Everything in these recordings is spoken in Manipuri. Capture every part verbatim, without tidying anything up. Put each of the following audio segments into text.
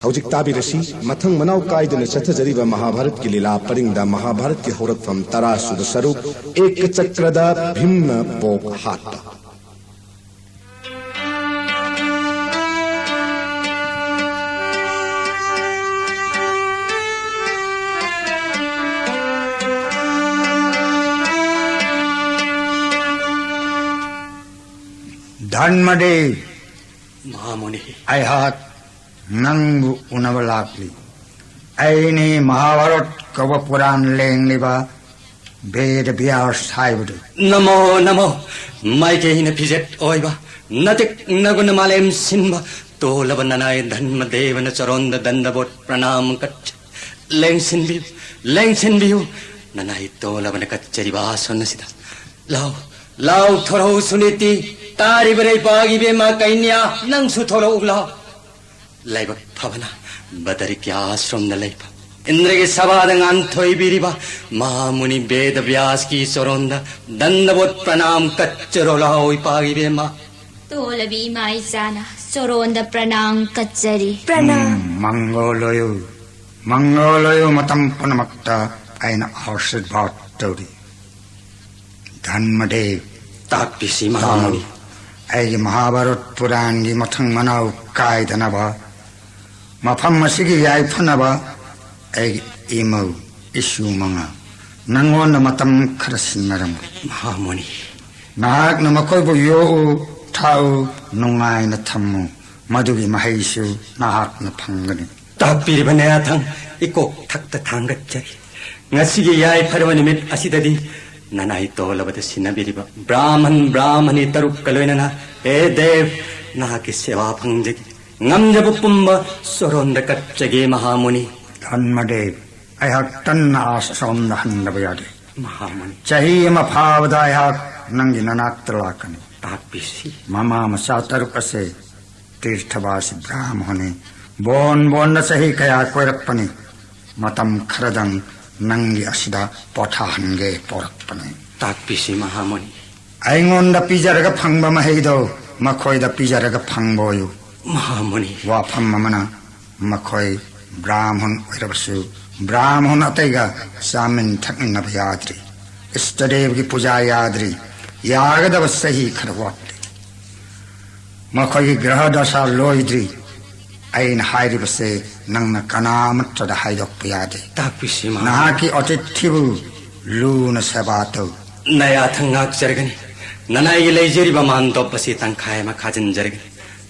ꯍꯧꯖꯤꯛ ꯇꯥꯕꯤꯔꯁꯤ, ꯃꯊꯪ ꯃꯅꯥꯎ ꯀꯥꯏꯗꯅ ꯆꯠꯊꯖꯔꯤꯕ ꯃꯍꯥꯚꯥꯔꯠꯀꯤ ꯂꯤꯂꯥ ꯄꯔꯤꯡꯗ ꯃꯍꯥꯚꯥꯔꯠꯀꯤ ꯍꯧꯔꯛꯐꯝ ꯇꯔꯥꯁꯨꯕ ꯁꯔꯨꯛ, ꯑꯦꯀꯆꯀ꯭ꯔꯗ ꯚꯤꯝꯅ ꯕꯣꯛ ꯍꯥꯠꯄ꯫ ꯙꯔꯃꯗꯦꯕ, ꯃꯍꯥꯃꯨꯅꯤ꯫ ꯑꯩꯍꯥꯛ ꯅꯪꯕꯨ ꯎꯅꯕ ꯂꯥꯛꯂꯤ꯫ ꯑꯩꯅꯤ ꯃꯍꯥꯚꯥꯔꯠ ꯀꯧꯕ ꯄꯨꯔꯥꯟ ꯂꯦꯡꯂꯤꯕ ꯕꯦꯗ ꯕ꯭ꯌꯥꯁ ꯍꯥꯏꯕꯗꯨ꯫ ꯅꯃꯣ ꯅꯃꯣ꯫ ꯃꯥꯏꯀꯩꯅ ꯐꯤꯖꯦꯠ ꯑꯣꯏꯕ, ꯅꯇꯤꯛ ꯅꯒꯨꯅ ꯃꯥꯂꯦꯝ ꯁꯤꯟꯕ, ꯇꯣꯜꯂꯕ ꯅꯅꯥꯏ ꯙꯔꯃꯗꯦꯕꯅ ꯆꯔꯣꯟꯗ ꯗꯟꯗꯕꯣꯠ ꯄ꯭ꯔꯅꯥꯝ ꯀꯠ-, ꯂꯦꯡꯁꯤꯟꯕꯤꯌꯨ, ꯂꯦꯡꯁꯤꯟꯕꯤꯌꯨ꯫ ꯅꯅꯥꯏ ꯇꯣꯜꯂꯕꯅ ꯀꯠꯆꯔꯤꯕ ꯑꯥꯁꯣꯟ ꯑꯁꯤꯗ ꯂꯥꯎ, ꯂꯥꯎ ꯊꯣꯔꯛꯎ ꯁꯨꯅꯤꯇꯤ꯫ ꯇꯥꯔꯤꯕ ꯂꯩꯄꯥꯛ ꯏꯕꯦꯝꯃ ꯀꯩꯅ꯭ꯌꯥ, ꯅꯪꯁꯨ ꯊꯣꯔꯛꯎ ꯂꯥꯎ꯫ ꯂꯥꯏꯕꯛ ꯐꯕꯅ ꯕꯗꯔꯤꯀ꯭ꯌꯥ ꯑꯥꯁ꯭ꯔꯝꯗ ꯂꯩꯕ, ꯏꯟꯗ꯭ꯔꯒꯤ ꯁꯚꯥꯗ ꯉꯥꯟꯊꯣꯏꯕꯤꯔꯤꯕ ꯃꯍꯥꯃꯨꯅꯤ ꯕꯦꯗ ꯕ꯭ꯌꯥꯁꯀꯤ ꯆꯣꯔꯣꯟꯗ ꯗꯟꯗꯕꯣꯠ ꯄ꯭ꯔꯅꯥꯝ ꯀꯠꯆꯔꯣ ꯂꯥꯎ ꯏꯄꯥꯒꯤ ꯏꯕꯦꯝꯃ꯫ ꯇꯣꯜꯂꯕꯤ ꯏꯃꯥ ꯏꯆꯥꯅ ꯆꯣꯔꯣꯟꯗ ꯄ꯭ꯔꯅꯥꯝ ꯀꯠꯆꯔꯤ꯫ ꯄ꯭ꯔꯅꯥꯝ꯫ ꯎꯝ, ꯃꯪꯒꯣꯜ ꯑꯣꯏꯌꯨ, ꯃꯪꯒꯣꯜ ꯑꯣꯏꯌꯨ, ꯃꯇꯝ ꯄꯨꯝꯅꯃꯛꯇ ꯑꯩꯅ ꯑꯥꯁꯤꯔꯕꯥꯗ ꯇꯧꯔꯤ꯫ ꯙꯟꯃꯗꯦꯕ, ꯇꯥꯛꯄꯤꯁꯤ ꯃꯍꯥꯃꯨꯅꯤ꯫ ꯇꯥꯎ꯫ ꯑꯩꯒꯤ ꯃꯍꯥꯚꯥꯔꯠ ꯄꯨꯔꯥꯟꯒꯤ ꯃꯊꯪ ꯃꯅꯥꯎ ꯀꯥꯏꯗꯅꯕ, ꯃꯐꯝ ꯑꯁꯤꯒꯤ ꯌꯥꯏꯐꯅꯕ ꯑꯩꯒꯤ ꯏꯃꯧ ꯏꯁꯨ ꯃꯉꯥ ꯅꯪꯉꯣꯟꯗ ꯃꯇꯝ ꯈꯔ ꯁꯤꯟꯅꯔꯝꯒꯦ꯫ ꯃꯍꯥꯃꯨꯅꯤ꯫ ꯅꯍꯥꯛꯅ ꯃꯈꯣꯏꯕꯨ ꯌꯣꯛꯎ, ꯊꯥꯛꯎ, ꯅꯨꯡꯉꯥꯏꯅ ꯊꯝꯃꯨ꯫ ꯃꯗꯨꯒꯤ ꯃꯍꯩꯁꯨ ꯅꯍꯥꯛꯅ ꯐꯪꯒꯅꯤ꯫ ꯇꯥꯛꯄꯤꯔꯤꯕ ꯅꯌꯥꯊꯪ ꯏꯀꯣꯛ ꯊꯛꯇ ꯊꯥꯡꯒꯠꯆꯔꯤ꯫ ꯉꯁꯤꯒꯤ ꯌꯥꯏꯐꯔꯕ ꯅꯨꯃꯤꯠ ꯑꯁꯤꯗꯗꯤ ꯅꯅꯥꯏ ꯇꯣꯜꯂꯕꯗ ꯁꯤꯟꯅꯕꯤꯔꯤꯕ ꯕ꯭ꯔꯥꯍꯃꯟ ꯕ꯭ꯔꯥꯍꯃꯅꯤ ꯇꯔꯨꯛꯀ ꯂꯣꯏꯅꯅ, ꯍꯦ ꯗꯦꯕ, ꯅꯍꯥꯛꯀꯤ ꯁꯦꯕꯥ ꯐꯪꯖꯒꯦ꯫ ꯉꯝꯖꯕ ꯄꯨꯝꯕ ꯁꯣꯔꯣꯟꯗ ꯀꯠꯆꯒꯦ ꯃꯍꯥꯃꯨꯅꯤ꯫ ꯙꯟꯃꯗꯦꯕ, ꯑꯩꯍꯥꯛ ꯇꯟꯅ ꯑꯥꯁ꯭ꯔꯝꯗ ꯍꯟꯗꯕ ꯌꯥꯗꯦ꯫ ꯃꯍꯥꯃꯨꯅꯤ꯫ ꯆꯍꯤ ꯑꯃ ꯐꯥꯕꯗ ꯑꯩꯍꯥꯛ ꯅꯪꯒꯤ ꯅꯅꯥꯛꯇ ꯂꯥꯛꯀꯅꯤ꯫ ꯇꯥꯛꯄꯤꯁꯤ꯫ ꯃꯃꯥ ꯃꯆꯥ ꯇꯔꯨꯛ ꯑꯁꯦ ꯇꯤꯔꯊꯕꯥꯁꯤ ꯕ꯭ꯔꯥꯍꯃꯅꯤ꯫ ꯕꯣꯟ ꯕꯣꯟꯗ ꯆꯍꯤ ꯀꯌꯥ ꯀꯣꯏꯔꯛꯄꯅꯤ꯫ ꯃꯇꯝ ꯈꯔꯗꯪ ꯅꯪꯒꯤ ꯑꯁꯤꯗ ꯄꯣꯊꯥꯍꯟꯒꯦ ꯄꯣꯔꯛꯄꯅꯤ꯫ ꯇꯥꯛꯄꯤꯁꯤ ꯃꯍꯥꯃꯨꯅꯤ꯫ ꯑꯩꯉꯣꯟꯗ ꯄꯤꯖꯔꯒ ꯐꯪꯕ ꯃꯍꯩꯗꯣ ꯃꯈꯣꯏꯗ ꯄꯤꯖꯔꯒ ꯐꯪꯕ ꯑꯣꯏꯌꯨ꯫ ꯃꯍꯥꯃꯨꯅꯤ꯫ ꯋꯥꯐꯝ ꯑꯃꯅ ꯃꯈꯣꯏ ꯕ꯭ꯔꯥꯍꯃꯟ ꯑꯣꯏꯔꯕꯁꯨ, ꯕ꯭ꯔꯥꯍꯃꯟ ꯑꯇꯩꯒ ꯆꯥꯃꯤꯟ ꯊꯛꯃꯤꯟꯅꯕ ꯌꯥꯗ꯭ꯔꯤ꯫ ꯏꯁꯇꯗꯦꯕꯒꯤ ꯄꯨꯖꯥ ꯌꯥꯗ꯭ꯔꯤ꯫ ꯌꯥꯒꯗꯕ ꯆꯍꯤ ꯈꯔ ꯋꯥꯠꯂꯤ꯫ ꯃꯈꯣꯏꯒꯤ ꯒ꯭ꯔꯍ ꯗꯁꯥ ꯂꯣꯏꯗ꯭ꯔꯤ꯫ ꯑꯩꯅ ꯍꯥꯏꯔꯤꯕꯁꯦ ꯅꯪꯅ ꯀꯅꯥ ꯑꯃꯠꯇꯗ ꯍꯥꯏꯗꯣꯛꯄ ꯌꯥꯗꯦ꯫ ꯇꯥꯛꯄꯤꯁꯤ, ꯃꯍꯥ- ꯅꯍꯥꯛꯀꯤ ꯑꯇꯤꯊꯤꯕꯨ ꯂꯨꯅ ꯁꯦꯕꯥ ꯇꯧ꯫ ꯅꯌꯥꯊꯪ ꯉꯥꯛꯆꯔꯒꯅꯤ꯫ ꯅꯅꯥꯏꯒꯤ ꯂꯩꯖꯔꯤꯕ ꯃꯥꯟꯗꯣꯞ ꯑꯁꯤ ꯇꯪꯈꯥꯏ ꯑꯃ ꯈꯥꯖꯤꯟꯖꯔꯒꯅꯤ꯫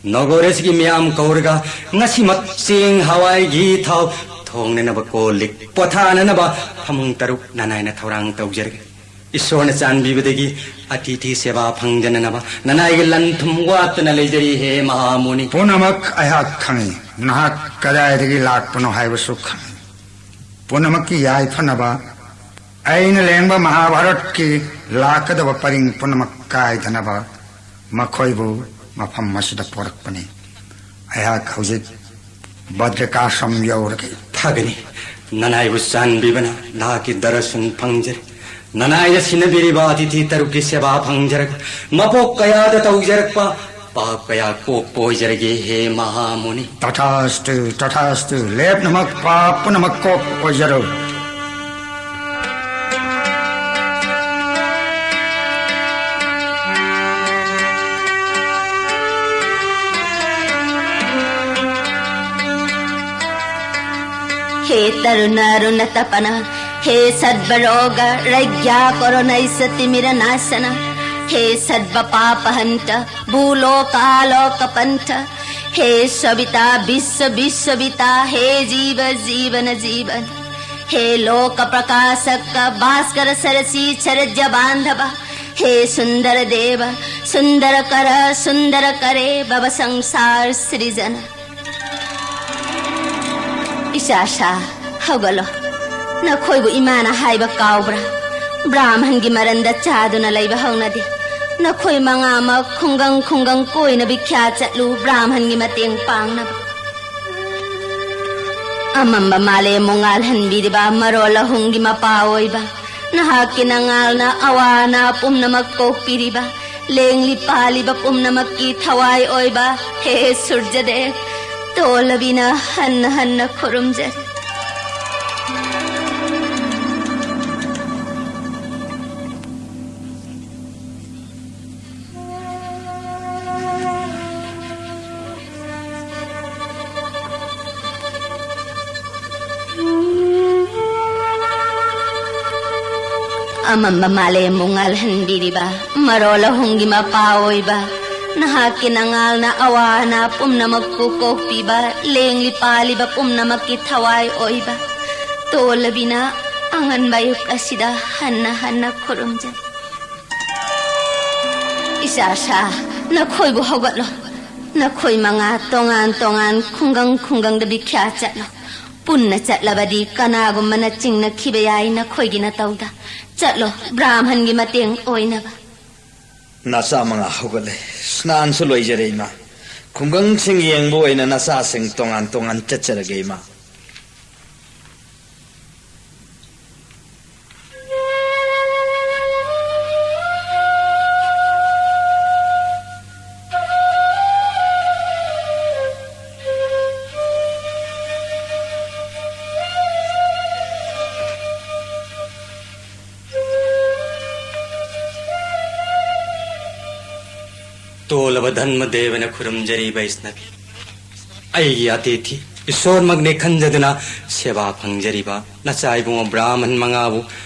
ꯅꯒꯣꯔꯦꯁꯀꯤ ꯃꯤꯌꯥꯝ ꯀꯧꯔꯒ ꯉꯁꯤꯃꯛ ꯆꯦꯡ, ꯍꯋꯥꯏ, ꯘꯤ, ꯊꯥꯎ, ꯊꯣꯡꯅꯅꯕ ꯀꯣꯜ ꯂꯤꯛ, ꯄꯣꯊꯥꯅꯅꯕ ꯐꯃꯨꯡ ꯇꯔꯨꯛ ꯅꯅꯥꯏꯅ ꯊꯧꯔꯥꯡ ꯇꯧꯖꯔꯒꯅꯤ꯫ ꯏꯁꯣꯔꯅ ꯆꯥꯟꯕꯤꯕꯗꯒꯤ ꯑꯇꯤꯊꯤ ꯁꯦꯕꯥ ꯐꯪꯗꯅꯅꯕ ꯅꯅꯥꯏꯒꯤ ꯂꯟ ꯊꯨꯝ ꯋꯥꯠꯇꯅ ꯂꯩꯖꯔꯤ, ꯍꯦ ꯃꯍꯥꯃꯨꯅꯤ꯫ ꯄꯨꯝꯅꯃꯛ ꯑꯩꯍꯥꯛ ꯈꯪꯏ꯫ ꯅꯍꯥꯛ ꯀꯗꯥꯏꯗꯒꯤ ꯂꯥꯛꯄꯅꯣ ꯍꯥꯏꯕꯁꯨ ꯈꯪꯏ꯫ ꯄꯨꯝꯅꯃꯛꯀꯤ ꯌꯥꯏꯐꯅꯕ ꯑꯩꯅ ꯂꯦꯡꯕ ꯃꯍꯥꯚꯥꯔꯠꯀꯤ ꯂꯥꯛꯀꯗꯕ ꯄꯔꯤꯡ ꯄꯨꯝꯅꯃꯛ ꯀꯥꯏꯗꯅꯕ ꯃꯈꯣꯏꯕꯨ ꯃꯐꯝ ꯑꯁꯤꯗ ꯄꯣꯔꯛꯄꯅꯤ꯫ ꯑꯩꯍꯥꯛ ꯍꯧꯖꯤꯛ ꯕꯗ꯭ꯔꯤꯀꯥꯁ꯭ꯔꯝ ꯌꯧꯔꯒꯦ꯫ ꯐꯒꯅꯤ꯫ ꯅꯅꯥꯏꯕꯨ ꯆꯥꯟꯕꯤꯕꯅ ꯅꯍꯥꯛꯀꯤ ꯗꯔꯁꯟ ꯐꯪꯖꯔꯦ꯫ ꯅꯅꯥꯏꯅ ꯁꯤꯟꯅꯕꯤꯔꯤꯕ ꯑꯇꯤꯊꯤ ꯇꯔꯨꯛꯀꯤ ꯁꯦꯕꯥ ꯐꯪꯖꯔꯒ ꯃꯄꯣꯛ ꯀꯌꯥꯗ ꯇꯧꯖꯔꯛꯄ ꯄꯥꯞ ꯀꯌꯥ ꯀꯣꯛꯄ ꯑꯣꯏꯖꯔꯒꯦ, ꯍꯦ ꯃꯍꯥꯃꯨꯅꯤ꯫ ꯇꯊꯥꯁꯇꯨ, ꯇꯊꯥꯁꯇꯨ, ꯂꯦꯞꯅꯃꯛ ꯄꯥꯞ ꯄꯨꯝꯅꯃꯛ ꯀꯣꯛꯄ ꯑꯣꯏꯖꯔꯣ꯫ हे तरुण अरुण तपन, हे सर्व रोग रज्ञा करुणैस तिमिर नाशन, हे सर्व पाप हंत, भूलोक आलोक पंथ, हे सविता विश्व विश्वविता, हे जीव जीवन जीवन, हे लोक प्रकाशक भास्कर सरसी चरज बांधव, हे सुंदर देव, सुंदर कर सुंदर करे भव संसार सृजन। ꯏꯆꯥꯁꯥ, ꯍꯧꯒꯠꯂꯣ꯫ ꯅꯈꯣꯏꯕꯨ ꯏꯃꯥꯅ ꯍꯥꯏꯕ ꯀꯥꯎꯕ꯭ꯔꯥ? ꯕ꯭ꯔꯥꯍꯃꯟꯒꯤ ꯃꯔꯟꯗ ꯆꯥꯗꯨꯅ ꯂꯩꯕ ꯍꯧꯅꯗꯦ꯫ ꯅꯈꯣꯏ ꯃꯉꯥꯃꯛ ꯈꯨꯡꯒꯪ ꯈꯨꯡꯒꯪ ꯀꯣꯏꯅ ꯚꯤꯈ꯭ꯌꯥ ꯆꯠꯂꯨ, ꯕ꯭ꯔꯥꯍꯃꯟꯒꯤ ꯃꯇꯦꯡ ꯄꯥꯡꯅꯕ꯫ ꯑꯃꯝꯕ ꯃꯥꯂꯦꯝꯕꯨ ꯉꯥꯜꯍꯟꯕꯤꯔꯤꯕ ꯃꯔꯣꯜ ꯑꯍꯨꯝꯒꯤ ꯃꯄꯥ ꯑꯣꯏꯕ, ꯅꯍꯥꯛꯀꯤ ꯅꯉꯥꯜꯅ ꯑꯋꯥ ꯑꯅꯥ ꯄꯨꯝꯅꯃꯛ ꯀꯣꯛꯄꯤꯔꯤꯕ, ꯂꯦꯡꯂꯤ ꯄꯥꯜꯂꯤꯕ ꯄꯨꯝꯅꯃꯛꯀꯤ ꯊꯋꯥꯏ ꯑꯣꯏꯕ ꯍꯦ ꯁꯨꯔꯖꯗꯦꯕ, ꯇꯣꯜꯂꯕꯤꯅ ꯍꯟꯅ ꯍꯟꯅ ꯈꯨꯔꯨꯝꯖꯔꯤ꯫ ꯑꯃꯝꯕ ꯃꯥꯂꯦꯝꯕꯨ ꯉꯥꯜꯍꯟꯕꯤꯔꯤꯕ, ꯃꯔꯣꯜ ꯑꯍꯨꯝꯒꯤ ꯃꯄꯥ ꯑꯣꯏꯕ, ꯅꯍꯥꯛꯀꯤ ꯅꯉꯥꯜꯅ ꯑꯋꯥ ꯑꯅꯥ ꯄꯨꯝꯅꯃꯛꯄꯨ ꯀꯣꯛꯄꯤꯕ, ꯂꯦꯡꯂꯤ ꯄꯥꯜꯂꯤꯕ ꯄꯨꯝꯅꯃꯛꯀꯤ ꯊꯋꯥꯏ ꯑꯣꯏꯕ ꯇꯣꯜꯂꯕꯤꯅ ꯑꯉꯟꯕ ꯑꯌꯨꯛ ꯑꯁꯤꯗ ꯍꯟꯅ ꯍꯟꯅ ꯈꯨꯔꯨꯝꯖꯩ꯫ ꯏꯆꯥꯁꯥ, ꯅꯈꯣꯏꯕꯨ ꯍꯧꯒꯠꯂꯣ꯫ ꯅꯈꯣꯏ ꯃꯉꯥ ꯇꯣꯉꯥꯟ ꯇꯣꯉꯥꯟ ꯈꯨꯡꯒꯪ ꯈꯨꯡꯒꯪꯗ ꯕꯤꯈ꯭ꯌꯥ ꯆꯠꯂꯣ꯫ ꯄꯨꯟꯅ ꯆꯠꯂꯕꯗꯤ ꯀꯅꯥꯒꯨꯝꯕꯅ ꯆꯤꯡꯅꯈꯤꯕ ꯌꯥꯏ ꯅꯈꯣꯏꯒꯤ ꯅꯇꯧꯗ꯫ ꯆꯠꯂꯣ, ꯕ꯭ꯔꯥꯍꯃꯟꯒꯤ ꯃꯇꯦꯡ ꯑꯣꯏꯅꯕ꯫ ꯅꯆꯥ ꯃꯉꯥ ꯍꯧꯒꯠꯂꯦ꯫ ꯁ꯭ꯅꯥꯟꯁꯨ ꯂꯣꯏꯖꯔꯦ, ꯏꯃꯥ꯫ ꯈꯨꯡꯒꯪꯁꯤꯡ ꯌꯦꯡꯕ ꯑꯣꯏꯅ ꯅꯆꯥꯁꯤꯡ ꯇꯣꯉꯥꯟ ꯇꯣꯉꯥꯟ ꯆꯠꯆꯔꯒꯦ, ꯏꯃꯥ꯫ ꯇꯣꯜꯂꯕ ꯙꯟꯃꯗꯦꯕꯅ ꯈꯨꯔꯨꯝꯖꯔꯤ ꯕꯩꯁꯅꯕꯤ꯫ ꯑꯩꯒꯤ ꯑꯇꯤꯊꯤ ꯏꯁꯣꯔꯃꯛꯅꯦ ꯈꯟꯖꯗꯨꯅ ꯁꯦꯕꯥ ꯐꯪꯖꯔꯤꯕ ꯅꯆꯥ ꯏꯕꯨꯡꯉꯣ ꯕ꯭ꯔꯥꯍꯃꯟ ꯃꯉꯥꯕꯨ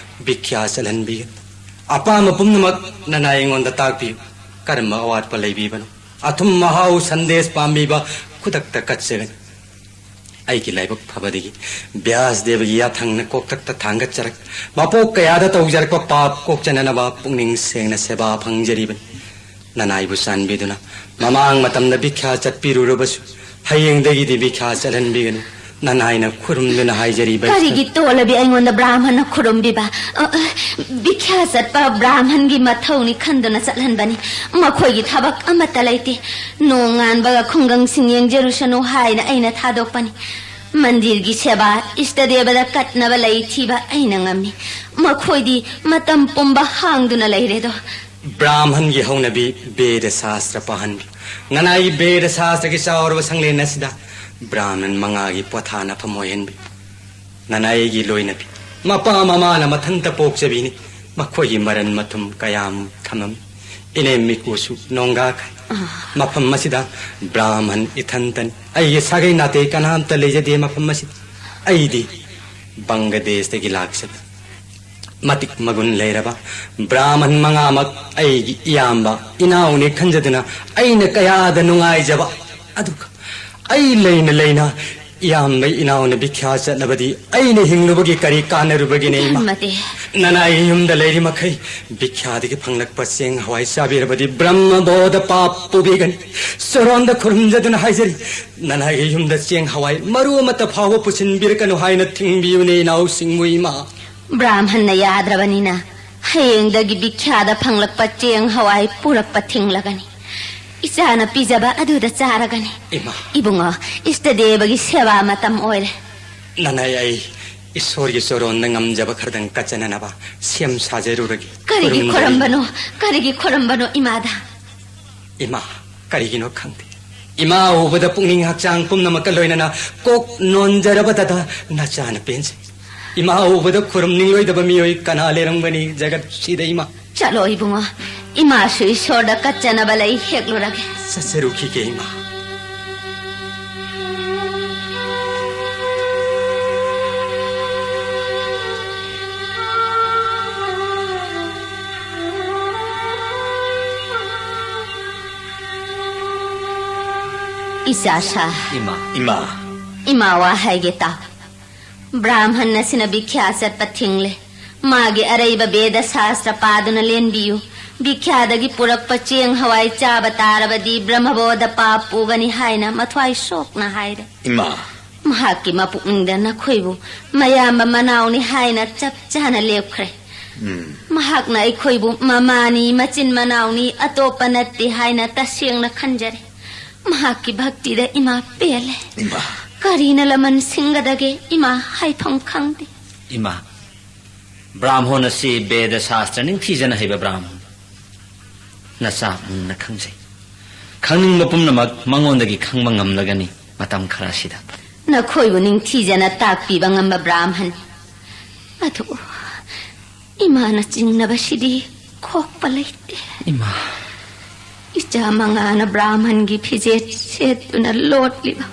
ꯕꯤꯈ꯭ꯌꯥ ꯆꯠꯍꯟꯕꯤꯒꯅꯨ꯫ ꯑꯄꯥꯝꯕ ꯄꯨꯝꯅꯃꯛ ꯅꯅꯥꯏ ꯑꯩꯉꯣꯟꯗ ꯇꯥꯛꯄꯤꯌꯨ꯫ ꯀꯔꯝꯕ ꯑꯋꯥꯠꯄ ꯂꯩꯕꯤꯕꯅꯣ? ꯑꯊꯨꯝ ꯑꯍꯥꯎ ꯁꯟꯗꯦꯁ ꯄꯥꯝꯕꯤꯕ ꯈꯨꯗꯛꯇ ꯀꯠꯆꯒꯅꯤ꯫ ꯑꯩꯒꯤ ꯂꯥꯏꯕꯛ ꯐꯕꯗꯒꯤ ꯕ꯭ꯌꯥꯁ ꯗꯦꯕꯒꯤ ꯌꯥꯊꯪꯅ ꯀꯣꯛꯇꯛꯇ ꯊꯥꯡꯒꯠꯆꯔꯛ, ꯃꯄꯣꯛ ꯀꯌꯥꯗ ꯇꯧꯖꯔꯛꯄ ꯄꯥꯞ ꯀꯣꯛꯆꯅꯅꯕ ꯄꯨꯛꯅꯤꯡ ꯁꯦꯡꯅ ꯁꯦꯕꯥ ꯐꯪꯖꯔꯤꯕꯅꯤ꯫ ꯅꯅꯥꯏꯕꯨ ꯆꯥꯟꯕꯤꯗꯨꯅ ꯃꯃꯥꯡ ꯃꯇꯝꯗ ꯚꯤꯈ꯭ꯌꯥ ꯆꯠꯄꯤꯔꯨꯔꯕꯁꯨ ꯍꯌꯦꯡꯗꯒꯤꯗꯤ ꯚꯤꯈ꯭ꯌꯥ ꯆꯠꯍꯟꯕꯤꯒꯅꯨ꯫ ꯅꯅꯥꯏꯅ ꯈꯨꯔꯨꯝꯗꯨꯅ ꯍꯥꯏꯖꯔꯤꯕ ꯀꯔꯤꯒꯤ ꯇꯣꯜꯂꯕꯤ ꯑꯩꯉꯣꯟꯗ ꯕ꯭ꯔꯥꯍꯃꯟꯅ ꯈꯨꯔꯨꯝꯕꯤꯕ? ꯑ, ꯑ, ꯚꯤꯈ꯭ꯌꯥ ꯆꯠꯄ ꯕ꯭ꯔꯥꯍꯃꯟꯒꯤ ꯃꯊꯧꯅꯤ ꯈꯟꯗꯨꯅ ꯆꯠꯍꯟꯕꯅꯤ꯫ ꯃꯈꯣꯏꯒꯤ ꯊꯕꯛ ꯑꯃꯠꯇ ꯂꯩꯇꯦ꯫ ꯅꯣꯡ ꯉꯥꯟꯕꯒ ꯈꯨꯡꯒꯪꯁꯤꯡ ꯌꯦꯡꯖꯔꯨꯁꯅꯨ ꯍꯥꯏꯅ ꯑꯩꯅ ꯊꯥꯗꯣꯛꯄꯅꯤ꯫ ꯃꯟꯗꯤꯔꯒꯤ ꯁꯦꯕꯥ, ꯏꯁꯇ ꯗꯦꯕꯗ ꯀꯠꯅꯕ ꯂꯩ ꯊꯤꯕ ꯑꯩꯅ ꯉꯝꯃꯤ꯫ ꯃꯈꯣꯏꯗꯤ ꯃꯇꯝ ꯄꯨꯝꯕ ꯍꯥꯡꯗꯨꯅ ꯂꯩꯔꯦꯗꯣ꯫ ꯕ꯭ꯔꯥꯍꯃꯟꯒꯤ ꯍꯧꯅꯕꯤ ꯕꯦꯗ ꯁꯥꯁꯇ꯭ꯔ ꯄꯥꯍꯟꯕꯤ꯫ ꯅꯅꯥꯏ ꯕꯦꯗ ꯁꯥꯁꯇ꯭ꯔꯒꯤ ꯆꯥꯎꯔꯕ ꯁꯪꯂꯦꯟ ꯑꯁꯤꯗ ꯕ꯭ꯔꯥꯍꯃꯟ ꯃꯉꯥꯒꯤ ꯄꯣꯊꯥꯅꯐꯝ ꯑꯣꯏꯍꯟꯕꯤ꯫ ꯅꯅꯥꯏꯒꯤ ꯂꯣꯏꯅꯕꯤ꯫ ꯃꯄꯥ ꯃꯃꯥꯅ ꯃꯊꯟꯇ ꯄꯣꯛꯆꯕꯤꯅꯤ꯫ ꯃꯈꯣꯏꯒꯤ ꯃꯔꯟ ꯃꯊꯨꯝ ꯀꯌꯥꯃꯨꯛ ꯊꯝꯃꯝꯃꯤ꯫ ꯏꯅꯦꯝ ꯏꯀꯨꯁꯨ ꯅꯣꯡꯒꯥꯈꯩ꯫ ꯃꯐꯝ ꯑꯁꯤꯗ ꯕ꯭ꯔꯥꯍꯃꯟ ꯏꯊꯟꯇꯅꯤ꯫ ꯑꯩꯒꯤ ꯁꯥꯒꯩ ꯅꯥꯇꯩ ꯀꯅꯥꯝꯇ ꯂꯩꯖꯗꯦ ꯃꯐꯝ ꯑꯁꯤꯗ꯫ ꯑꯩꯗꯤ ꯕꯪꯒ꯭ꯂꯥꯗꯦꯁꯇꯒꯤ ꯂꯥꯛꯆꯕ ꯃꯇꯤꯛ ꯃꯒꯨꯟ ꯂꯩꯔꯕ ꯕ꯭ꯔꯥꯍꯃꯟ ꯃꯉꯥꯃꯛ ꯑꯩꯒꯤ ꯏꯌꯥꯝꯕ ꯏꯅꯥꯎꯅꯤ ꯈꯟꯖꯗꯨꯅ ꯑꯩꯅ ꯀꯌꯥꯗ ꯅꯨꯡꯉꯥꯏꯖꯕ꯫ ꯑꯗꯨꯒ ꯑꯩ ꯂꯩꯅ ꯂꯩꯅ ꯏꯌꯥꯝꯕ ꯏꯅꯥꯎꯅ ꯕꯤꯈ꯭ꯌꯥ ꯆꯠꯅꯕꯗꯤ ꯑꯩꯅ ꯍꯤꯡꯂꯨꯕꯒꯤ ꯀꯔꯤ ꯀꯥꯟꯅꯔꯨꯕꯒꯤꯅꯦ, ꯏꯃꯥ? ꯅꯠꯇꯦ꯫ ꯅꯅꯥꯏꯒꯤ ꯌꯨꯝꯗ ꯂꯩꯔꯤ ꯃꯈꯩ ꯕꯤꯈ꯭ꯌꯥꯗꯒꯤ ꯐꯪꯂꯛꯄ ꯆꯦꯡ ꯍꯋꯥꯏ ꯆꯥꯕꯤꯔꯕꯗꯤ ꯕ꯭ꯔꯍ꯭ꯃ ꯕꯣꯙ ꯄꯥꯞ ꯄꯨꯕꯤꯒꯅꯤ꯫ ꯆꯣꯔꯣꯟꯗ ꯈꯨꯔꯨꯝꯖꯗꯨꯅ ꯍꯥꯏꯖꯔꯤ, ꯅꯅꯥꯏꯒꯤ ꯌꯨꯝꯗ ꯆꯦꯡ ꯍꯋꯥꯏ ꯃꯔꯨ ꯑꯃꯠꯇ ꯐꯥꯎꯕ ꯄꯨꯁꯤꯟꯕꯤꯔꯛꯀꯅꯨ ꯍꯥꯏꯅ ꯊꯤꯡꯕꯤꯌꯨꯅꯦ ꯏꯅꯥꯎꯁꯤꯡꯕꯨ, ꯏꯃꯥ꯫ ꯕ꯭ꯔꯥꯍꯃꯟꯅ ꯌꯥꯗ꯭ꯔꯕꯅꯤꯅ ꯍꯌꯦꯡꯗꯒꯤ ꯕꯤꯈ꯭ꯌꯥꯗ ꯐꯪꯂꯛꯄ ꯆꯦꯡ ꯍꯋꯥꯏ ꯄꯨꯔꯛꯄ ꯊꯤꯡꯂꯒꯅꯤ꯫ ꯏꯆꯥꯅ ꯄꯤꯖꯕ ꯑꯗꯨꯗ ꯆꯥꯔꯒꯅꯤ꯫ ꯏꯃꯥ꯫ ꯏꯕꯨꯡꯉꯣ, ꯏꯁꯇ ꯗꯦꯕꯒꯤ ꯁꯦꯕꯥ ꯃꯇꯝ ꯑꯣꯏꯔꯦ꯫ ꯅꯅꯥꯏ, ꯑꯩ ꯏꯁꯣꯔꯒꯤ ꯆꯣꯔꯣꯟꯗ ꯉꯝꯖꯕ ꯈꯔꯗꯪ ꯀꯠꯆꯅꯅꯕ ꯁꯦꯝ ꯁꯥꯖꯔꯨꯔꯒꯦ꯫ ꯀꯔꯤꯒꯤ ꯈꯨꯔꯨꯝꯖꯔꯤ꯫ ꯈꯣꯔꯝꯕꯅꯣ? ꯀꯔꯤꯒꯤ ꯈꯣꯔꯝꯕꯅꯣ, ꯏꯃꯥꯗ? ꯏꯃꯥ, ꯀꯔꯤꯒꯤꯅꯣ ꯈꯪꯗꯦ, ꯏꯃꯥ ꯎꯕꯗ ꯄꯨꯛꯅꯤꯡ ꯍꯛꯆꯥꯡ ꯄꯨꯝꯅꯃꯛꯀ ꯂꯣꯏꯅꯅ ꯀꯣꯛ ꯅꯣꯟꯖꯔꯕꯗꯗ ꯅꯆꯥꯅ ꯄꯦꯟꯖꯩ꯫ ꯏꯃꯥ ꯎꯕꯗ ꯈꯨꯔꯨꯝꯅꯤꯡꯂꯣꯏꯗꯕ ꯃꯤꯑꯣꯏ ꯀꯅꯥ ꯂꯩꯔꯝꯒꯅꯤ ꯖꯒꯠꯁꯤꯗ, ꯏꯃꯥ? ꯆꯠꯂꯣ ꯏꯕꯨꯡꯉꯣ, ꯏꯃꯥꯁꯨ ꯏꯁꯣꯔꯗ ꯀꯠꯆꯅꯕ ꯂꯩ, ꯍꯦꯛꯂꯨꯔꯒꯦ꯫ ꯆꯠꯆꯔꯨꯈꯤꯒꯦ, ꯏꯃꯥ꯫ ꯏꯆꯥꯁꯥ, ꯏꯃꯥ꯫ ꯏꯃꯥ꯫ ꯏꯃꯥ ꯋꯥ ꯍꯥꯏꯒꯦ ꯇꯥꯎ꯫ ꯕ꯭ꯔꯥꯍꯃꯟ ꯑꯁꯤꯅ ꯕꯤꯈ꯭ꯌꯥ ꯆꯠꯄ ꯊꯤꯡꯂꯦ꯫ ꯃꯥꯒꯤ ꯑꯔꯩꯕ ꯕꯦꯗ ꯁꯥꯁꯇ꯭ꯔ ꯄꯥꯗꯨꯅ ꯂꯦꯟꯕꯤꯌꯨ꯫ ꯕꯤꯈ꯭ꯌꯥꯗꯒꯤ ꯄꯨꯔꯛꯄ ꯆꯦꯡ ꯍꯋꯥꯏ ꯆꯥꯕ ꯇꯥꯔꯕꯗꯤ ꯕ꯭ꯔꯍ꯭ꯃꯕꯣꯙ ꯄꯥꯞ ꯄꯨꯒꯅꯤ ꯍꯥꯏꯅ ꯃꯊ꯭ꯋꯥꯏ ꯁꯣꯛꯅ ꯍꯥꯏꯔꯦ꯫ ꯏꯃꯥ꯫ ꯃꯍꯥꯛꯀꯤ ꯃꯄꯨꯛꯅꯤꯡꯗ ꯅꯈꯣꯏꯕꯨ ꯃꯌꯥꯝꯕ ꯃꯅꯥꯎꯅꯤ ꯍꯥꯏꯅ ꯆꯞ ꯆꯥꯅ ꯂꯦꯞꯈ꯭ꯔꯦ꯫ ꯎꯝ꯫ ꯃꯍꯥꯛꯅ ꯑꯩꯈꯣꯏꯕꯨ ꯃꯃꯥꯅꯤ, ꯃꯆꯤꯟ ꯃꯅꯥꯎꯅꯤ, ꯑꯇꯣꯞꯄ ꯅꯠꯇꯦ ꯍꯥꯏꯅ ꯇꯁꯦꯡꯅ ꯈꯟꯖꯔꯦ꯫ ꯃꯍꯥꯛꯀꯤ ꯚꯛꯇꯤꯗ ꯏꯃꯥ ꯄꯦꯜꯂꯦ꯫ ꯏꯃꯥ꯫ ꯀꯔꯤꯅ ꯂꯃꯟ ꯁꯤꯡꯒꯗꯒꯦ, ꯏꯃꯥ ꯍꯥꯏꯐꯝ ꯈꯪꯗꯦ꯫ ꯏꯃꯥ, ꯕ꯭ꯔꯥꯍꯃꯣꯟ ꯑꯁꯤ ꯕꯦꯗ ꯁꯥꯁꯇ꯭ꯔ ꯅꯤꯡꯊꯤꯖꯅ ꯍꯩꯕ ꯕ꯭ꯔꯥꯍꯃꯣꯟ꯫ ꯅꯆꯥ ꯃꯨꯟꯅ ꯈꯪꯖꯩ꯫ ꯈꯪꯅꯤꯡꯕ ꯄꯨꯝꯅꯃꯛ ꯃꯉꯣꯟꯗꯒꯤ ꯈꯪꯕ ꯉꯝꯂꯒꯅꯤ꯫ ꯃꯇꯝ ꯈꯔ ꯑꯁꯤꯗ꯫ ꯅꯈꯣꯏꯕꯨ ꯅꯤꯡꯊꯤꯖꯅ ꯇꯥꯛꯄꯤꯕ ꯉꯝꯕ ꯕ꯭ꯔꯥꯍꯃꯟ꯫ ꯑꯗꯨ ꯏꯃꯥꯅ ꯆꯤꯡꯅꯕꯁꯤꯗꯤ ꯈꯣꯛꯄ ꯂꯩꯇꯦ꯫ ꯏꯃꯥ꯫ ꯏꯆꯥ ꯃꯉꯥꯅ ꯕ꯭ꯔꯥꯍꯃꯟꯒꯤ ꯐꯤꯖꯦꯠ ꯁꯦꯠꯇꯨꯅ ꯂꯣꯠꯂꯤꯕ꯫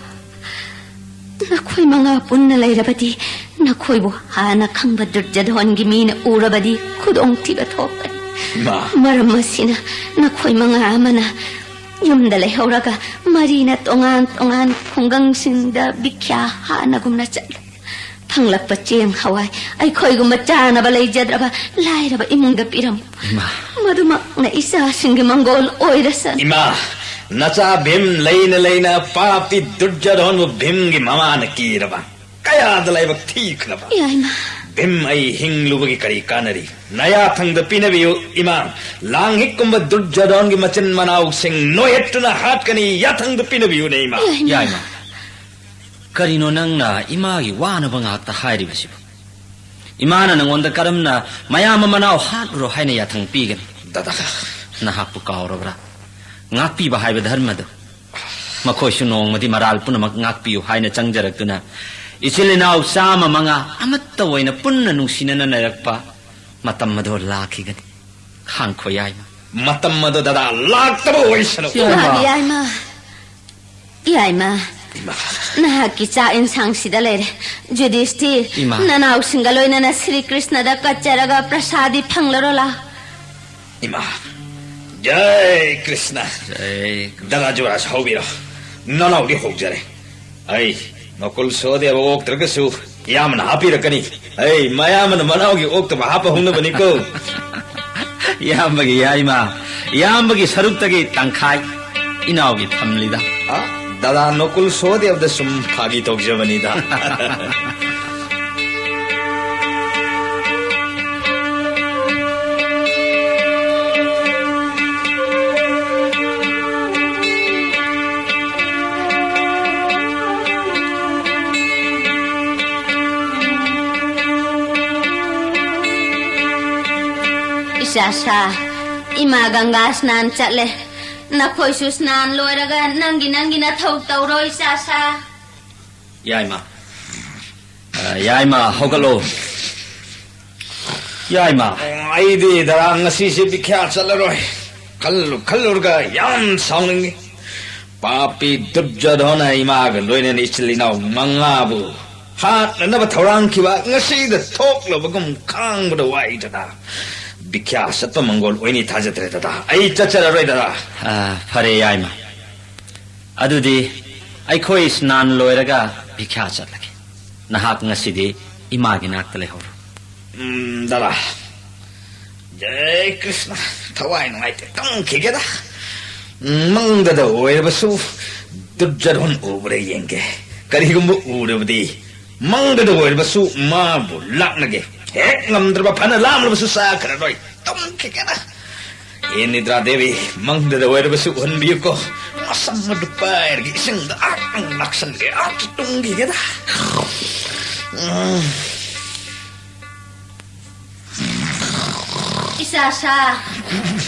ꯅꯈꯣꯏ ꯃꯉꯥ ꯄꯨꯟꯅ ꯂꯩꯔꯕꯗꯤ ꯅꯈꯣꯏꯕꯨ ꯍꯥꯟꯅ ꯈꯪꯕ ꯗꯨꯔꯖꯙꯣꯟꯒꯤ ꯃꯤꯅ ꯎꯔꯕꯗꯤ ꯈꯨꯗꯣꯡꯊꯤꯕ ꯊꯣꯛꯀꯅꯤ꯫ ꯏꯃꯥ꯫ ꯃꯔꯝ ꯑꯁꯤꯅ ꯅꯈꯣꯏ ꯃꯉꯥ ꯑꯃꯅ ꯌꯨꯝꯗ ꯂꯩꯍꯧꯔꯒ ꯃꯔꯤꯅ ꯇꯣꯉꯥꯟ ꯇꯣꯉꯥꯟ ꯈꯨꯡꯒꯪꯁꯤꯡꯗ ꯚꯤꯈ꯭ꯌꯥ ꯍꯥꯟꯅꯒꯨꯝꯅ ꯆꯠꯂꯨ꯫ ꯐꯪꯂꯛꯄ ꯆꯦꯡ ꯍꯋꯥꯏ ꯑꯩꯈꯣꯏꯒꯨꯝꯕ ꯆꯥꯅꯕ ꯂꯩꯖꯗ꯭ꯔꯕ ꯂꯥꯏꯔꯕ ꯏꯃꯨꯡꯗ ꯄꯤꯔꯝꯃꯨ꯫ ꯏꯃꯥ꯫ ꯃꯗꯨꯃꯛꯅ ꯏꯆꯥꯁꯤꯡꯒꯤ ꯃꯪꯒꯣꯜ ꯑꯣꯏꯔꯁꯅꯨ꯫ ꯏꯃꯥ, ꯅꯆꯥ ꯚꯤꯝ ꯂꯩꯅ ꯂꯩꯅ ꯄꯥꯄꯤ ꯗꯨꯔꯖꯣꯙꯣꯟꯕꯨ ꯚꯤꯝꯒꯤ ꯃꯃꯥꯅ ꯀꯤꯔꯕ? ꯀꯌꯥꯗ ꯂꯥꯏꯕꯛ ꯊꯤꯈ꯭ꯔꯕ? ꯌꯥꯏꯃ꯫ ꯚꯤꯝ, ꯑꯩ ꯍꯤꯡꯂꯨꯕꯒꯤ ꯀꯔꯤ ꯀꯥꯟꯅꯔꯤ? ꯅꯌꯥꯊꯪꯗ ꯄꯤꯅꯕꯤꯌꯨ, ꯏꯃꯥ꯫ ꯂꯥꯡꯍꯤꯛꯀꯨꯝꯕ ꯗꯨꯔꯖꯣꯙꯣꯟꯒꯤ ꯃꯆꯤꯟ ꯃꯅꯥꯎꯁꯤꯡ ꯅꯣꯏꯍꯠꯇꯨꯅ ꯍꯥꯠꯀꯅꯤ, ꯌꯥꯊꯪꯗ ꯄꯤꯅꯕꯤꯌꯨꯅꯦ, ꯏꯃꯥ꯫ ꯌꯥꯏꯃ꯫ ꯌꯥꯏꯃ꯫ ꯀꯔꯤꯅꯣ ꯅꯪꯅ ꯏꯃꯥꯒꯤ ꯋꯥꯅꯕ ꯉꯥꯛꯇ ꯍꯥꯏꯔꯤꯕꯁꯤꯕꯨ? ꯏꯃꯥꯅ ꯅꯪꯉꯣꯟꯗ ꯀꯔꯝꯅ ꯃꯌꯥꯝ ꯑꯃ ꯃꯅꯥꯎ ꯍꯥꯠꯂꯨꯔꯣ ꯍꯥꯏꯅ ꯌꯥꯊꯪ ꯄꯤꯒꯅꯤ? ꯗꯗꯥ꯫ ꯅꯍꯥꯛꯄꯨ ꯀꯥꯎꯔꯕ꯭ꯔꯥ? ꯉꯥꯛꯄꯤꯕ ꯍꯥꯏꯕ ꯙꯔꯃꯗꯨ꯫ ꯃꯈꯣꯏꯁꯨ ꯅꯣꯡꯃꯗꯤ ꯃꯔꯥꯜ ꯄꯨꯝꯅꯃꯛ ꯉꯥꯛꯄꯤꯌꯨ ꯍꯥꯏꯅ ꯆꯪꯖꯔꯛꯇꯨꯅ ꯏꯆꯤꯜ ꯏꯅꯥꯎ ꯆꯥꯝꯃ ꯃꯉꯥ ꯑꯃꯠꯇ ꯑꯣꯏꯅ ꯄꯨꯟꯅ ꯅꯨꯡꯁꯤꯅꯅ ꯅꯩꯔꯛꯄ ꯃꯇꯝ ꯑꯗꯨ ꯂꯥꯛꯈꯤꯒꯅꯤ꯫ ꯈꯥꯡꯈꯣ ꯌꯥꯏꯃ꯫ ꯃꯇꯝ ꯑꯗꯨ ꯗꯗꯥ ꯂꯥꯛꯇꯕ ꯑꯣꯏꯁꯅꯨ꯫ ꯏꯃꯥ꯫ ꯏꯃꯥ, ꯌꯥꯏꯃ꯫ ꯌꯥꯏꯃ꯫ ꯏꯃꯥ꯫ ꯅꯍꯥꯛꯀꯤ ꯆꯥꯛ ꯏꯟꯁꯥꯡꯁꯤꯗ ꯂꯩꯔꯦ꯫ ꯌꯨꯙꯤꯁꯇꯤꯔ, ꯏꯃꯥ꯫ ꯅꯅꯥꯎꯁꯤꯡꯒ ꯂꯣꯏꯅꯅ ꯁ꯭ꯔꯤ ꯀ꯭ꯔꯤꯁꯅꯗ ꯀꯠꯆꯔꯒ ꯄ꯭ꯔꯁꯥꯗꯤ ꯐꯪꯂꯔꯣ ꯂꯥꯎ꯫ ꯏꯃꯥ꯫ ꯖꯩ ꯀ꯭ꯔꯤꯁꯅ꯫ ꯖꯩ ꯀ꯭ꯔꯤꯁꯅ꯫ ꯗꯗꯥ ꯖꯨꯔꯥꯖ ꯍꯧꯕꯤꯔꯣ꯫ ꯅꯅꯥꯎꯗꯤ ꯍꯧꯖꯔꯦ꯫ ꯑꯩ ꯅꯀꯨꯜ ꯁꯍꯗꯦꯕ ꯑꯣꯛꯇ꯭ꯔꯒꯁꯨ ꯏꯌꯥꯝꯕꯅ ꯍꯥꯞꯄꯤꯔꯛꯀꯅꯤ꯫ ꯑꯩ ꯃꯌꯥꯝꯕꯅ ꯃꯅꯥꯎꯒꯤ ꯑꯣꯛꯇꯕ ꯍꯥꯞꯄ ꯍꯧꯅꯕꯅꯤꯀꯣ꯫ ꯏꯌꯥꯝꯕꯒꯤ ꯌꯥꯏꯃ, ꯏꯌꯥꯝꯕꯒꯤ ꯁꯔꯨꯛꯇꯒꯤ ꯇꯪꯈꯥꯏ ꯏꯅꯥꯎꯒꯤ ꯊꯝꯂꯤꯗ꯫ ꯑ, ꯗꯗꯥ ꯅꯀꯨꯜ ꯁꯍꯗꯦꯕꯗ ꯁꯨꯝ ꯐꯥꯒꯤ ꯇꯧꯖꯕꯅꯤꯗ꯫ ꯏꯆꯥ ꯁꯥ, ꯏꯃꯥ ꯒꯪꯒꯥ ꯁ꯭ꯅꯥꯟ ꯆꯠꯂꯦ꯫ ꯅꯈꯣꯏꯁꯨ ꯁ꯭ꯅꯥꯟ ꯂꯣꯏꯔꯒ ꯅꯪꯒꯤ ꯅꯪꯒꯤ ꯅꯊꯧ ꯇꯧꯔꯣ, ꯏꯆꯥꯁꯥ꯫ ꯌꯥꯏꯃ꯫ ꯑ, ꯌꯥꯏꯃ, ꯍꯧꯒꯠꯂꯣ꯫ ꯌꯥꯏꯃ꯫ ꯑꯩꯗꯤ ꯗꯔꯥ ꯉꯁꯤꯁꯦ ꯕꯤꯈ꯭ꯌꯥ ꯆꯠꯂꯔꯣꯏ꯫ ꯈꯜꯂꯨ ꯈꯜꯂꯨꯔꯒ ꯌꯥꯝ ꯁꯥꯎꯅꯤꯡꯉꯤ꯫ ꯄꯥꯄꯤ ꯗꯨꯔꯖꯣꯙꯅ ꯏꯃꯥꯒ ꯂꯣꯏꯅꯅ ꯏꯆꯤꯜ ꯏꯅꯥꯎ ꯃꯉꯥꯕꯨ ꯍꯥꯠꯅꯅꯕ ꯊꯧꯔꯥꯡꯈꯤꯕ ꯉꯁꯤꯗ ꯊꯣꯛꯂꯕꯒꯨꯝ ꯈꯥꯡꯕꯗ ꯋꯥꯏ ꯗꯗꯥ꯫ ꯕꯤꯈ꯭ꯌꯥ ꯆꯠꯄ ꯃꯪꯒꯣꯜ ꯑꯣꯏꯅꯤ ꯊꯥꯖꯗ꯭ꯔꯦ ꯗꯗꯥ꯫ ꯑꯩ ꯆꯠꯆꯔꯔꯣꯏ ꯗꯗꯥ꯫ ꯑ, ꯐꯔꯦ ꯌꯥꯏꯃ꯫ ꯑꯗꯨꯗꯤ ꯑꯩꯈꯣꯏ ꯁ꯭ꯅꯥꯟ ꯂꯣꯏꯔꯒ ꯕꯤꯈ꯭ꯌꯥ ꯆꯠꯂꯒꯦ꯫ ꯅꯍꯥꯛ ꯉꯁꯤꯗꯤ ꯏꯃꯥꯒꯤ ꯅꯥꯛꯇ ꯂꯩꯍꯧꯔꯣ꯫ ꯎꯝ, ꯗꯗꯥ꯫ ꯖꯩ ꯀ꯭ꯔꯤꯁꯅ, ꯊꯋꯥꯏ ꯅꯨꯡꯉꯥꯏꯇꯦ, ꯇꯨꯝꯈꯤꯒꯦꯗ꯫ ꯎꯝ, ꯃꯪꯗꯗ ꯑꯣꯏꯔꯕꯁꯨ ꯗꯨꯔꯖꯣꯙꯟ ꯎꯕ꯭ꯔꯥ ꯌꯦꯡꯒꯦ꯫ ꯀꯔꯤꯒꯨꯝꯕ ꯎꯔꯕꯗꯤ ꯃꯪꯗꯗ ꯑꯣꯏꯔꯕꯁꯨ ꯃꯥꯕꯨ ꯂꯥꯛꯅꯒꯦ꯫ ꯍꯦꯛ ꯉꯝꯗ꯭ꯔꯕ ꯐꯅ ꯂꯥꯝꯂꯕꯁꯨ ꯆꯥꯈ꯭ꯔꯔꯣꯏ, ꯇꯨꯝꯈꯤꯒꯦꯗ꯫ ꯍꯦ ꯅꯤꯗ꯭ꯔꯥ ꯗꯦꯕꯤ, ꯃꯪꯗꯗ ꯑꯣꯏꯔꯕꯁꯨ ꯎꯍꯟꯕꯤꯌꯨꯀꯣ꯫ ꯃꯁꯝ ꯑꯗꯨ ꯄꯥꯏꯔꯒ ꯏꯁꯤꯡꯗ ꯑꯥꯛ ꯂꯥꯛꯁꯟꯒꯦ, ꯑꯥꯛ ꯇꯨꯝꯈꯤꯒꯦꯗ꯫ ꯎꯝ꯫ ꯏꯆꯥꯁꯥ꯫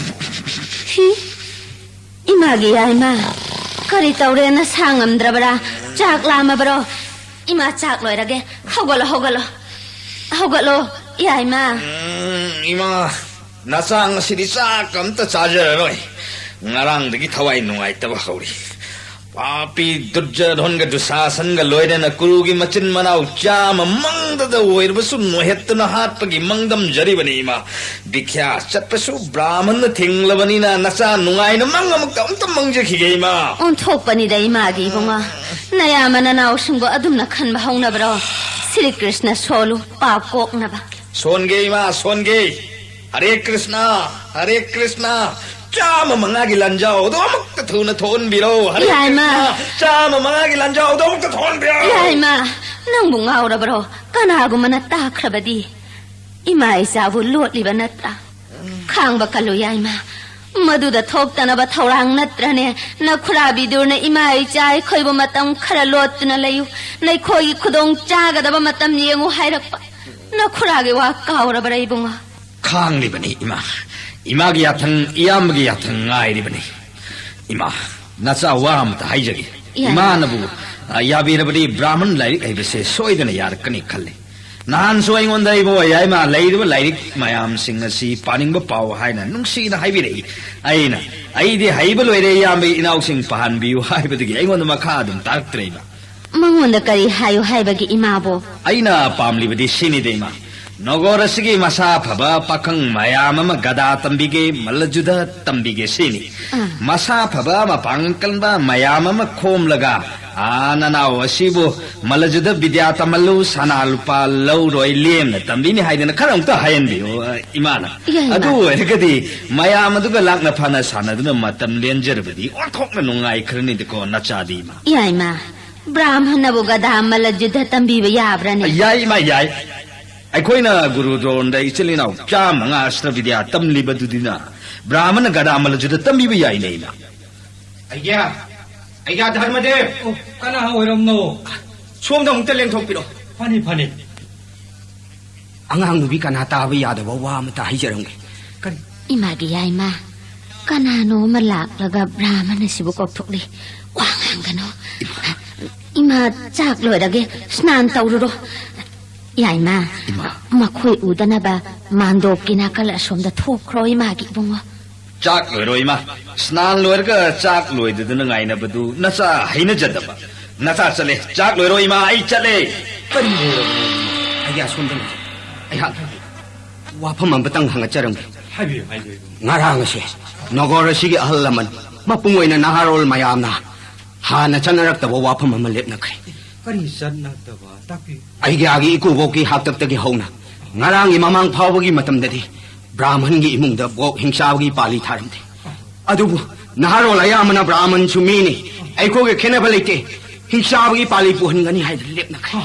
ꯍꯤ, ꯏꯃꯥꯒꯤ ꯌꯥꯏꯃ, ꯀꯔꯤ ꯇꯧꯔꯦ? ꯅꯁꯥ ꯉꯝꯗ꯭ꯔꯕꯔꯥ? ꯆꯥꯛ ꯂꯥꯝꯃꯕꯔꯣ? ꯏꯃꯥ, ꯆꯥꯛ ꯂꯣꯏꯔꯒꯦ꯫ ꯍꯧꯒꯠꯂꯣ, ꯍꯧꯒꯠꯂꯣ꯫ ꯍꯧꯒꯠꯂꯣ, ꯌꯥꯏꯃ꯫ ꯎꯝ, ꯏꯃꯥ, ꯅꯆꯥ ꯉꯁꯤꯗꯤ ꯆꯥꯛ ꯑꯝꯇ ꯆꯥꯖꯔꯔꯣꯏ꯫ ꯉꯔꯥꯡꯗꯒꯤ ꯊꯋꯥꯏ ꯅꯨꯡꯉꯥꯏꯇꯕ ꯍꯧꯔꯤ꯫ ꯄꯥꯄꯤ ꯗꯨꯔꯖꯣꯙꯟꯒ ꯗꯨꯁꯥꯁꯟꯒ ꯂꯣꯏꯅꯅ ꯀꯨꯔꯨꯒꯤ ꯃꯆꯤꯟ ꯃꯅꯥꯎ ꯆꯥꯝꯃ ꯃꯪꯗꯗ ꯑꯣꯏꯔꯕꯁꯨ ꯅꯣꯏꯍꯠꯇꯨꯅ ꯍꯥꯠꯄꯒꯤ ꯃꯪꯗꯝꯖꯔꯤꯕꯅꯤ, ꯏꯃꯥ꯫ ꯕꯤꯈ꯭ꯌꯥ ꯆꯠꯄꯁꯨ ꯕ꯭ꯔꯥꯍꯃꯟꯅ ꯊꯤꯡꯂꯕꯅꯤꯅ ꯅꯆꯥ ꯅꯨꯡꯉꯥꯏꯅ ꯃꯪ ꯑꯃꯨꯛꯇ ꯑꯝꯇ ꯃꯪꯖꯈꯤꯒꯦ, ꯏꯃꯥ꯫ ꯑꯣꯟꯊꯣꯛꯄꯅꯤꯗ ꯏꯃꯥꯒꯤ ꯏꯕꯨꯡꯉꯣ꯫ ꯅꯌꯥꯝꯕ ꯅꯅꯥꯎꯁꯤꯡꯕꯨ ꯑꯗꯨꯝꯅ ꯈꯟꯕ ꯍꯧꯅꯕ꯭ꯔꯣ? ꯁ꯭ꯔꯤ ꯀ꯭ꯔꯤꯁꯅ ꯁꯣꯜꯂꯨ, ꯄꯥꯞ ꯀꯣꯛꯅꯕ꯫ ꯁꯣꯟꯒꯦ, ꯏꯃꯥ, ꯁꯣꯟꯒꯦ꯫ ꯍꯔꯦ ꯀ꯭ꯔꯤꯁꯅ, ꯍꯔꯦ ꯀ꯭ꯔꯤꯁꯅ꯫ ꯆꯥꯝꯃ ꯃꯉꯥꯒꯤ ꯂꯥꯟꯖꯥꯎꯗꯣ ꯑꯃꯨꯛꯇ ꯊꯨꯅ ꯊꯣꯛꯍꯟꯕꯤꯔꯣ꯫ ꯍꯔꯦ ꯌꯥꯏꯃ꯫ ꯀ꯭ꯔꯤꯁꯅ, ꯆꯥꯝꯃ ꯃꯉꯥꯒꯤ ꯂꯥꯟꯖꯥꯎꯗꯣ ꯑꯃꯨꯛꯇ ꯊꯣꯛꯍꯟꯕꯤꯔꯣ꯫ ꯌꯥꯏꯃ, ꯅꯪꯕꯨ ꯉꯥꯎꯔꯕ꯭ꯔꯣ? ꯀꯅꯥꯒꯨꯝꯕꯅ ꯇꯥꯈ꯭ꯔꯕꯗꯤ? ꯏꯃꯥ ꯏꯆꯥꯕꯨ ꯂꯣꯠꯂꯤꯕ ꯅꯠꯇ꯭ꯔꯥ? ꯈꯥꯡꯕ ꯀꯜꯂꯨ, ꯌꯥꯏꯃ꯫ ꯃꯗꯨꯗ ꯊꯣꯛꯇꯅꯕ ꯊꯧꯔꯥꯡ ꯅꯠꯇ꯭ꯔꯅꯦ? ꯅꯈꯨꯔꯥ ꯕꯤꯗꯨꯔꯅ ꯏꯃꯥ ꯏꯆꯥ ꯑꯩꯈꯣꯏꯕꯨ ꯃꯇꯝ ꯈꯔ ꯂꯣꯠꯇꯨꯅ ꯂꯩꯌꯨ, ꯅꯈꯣꯏꯒꯤ ꯈꯨꯗꯣꯡ ꯆꯥꯒꯗꯕ ꯃꯇꯝ ꯌꯦꯡꯉꯨ ꯍꯥꯏꯔꯛꯄ꯫ ꯅꯈꯨꯔꯥꯒꯤ ꯋꯥ ꯀꯥꯎꯔꯕ꯭ꯔꯥ, ꯏꯕꯨꯡꯉꯣ? ꯈꯥꯡꯂꯤꯕꯅꯤ, ꯏꯃꯥ꯫ ꯏꯃꯥꯒꯤ ꯌꯥꯊꯪ, ꯏꯌꯥꯝꯕꯒꯤ ꯌꯥꯊꯪ ꯉꯥꯏꯔꯤꯕꯅꯤ꯫ ꯏꯃꯥ, ꯅꯆꯥ ꯋꯥ ꯑꯃꯇ ꯍꯥꯏꯖꯒꯦ꯫ ꯌꯥꯏ꯫ ꯏꯃꯥꯅꯕꯨ, ꯑ, ꯌꯥꯕꯤꯔꯕꯗꯤ ꯕ꯭ꯔꯥꯍꯃꯟ ꯂꯥꯏꯔꯤꯛ ꯍꯩꯕꯁꯦ ꯁꯣꯏꯗꯅ ꯌꯥꯔꯛꯀꯅꯤ ꯈꯜꯂꯤ꯫ ꯅꯍꯥꯟꯁꯨ ꯑꯩꯉꯣꯟꯗ ꯏꯕꯣ ꯌꯥꯏꯃ ꯂꯩꯔꯤꯕ ꯂꯥꯏꯔꯤꯛ ꯃꯌꯥꯝꯁꯤꯡ ꯑꯁꯤ ꯄꯥꯅꯤꯡꯕ ꯄꯥꯎ ꯍꯥꯏꯅ ꯅꯨꯡꯁꯤꯅ ꯍꯥꯏꯕꯤꯔꯛꯏ꯫ ꯑꯩꯅ, "ꯑꯩꯗꯤ ꯍꯩꯕ ꯂꯣꯏꯔꯦ ꯏꯌꯥꯝꯕ ꯏꯅꯥꯎꯁꯤꯡ ꯄꯥꯍꯟꯕꯤꯌꯨ" ꯍꯥꯏꯕꯗꯒꯤ ꯑꯩꯉꯣꯟꯗ ꯃꯈꯥ ꯑꯗꯨꯝ ꯇꯥꯔꯛꯇ꯭ꯔꯦ ꯏꯃꯥ꯫ ꯃꯉꯣꯟꯗ ꯀꯔꯤ ꯍꯥꯏꯌꯨ ꯍꯥꯏꯕꯒꯤ ꯏꯃꯥꯕꯣ? ꯑꯩꯅ ꯄꯥꯝꯂꯤꯕꯗꯤ ꯁꯤꯅꯤꯗ ꯏꯃꯥ, ꯅꯒꯣꯔ ꯑꯁꯤꯒꯤ ꯃꯁꯥ ꯐꯕ ꯄꯥꯈꯪ ꯃꯌꯥꯝ ꯑꯃ ꯒꯗꯥ ꯇꯝꯕꯤꯒꯦ, ꯃꯜꯂꯖꯨꯗ ꯇꯝꯕꯤꯒꯦ ꯁꯤꯅꯤ꯫ ꯑꯥ꯫ ꯃꯁꯥ ꯐꯕ ꯃꯄꯥꯡꯒꯜ ꯀꯟꯕ ꯃꯌꯥꯝ ꯑꯃ ꯈꯣꯝꯂꯒ, "ꯑꯥ, ꯅꯅꯥꯎ ꯑꯁꯤꯕꯨ ꯃꯜꯂꯖꯨꯗ ꯕꯤꯗ꯭ꯌꯥ ꯇꯝꯍꯜꯂꯨ, ꯁꯅꯥ ꯂꯨꯄꯥ ꯂꯧꯔꯣꯏ, ꯂꯦꯝꯅ ꯇꯝꯕꯤꯅꯤ" ꯍꯥꯏꯗꯅ ꯈꯔ ꯑꯃꯨꯛꯇ ꯍꯥꯏꯍꯟꯕꯤꯌꯨ, ꯑ, ꯏꯃꯥꯅ꯫ ꯌꯥꯏ, ꯏꯃꯥ꯫ ꯑꯗꯨ ꯑꯣꯏꯔꯒꯗꯤ ꯃꯌꯥꯝ ꯑꯗꯨꯒ ꯂꯥꯛꯅ ꯐꯅ ꯁꯥꯟꯅꯗꯨꯅ ꯃꯇꯝ ꯂꯦꯟꯖꯔꯕꯗꯤ ꯑꯣꯟꯊꯣꯛꯅ ꯅꯨꯡꯉꯥꯏꯈ꯭ꯔꯅꯤꯗꯀꯣ ꯅꯆꯥꯗꯤ, ꯏꯃꯥ꯫ ꯌꯥꯏ, ꯏꯃꯥ꯫ ꯕ꯭ꯔꯥꯍꯃꯟꯅꯕꯨ ꯒꯗꯥ ꯃꯜꯂꯖꯨꯗ ꯇꯝꯕꯤꯕ ꯌꯥꯕ꯭ꯔꯅꯦ? ꯌꯥꯏ, ꯏꯃꯥ, ꯌꯥꯏ꯫ ꯑꯩꯈꯣꯏꯅ ꯒꯨꯔꯨ ꯗ꯭ꯔꯣꯟꯗ ꯏꯆꯤꯜ ꯏꯅꯥꯎ ꯆꯥꯝꯃꯉꯥ ꯑꯁꯇ꯭ꯔ ꯕꯤꯗ꯭ꯌꯥ ꯇꯝꯂꯤꯕꯗꯨꯗꯤꯅ ꯕ꯭ꯔꯥꯍꯃꯟꯅ ꯒꯗꯥ ꯃꯜꯂꯖꯨꯗ ꯇꯝꯕꯤꯕ ꯌꯥꯏꯅꯦ, ꯏꯃꯥ꯫ ꯑꯩꯒ꯭ꯌꯥ, ꯑꯩꯒ꯭ꯌꯥ ꯙꯔꯃꯗꯦꯕ! ꯑꯣ, ꯀꯅꯥ ꯑꯣꯏꯔꯝꯅꯣ? ꯁꯣꯝꯗ ꯑꯃꯨꯛꯇ ꯂꯦꯡꯊꯣꯛꯄꯤꯔꯣ꯫ ꯐꯅꯤ, ꯐꯅꯤ꯫ ꯑꯉꯥꯡ ꯅꯨꯄꯤ ꯀꯅꯥ ꯇꯥꯕ ꯌꯥꯗꯕ ꯋꯥ ꯑꯃꯇ ꯍꯥꯏꯖꯔꯝꯒꯦ꯫ ꯀꯔꯤ? ꯏꯃꯥꯒꯤ ꯌꯥꯏꯃ, ꯀꯅꯥꯅꯣ ꯑꯃ ꯂꯥꯛꯂꯒ ꯕ꯭ꯔꯥꯍꯃꯟ ꯑꯁꯤꯕꯨ ꯀꯧꯊꯣꯛꯂꯤ꯫ ꯋꯥ ꯉꯥꯡꯒꯅꯨ꯫ ꯏꯃꯥ, ꯆꯥꯛ ꯂꯣꯏꯔꯒꯦ, ꯁ꯭ꯅꯥꯟ ꯇꯧꯔꯨꯔꯣ꯫ ꯌꯥꯏꯃ, ꯏꯃꯥ꯫ ꯃꯈꯣꯏ ꯎꯗꯅꯕ ꯃꯥꯟꯗꯣꯞꯀꯤ ꯅꯥꯀꯜ ꯑꯁꯣꯝꯗ ꯊꯣꯛꯈ꯭ꯔꯣ, ꯏꯃꯥꯒꯤ ꯏꯕꯨꯡꯉꯣ꯫ ꯆꯥꯛ ꯂꯣꯏꯔꯣ, ꯏꯃꯥ꯫ ꯁ꯭ꯅꯥꯟ ꯂꯣꯏꯔꯒ ꯆꯥꯛ ꯂꯣꯏꯗꯗꯅ ꯉꯥꯏꯅꯕꯗꯨ ꯅꯆꯥ ꯍꯩꯅꯖꯗꯕ꯫ ꯅꯆꯥ ꯆꯠꯂꯦ꯫ ꯆꯥꯛ ꯂꯣꯏꯔꯣ, ꯏꯃꯥ, ꯑꯩ ꯆꯠꯂꯦ꯫ ꯀꯔꯤ ꯂꯣꯏꯔꯕꯅꯣ, ꯏꯃꯥ? ꯑꯩ ꯑꯁꯣꯝꯗ ꯂꯩ꯫ ꯑꯩꯍꯥꯛ ꯋꯥꯐꯝ ꯑꯃꯇꯪ ꯍꯪꯒꯠꯆꯔꯝꯒꯦ꯫ ꯍꯥꯏꯕꯤꯌꯨ, ꯍꯥꯏꯕꯤꯌꯨ, ꯏꯕꯨꯡꯉꯣ꯫ ꯉꯔꯥꯡ ꯑꯁꯦ ꯅꯒꯣꯔ ꯑꯁꯤꯒꯤ ꯑꯍꯜ ꯂꯃꯟ, ꯃꯄꯨꯡ ꯑꯣꯏꯅ ꯅꯍꯥꯔꯣꯜ ꯃꯌꯥꯝꯅ ꯍꯥꯟꯅ ꯆꯠꯅꯔꯛꯇꯕ ꯋꯥꯐꯝ ꯑꯃ ꯂꯦꯞꯅꯈ꯭ꯔꯦ꯫ ꯀꯔꯤ ꯆꯠꯅꯗꯕ? ꯇꯥꯛꯄꯤꯌꯨ꯫ ꯑꯩꯒꯤ ꯏꯀꯨꯕꯣꯛꯀꯤ ꯍꯥꯛꯇꯛꯇꯒꯤ ꯍꯧꯅ ꯉꯔꯥꯡꯒꯤ ꯃꯃꯥꯡ ꯐꯥꯎꯕꯒꯤ ꯃꯇꯝꯗꯗꯤ ꯕ꯭ꯔꯥꯍꯃꯟꯒꯤ ꯏꯃꯨꯡꯗ ꯕꯣꯛ ꯍꯤꯡꯁꯥꯕꯒꯤ ꯄꯥꯜꯂꯤ ꯊꯥꯔꯝꯗꯦ꯫ ꯑꯗꯨꯕꯨ ꯅꯍꯥꯔꯣꯜ ꯑꯌꯥꯝꯕꯅ ꯕ꯭ꯔꯥꯍꯃꯟꯁꯨ ꯃꯤꯅꯤ, ꯑꯩꯈꯣꯏꯒ ꯈꯦꯠꯅꯕ ꯂꯩꯇꯦ, ꯍꯤꯡꯁꯥꯕꯒꯤ ꯄꯥꯜꯂꯤ ꯄꯨꯍꯟꯒꯅꯤ ꯍꯥꯏꯗꯨꯅ ꯂꯦꯞꯅꯈ꯭ꯔꯦ꯫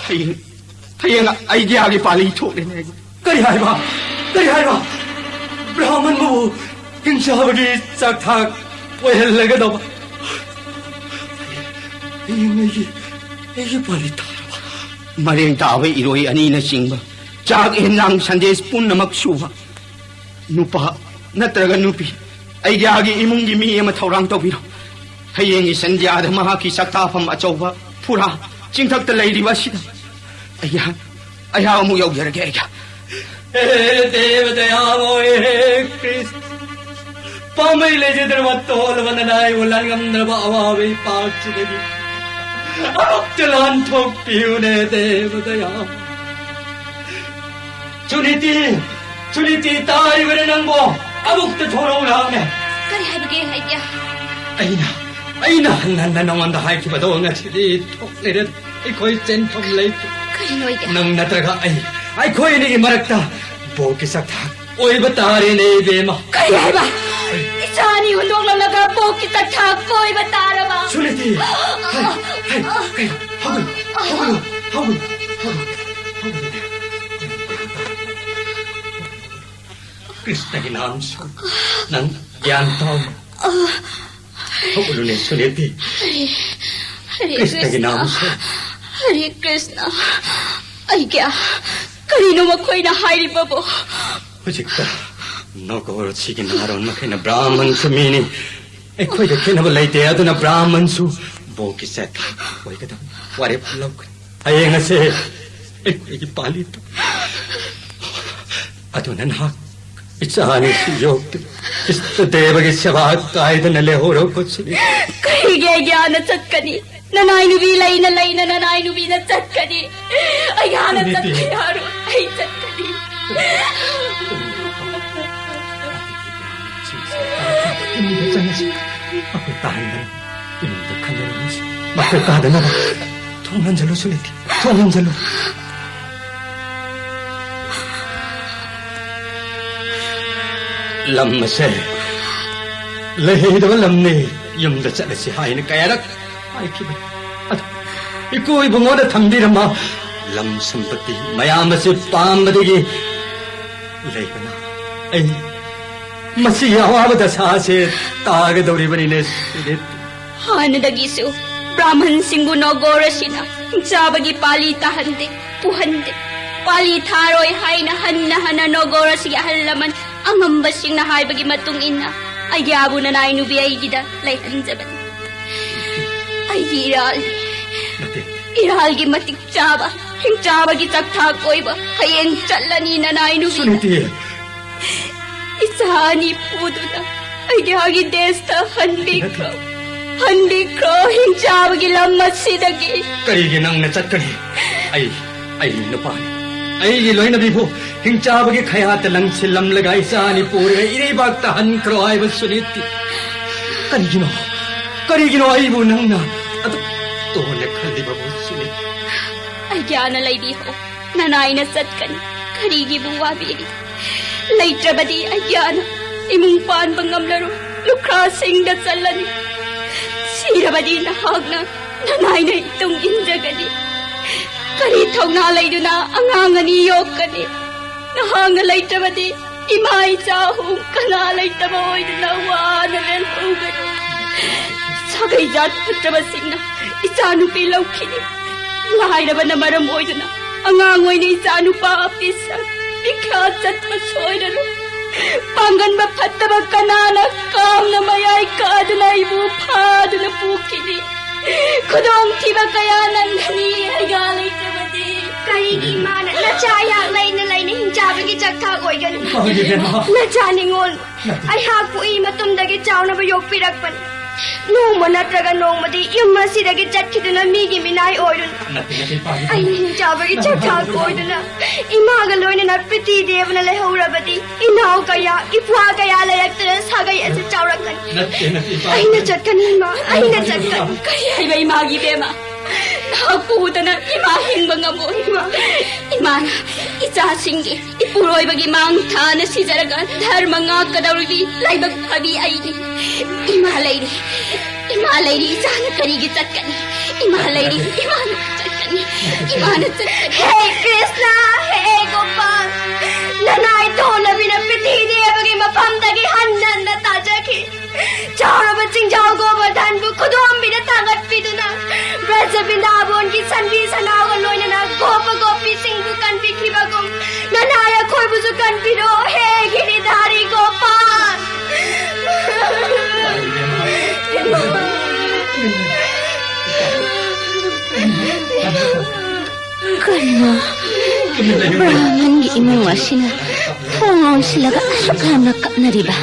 ꯍꯌꯦꯡ, ꯍꯌꯦꯡ ꯑꯩꯒꯤ ꯄꯥꯜꯂꯤ ꯊꯣꯛꯂꯦꯅꯦ꯫ ꯀꯔꯤ ꯍꯥꯏꯕ? ꯀꯔꯤ ꯍꯥꯏꯕ? ꯕ꯭ꯔꯥꯍꯃꯟꯕꯨ ꯍꯤꯡꯁꯥꯕꯒꯤ ꯆꯥꯛꯊꯥꯛ ꯑꯣꯏꯍꯜꯂꯒꯗꯧꯕ꯫ ꯍꯌꯦꯡ ꯑꯩꯒꯤ, ꯑꯩꯒꯤ ꯄꯥꯜꯂꯤ ꯇꯥꯔꯕ? ꯃꯔꯦꯡ ꯇꯥꯕ ꯏꯔꯣꯏ ꯑꯅꯤꯅꯆꯤꯡꯕ, ꯆꯥꯛ ꯌꯦꯟꯖꯥꯡ ꯁꯟꯗꯦꯁ ꯄꯨꯝꯅꯃꯛ ꯁꯨꯕ, ꯅꯨꯄꯥ ꯅꯠꯇ꯭ꯔꯒ ꯅꯨꯄꯤ, ꯑꯩꯒꯤ ꯏꯃꯨꯡꯒꯤ ꯃꯤ ꯑꯃ ꯊꯧꯔꯥꯡ ꯇꯧꯕꯤꯔꯣ꯫ ꯍꯌꯦꯡꯒꯤ ꯁꯟꯙ꯭ꯌꯥꯗ ꯃꯍꯥꯛꯀꯤ ꯆꯥꯛꯇꯥꯐꯝ ꯑꯆꯧꯕ ꯐꯨꯔꯥ ꯆꯤꯡꯊꯛꯇ ꯂꯩꯔꯤꯕ ꯑꯁꯤꯗ ꯑꯩꯍꯥꯛ, ꯑꯩꯍꯥꯛ ꯑꯃꯨꯛ ꯌꯧꯖꯔꯒꯦ꯫ ꯑꯩꯍꯥꯛ꯫ ꯍꯦ ꯗꯦꯕ ꯗꯌꯥꯃꯣꯏ, ꯍꯦ ꯀ꯭ꯔꯤꯁꯅ, ꯄꯥꯝꯕꯩ ꯂꯩꯖꯗ꯭ꯔꯕ ꯇꯣꯜꯂꯕ ꯅꯅꯥꯏꯕꯨ ꯂꯥꯟꯉꯝꯗ꯭ꯔꯕ ꯑꯋꯥꯕ ꯏꯄꯥꯛꯁꯤꯗꯒꯤ ꯑꯃꯨꯛꯇ ꯂꯥꯟꯊꯣꯛꯄꯤꯌꯨꯅꯦ ꯗꯦꯕ ꯗꯌꯥ꯫ ꯁꯨꯅꯤꯇꯤ, ꯁꯨꯅꯤꯇꯤ, ꯇꯥꯔꯤꯕꯔ ꯅꯪꯕꯣ? ꯑꯃꯨꯛꯇ ꯊꯣꯔꯛꯎ ꯂꯥꯛꯅꯦ꯫ ꯀꯔꯤ ꯍꯥꯏꯕꯒꯦ, ꯍꯥꯏꯗꯤ? ꯑꯩꯅ, ꯑꯩꯅ ꯍꯟꯅ ꯍꯟꯅ ꯅꯉꯣꯟꯗ ꯍꯥꯏꯈꯤꯕꯗꯣ ꯉꯁꯤꯗꯤ ꯊꯣꯛꯂꯦꯗ꯫ ꯑꯩꯈꯣꯏ ꯆꯦꯟꯐꯝ ꯂꯩꯇꯦ꯫ ꯀꯔꯤꯅꯣ, ꯍꯥꯏꯗꯤ? ꯅꯪ ꯅꯠꯇ꯭ꯔꯒ ꯑꯩ, ꯑꯩꯈꯣꯏ ꯑꯅꯤꯒꯤ ꯃꯔꯛꯇ ꯕꯣꯛꯀꯤ ꯆꯥꯛꯊꯥꯛ ꯑꯣꯏꯕ ꯇꯥꯔꯦꯅꯦ, ꯏꯕꯦꯝꯃ꯫ ꯀꯔꯤ ꯍꯥꯏꯕ? ꯏꯆꯥ ꯑꯅꯤ ꯍꯨꯟꯗꯣꯛꯂꯝꯂꯒ ꯕꯣꯛꯀꯤ ꯆꯥꯛꯊꯥꯛ ꯑꯣꯏꯕ ꯇꯥꯔꯕ? ꯁꯨꯅꯤꯇꯤ, ꯍꯩ, ꯍꯩ, ꯀꯩꯅꯣ? ꯍꯧꯒꯠꯂꯨ, ꯍꯧꯒꯠꯂꯨ, ꯍꯧꯒꯠꯂꯨ, ꯍꯧꯒꯠꯂꯨ, ꯍꯧꯒꯠꯂꯨ꯫ ꯀ꯭ꯔꯤꯁꯅꯒꯤ ꯅꯥꯝꯁꯨ ꯅꯪ ꯒ꯭ꯌꯥꯟ ꯇꯥꯎ꯫ ꯍꯧꯒꯠꯂꯨꯅꯦ, ꯁꯨꯅꯤꯇꯤ꯫ ꯍꯔꯦ, ꯍꯔꯦ ꯀ꯭ꯔꯤꯁꯅꯒꯤ ꯀ꯭ꯔꯤꯁꯅ, ꯅꯥꯝꯁꯨ꯫ ꯍꯔꯦ ꯀ꯭ꯔꯤꯁꯅ꯫ ꯑꯩꯒꯤ, ꯀꯔꯤꯅꯣ ꯃꯈꯣꯏꯅ ꯍꯥꯏꯔꯤꯕꯕꯨ? ꯍꯧꯖꯤꯛꯇ ꯅꯣꯒꯣꯔꯁꯤꯒꯤ ꯅꯍꯥꯔꯣꯟ ꯃꯈꯩꯅ ꯕ꯭ꯔꯥꯍꯃꯟꯁꯨ ꯃꯤꯅꯤ꯫ ꯑꯩꯈꯣꯏꯗ ꯈꯦꯠꯅꯕ ꯂꯩꯇꯦ, ꯑꯗꯨꯅ ꯕ꯭ꯔꯥꯍꯃꯟꯁꯨ ꯕꯣꯛꯀꯤ ꯆꯥꯛꯊꯥꯛ ꯑꯣꯏꯒꯗꯕ ꯋꯥꯔꯦꯞ ꯂꯧꯈ꯭ꯔꯦ꯫ ꯍꯌꯦꯡ ꯑꯁꯦ ꯑꯩꯈꯣꯏꯒꯤ ꯄꯥꯂꯤ ꯇꯥ-, ꯑꯗꯨꯅ ꯅꯍꯥꯛ ꯏꯆꯥ ꯑꯅꯤꯁꯤ ꯌꯣꯛꯇꯨꯅ ꯏꯁꯇ ꯗꯦꯕꯒꯤ ꯁꯦꯕꯥ ꯀꯥꯏꯗꯅ ꯂꯩꯍꯧꯔꯣ, ꯀꯣꯆꯤꯅꯤ꯫ ꯀꯔꯤꯒꯤ ꯑꯩꯒꯤ ꯍꯥꯟꯅ ꯆꯠꯀꯅꯤ? ꯅꯅꯥꯏ ꯅꯨꯄꯤ ꯂꯩꯅ ꯂꯩꯅ ꯅꯅꯥꯏ ꯅꯨꯄꯤꯅ ꯆꯠꯀꯅꯤ꯫ ꯑꯩꯒꯤ ꯍꯥꯟꯅ ꯅꯨꯄꯤ꯫ ꯆꯠꯄ ꯌꯥꯔꯣꯏ꯫ ꯑꯩ ꯆꯠꯀꯅꯤ꯫ ꯏꯃꯨꯡꯗ ꯆꯪꯉꯁꯤ꯫ ꯃꯈꯣꯏ ꯇꯥꯍꯟꯗꯅ ꯏꯃꯨꯡꯗ ꯈꯟꯅꯔꯝꯃꯁꯤ꯫ ꯃꯈꯣꯏ ꯇꯥꯗꯅꯕ ꯊꯣꯡ ꯍꯟꯖꯜꯂꯨ, ꯁꯨꯅꯤꯇꯤ꯫ ꯊꯣꯡ ꯍꯟꯖꯜꯂꯨ꯫ ꯂꯝ ꯑꯁꯦ ꯂꯩꯍꯩꯗꯕ ꯂꯝꯅꯤ, ꯌꯨꯝꯗ ꯆꯠꯂꯁꯤ ꯍꯥꯏꯅ ꯀꯌꯥꯔꯛ ꯍꯥꯏꯈꯤꯕꯅꯤ꯫ ꯑꯗꯨ ꯏꯀꯨ ꯏꯕꯨꯡꯉꯣꯅ ꯊꯝꯕꯤꯔꯝꯕ ꯂꯝ ꯁꯝꯄꯇꯤ ꯃꯌꯥꯝ ꯑꯁꯤ ꯄꯥꯝꯕꯗꯒꯤ ꯂꯩꯕꯅ ꯑꯩ ꯃꯁꯤꯒꯤ ꯑꯋꯥꯕ ꯗꯁꯥ ꯑꯁꯤ ꯇꯥꯒꯗꯧꯔꯤꯕꯅꯤꯅꯦ, ꯁꯨꯅꯤꯇꯤ꯫ ꯍꯥꯟꯅꯗꯒꯤꯁꯨ ꯕ꯭ꯔꯥꯍꯃꯟꯁꯤꯡꯕꯨ ꯅꯣꯒꯣꯔ ꯑꯁꯤꯅ ꯆꯥꯕꯒꯤ ꯄꯥꯂꯤ ꯇꯥꯍꯟꯗꯦ, ꯄꯨꯍꯟꯗꯦ꯫ ꯄꯥꯂꯤ ꯊꯥꯔꯣꯏ ꯍꯥꯏꯅ ꯍꯟꯅ ꯍꯟꯅ ꯅꯣꯒꯣꯔ ꯑꯁꯤꯒꯤ ꯑꯍꯜ ꯂꯃꯟ ꯑꯉꯝꯕꯁꯤꯡꯅ ꯍꯥꯏꯕꯒꯤ ꯃꯇꯨꯡ ꯏꯟꯅ ꯑꯩꯒꯤ ꯑꯥꯕꯨ ꯅꯅꯥꯏ ꯅꯨꯄꯤ ꯑꯩꯒꯤꯗ ꯂꯩꯍꯟꯖꯕꯅꯤ꯫ ꯑꯩꯒꯤ ꯏꯔꯥꯜ, ꯏꯔꯥꯜꯒꯤ ꯃꯇꯤꯛ ꯆꯥꯕ, ꯍꯤꯡꯆꯥꯕꯒꯤ ꯆꯥꯛꯊꯥꯛ ꯑꯣꯏꯕ ꯍꯌꯦꯡ ꯆꯠꯂꯅꯤ ꯅꯅꯥꯏ ꯅꯨꯄꯤ꯫ ꯁꯨꯅꯤꯇꯤ꯫ ꯏꯆꯥ ꯑꯅꯤ ꯄꯨꯗꯨꯅ ꯑꯩꯒꯤ ꯍꯥꯒꯤ ꯗꯦꯁꯇ ꯍꯟꯕꯤꯈ꯭ꯔꯣ꯫ ꯍꯟꯕꯤꯈ꯭ꯔꯣ ꯍꯤꯡꯆꯥꯕꯒꯤ ꯂꯝ ꯑꯁꯤꯗꯒꯤ꯫ ꯀꯔꯤꯒꯤ ꯅꯪꯅ ꯆꯠꯀꯅꯤ? ꯑꯩ, ꯑꯩ ꯅꯨꯄꯥꯅꯤ꯫ ꯑꯩꯒꯤ ꯂꯣꯏꯅꯕꯤꯕꯨ ꯍꯤꯡꯆꯥꯕꯒꯤ ꯈꯌꯥꯠꯇ ꯂꯪꯁꯤꯜꯂꯝꯂꯒ ꯏꯆꯥ ꯑꯅꯤ ꯄꯨꯔꯒ ꯏꯔꯩꯕꯥꯛꯇ ꯍꯟꯈ꯭ꯔꯣ ꯍꯥꯏꯕ ꯁꯨꯅꯤꯇꯤ꯫ ꯀꯔꯤꯒꯤꯅꯣ? ꯀꯔꯤꯒꯤꯅꯣ ꯑꯩꯕꯨ ꯅꯪꯅ ꯑꯗꯨꯛ ꯇꯣꯟꯅ ꯈꯜꯂꯤꯕꯕꯨ ꯁꯨꯅꯤꯇꯤ? ꯑꯩꯒꯤ ꯑꯥꯅ ꯂꯩꯕꯤꯍꯧ꯫ ꯅꯅꯥꯏꯅ ꯆꯠꯀꯅꯤ꯫ ꯀꯔꯤꯒꯤꯕꯨ ꯋꯥꯕꯤꯔꯤ? ꯂꯩꯇ꯭ꯔꯕꯗꯤ ꯑꯩꯒꯤ ꯑꯥꯅ ꯏꯃꯨꯡ ꯄꯥꯟꯕ ꯉꯝꯂꯔꯣꯏ꯫ ꯂꯨꯈ꯭ꯔꯥꯁꯤꯡꯗ ꯆꯠꯂꯅꯤ꯫ ꯁꯤꯔꯕꯗꯤ ꯅꯍꯥꯛꯅ ꯅꯅꯥꯏꯅ ꯏꯇꯨꯡ ꯏꯟꯖꯒꯅꯤ꯫ ꯀꯔꯤ ꯊꯧꯅꯥ ꯂꯩꯗꯨꯅ ꯑꯉꯥꯡ ꯑꯅꯤ ꯌꯣꯛꯀꯅꯤ? ꯅꯍꯥꯛꯅ ꯂꯩꯇ꯭ꯔꯕꯗꯤ ꯏꯃꯥ ꯏꯆꯥ ꯑꯍꯨꯝ ꯀꯅꯥ ꯂꯩꯇꯕ ꯑꯣꯏꯗꯨꯅ ꯋꯥꯅ ꯂꯦꯜꯍꯧꯒꯅꯤ꯫ ꯁꯥꯒꯩ ꯖꯥꯠ ꯐꯠꯇꯕꯁꯤꯡꯅ ꯏꯆꯥ ꯅꯨꯄꯤ ꯂꯧꯈꯤꯅꯤ꯫ ꯂꯥꯏꯔꯕꯅ ꯃꯔꯝ ꯑꯣꯏꯗꯨꯅ ꯑꯉꯥꯡ ꯑꯣꯏꯅ ꯏꯆꯥ ꯅꯨꯄꯥ ꯄꯤꯁꯛ ꯄꯤꯈ꯭ꯌꯥ ꯆꯠꯄ ꯁꯣꯏꯔꯔꯣꯏ꯫ ꯄꯥꯡꯒꯟꯕ ꯐꯠꯇꯕ ꯀꯅꯥꯅ ꯀꯥꯝꯅ ꯃꯌꯥꯏ ꯀꯥꯗꯨꯅ ꯑꯩꯕꯨ ꯐꯥꯗꯨꯅ ꯄꯨꯈꯤꯅꯤ? ꯈꯨꯗꯣꯡꯊꯤꯕ ꯀꯌꯥ ꯅꯪꯒꯅꯤ ꯑꯩꯒ ꯂꯩꯇꯕꯗꯤ꯫ ꯀꯔꯤꯒꯤ ꯏꯃꯥꯅ ꯅꯆꯥ ꯑꯩꯍꯥꯛ ꯂꯩꯅ ꯂꯩꯅ ꯍꯤꯡꯆꯥꯕꯒꯤ ꯆꯥꯛꯊꯥꯛ ꯑꯣꯏꯒꯅꯤ? ꯏꯃꯥꯒꯤ ꯏꯕꯦꯝꯃ꯫ ꯅꯆꯥ ꯅꯤꯉꯣꯜ ꯅꯠꯇꯦ꯫ ꯑꯩꯍꯥꯛ ꯄꯣꯛꯏ ꯃꯇꯨꯡꯗꯒꯤ ꯆꯥꯎꯅꯕ ꯌꯣꯛꯄꯤꯔꯛꯄꯅꯤ꯫ ꯅꯣꯡꯃ ꯅꯠꯇ꯭ꯔꯒ ꯅꯣꯡꯃꯗꯤ ꯌꯨꯝ ꯑꯁꯤꯗꯒꯤ ꯆꯠꯈꯤꯗꯨꯅ ꯃꯤꯒꯤ ꯃꯤꯅꯥꯏ ꯑꯣꯏꯔꯨꯅꯨ꯫ ꯅꯠꯇꯦ, ꯅꯠꯇꯦ, ꯏꯄꯥꯒꯤ ꯑꯩꯅ ꯍꯤꯡꯆꯥꯕꯒꯤ ꯅꯪ ꯆꯥꯛꯊꯥꯛ ꯍꯥꯏꯕꯗꯣ ꯑꯣꯏꯗꯨꯅ ꯏꯃꯥꯒ ꯂꯣꯏꯅꯅ ꯄ꯭ꯔꯤꯊꯤ ꯗꯦꯕꯅ ꯂꯩꯍꯧꯔꯕꯗꯤ ꯏꯅꯥꯎ ꯀꯌꯥ, ꯏꯄ꯭ꯋꯥ ꯀꯌꯥ ꯂꯩꯔꯛꯇꯨꯅ ꯁꯥꯒꯩ ꯑꯁꯤ ꯆꯥꯎꯔꯛꯀꯅꯤ꯫ ꯅꯠꯇꯦ, ꯅꯠꯇꯦ, ꯏꯄꯥꯒꯤ ꯑꯩꯅ ꯆꯠꯀꯅꯤ ꯏꯃꯥ, ꯑꯩꯅ ꯆꯠꯀꯅꯤ꯫ ꯀꯔꯤ ꯍꯥꯏꯕ ꯏꯃꯥꯒꯤ ꯏꯕꯦꯝꯃ? ꯅꯍꯥꯛ ꯄꯨꯗꯅ ꯏꯃꯥ ꯍꯤꯡꯕ ꯉꯝꯃꯣꯏ꯫ ꯏꯃꯥ, ꯏꯃꯥꯅ ꯏꯆꯥꯁꯤꯡꯒꯤ ꯏꯄꯨꯔꯣꯏꯕꯒꯤ ꯃꯥꯡ ꯊꯥꯅ ꯁꯤꯖꯔꯒ ꯙꯔꯃ ꯉꯥꯛꯀꯗꯧꯔꯤꯕꯤ ꯂꯥꯏꯕꯛ ꯐꯕꯤ ꯑꯩꯅꯤ꯫ ꯏꯃꯥ ꯂꯩꯔꯤ, ꯏꯃꯥ ꯂꯩꯔꯤ, ꯏꯆꯥꯅ ꯀꯔꯤꯒꯤ ꯆꯠꯀꯅꯤ? ꯏꯃꯥ ꯂꯩꯔꯤ, ꯏꯃꯥꯅ ꯆꯠꯀꯅꯤ, ꯏꯃꯥꯅ ꯆꯠꯀꯅꯤ꯫ ꯍꯦ ꯀ꯭ꯔꯤꯁꯅ, ꯍꯦ ꯒꯣꯄꯥꯜ, ꯅꯅꯥꯏ ꯇꯣꯟꯅꯕꯤꯅ ꯄ꯭ꯔꯤꯊꯤ ꯗꯦꯕꯒꯤ ꯃꯐꯝꯗꯒꯤ ꯍꯟꯅ ꯍꯟꯅ ꯇꯥꯖꯈꯤ꯫ ꯆꯥꯎꯔꯕ ꯆꯤꯡꯖꯥꯎ ꯒꯣꯕꯔꯙꯟꯕꯨ ꯈꯨꯗꯣꯝꯕꯤꯅ ꯊꯥꯡꯒꯠꯄꯤꯗꯨꯅ ꯕ꯭ꯔꯖ ꯕ꯭ꯔꯤꯟꯗꯥꯕꯣꯟꯒꯤ ꯁꯟꯕꯤ ꯁꯅꯥꯎꯒ ꯂꯣꯏꯅꯅ ꯒꯣꯄ ꯒꯣꯄꯤꯁꯤꯡꯕꯨ ꯀꯟꯕꯤꯈꯤꯕꯒꯨꯝ ꯅꯅꯥꯏ ꯑꯩꯈꯣꯏꯕꯨꯁꯨ ꯀꯟꯕꯤꯔꯣ ꯍꯦ ꯒꯤꯔꯤꯙꯥꯔꯤ ꯒꯣꯄꯥꯜ꯫ ꯀꯔꯤꯅꯣ? ꯕ꯭ꯔꯥꯍꯃꯟꯒꯤ ꯏꯃꯨꯡ ꯑꯁꯤꯅ ꯊꯣꯡ ꯂꯣꯟꯁꯤꯜꯂꯒ ꯑꯁꯨꯛ ꯌꯥꯝꯅ ꯀꯞꯅꯔꯤꯕ?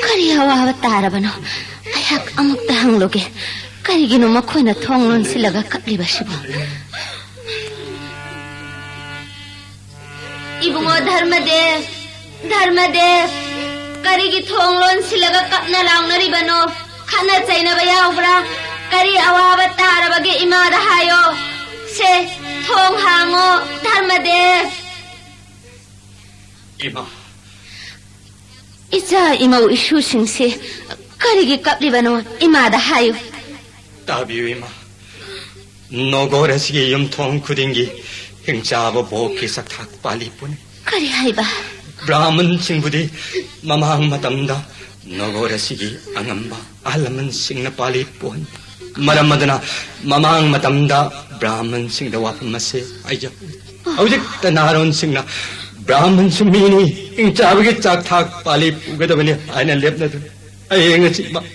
ꯀꯔꯤ ꯑꯋꯥꯕ ꯇꯥꯔꯕꯅꯣ? ꯑꯩꯍꯥꯛ ꯑꯃꯨꯛꯇ ꯍꯪꯂꯨꯒꯦ꯫ ꯀꯔꯤꯒꯤꯅꯣ ꯃꯈꯣꯏꯅ ꯊꯣꯡ ꯂꯣꯟꯁꯤꯜꯂꯒ ꯀꯞꯂꯤꯕꯁꯤꯕꯣ? ꯏꯕꯨꯡꯉꯣ ꯙꯔꯃꯗꯦꯕ, ꯙꯔꯃꯗꯦꯕ, ꯀꯔꯤꯒꯤ ꯊꯣꯡ ꯂꯣꯟꯁꯤꯜꯂꯒ ꯀꯞꯅ ꯂꯥꯎꯅꯔꯤꯕꯅꯣ? ꯈꯠꯅ ꯆꯩꯅꯕ ꯌꯥꯎꯕ꯭ꯔꯥ? ꯀꯔꯤ ꯑꯋꯥꯕ ꯇꯥꯔꯕꯒꯦ ꯏꯃꯥꯗ ꯍꯥꯏꯌꯣ꯫ ꯁꯦ, ꯊꯣꯡ ꯍꯥꯡꯉꯣ, ꯙꯔꯃꯗꯦꯕ꯫ ꯏꯃꯥ꯫ ꯏꯆꯥ ꯏꯃꯧ ꯏꯁꯨꯁꯤꯡꯁꯦ ꯀꯔꯤꯒꯤ ꯀꯞꯂꯤꯕꯅꯣ? ꯏꯃꯥꯗ ꯍꯥꯏꯌꯨ꯫ ꯇꯥꯕꯤꯌꯨ, ꯏꯃꯥ꯫ ꯅꯣꯒꯣꯔ ꯑꯁꯤꯒꯤ ꯌꯨꯝꯊꯣꯡ ꯈꯨꯗꯤꯡꯒꯤ ꯍꯤꯡꯆꯥꯕ ꯚꯣꯒꯀꯤ ꯆꯥꯛꯊꯥꯛ ꯄꯥꯜꯂꯤ ꯄꯨꯅꯤ꯫ ꯀꯔꯤ ꯍꯥꯏꯕ? ꯕ꯭ꯔꯥꯍꯃꯟꯁꯤꯡꯕꯨꯗꯤ ꯃꯃꯥꯡ ꯃꯇꯝꯗ ꯅꯣꯒꯣꯔ ꯑꯁꯤꯒꯤ ꯑꯉꯝꯕ ꯑꯍꯜ ꯂꯃꯟꯁꯤꯡꯅ ꯄꯥꯜꯂꯤ ꯄꯣꯠꯅꯤ꯫ ꯃꯔꯝ ꯑꯗꯨꯅ ꯃꯃꯥꯡ ꯃꯇꯝꯗ ꯕ꯭ꯔꯥꯍꯃꯟꯁꯤꯡꯗ ꯋꯥꯐꯝ ꯑꯁꯤ ꯍꯥꯏꯖꯕꯅꯤ꯫ ꯍꯧꯖꯤꯛꯇ ꯅꯍꯥꯔꯣꯟꯁꯤꯡꯅ ꯕ꯭ꯔꯥꯍꯃꯟꯁꯨ ꯃꯤꯅꯤ, ꯍꯤꯡꯆꯥꯕꯒꯤ ꯆꯥꯛꯊꯥꯛ ꯄꯥꯜꯂꯤ ꯄꯨꯒꯗꯕꯅꯤ ꯍꯥꯏꯅ ꯂꯦꯞꯅꯗꯨꯅ ꯍꯌꯦꯡ ꯑꯁꯤ ꯃ-,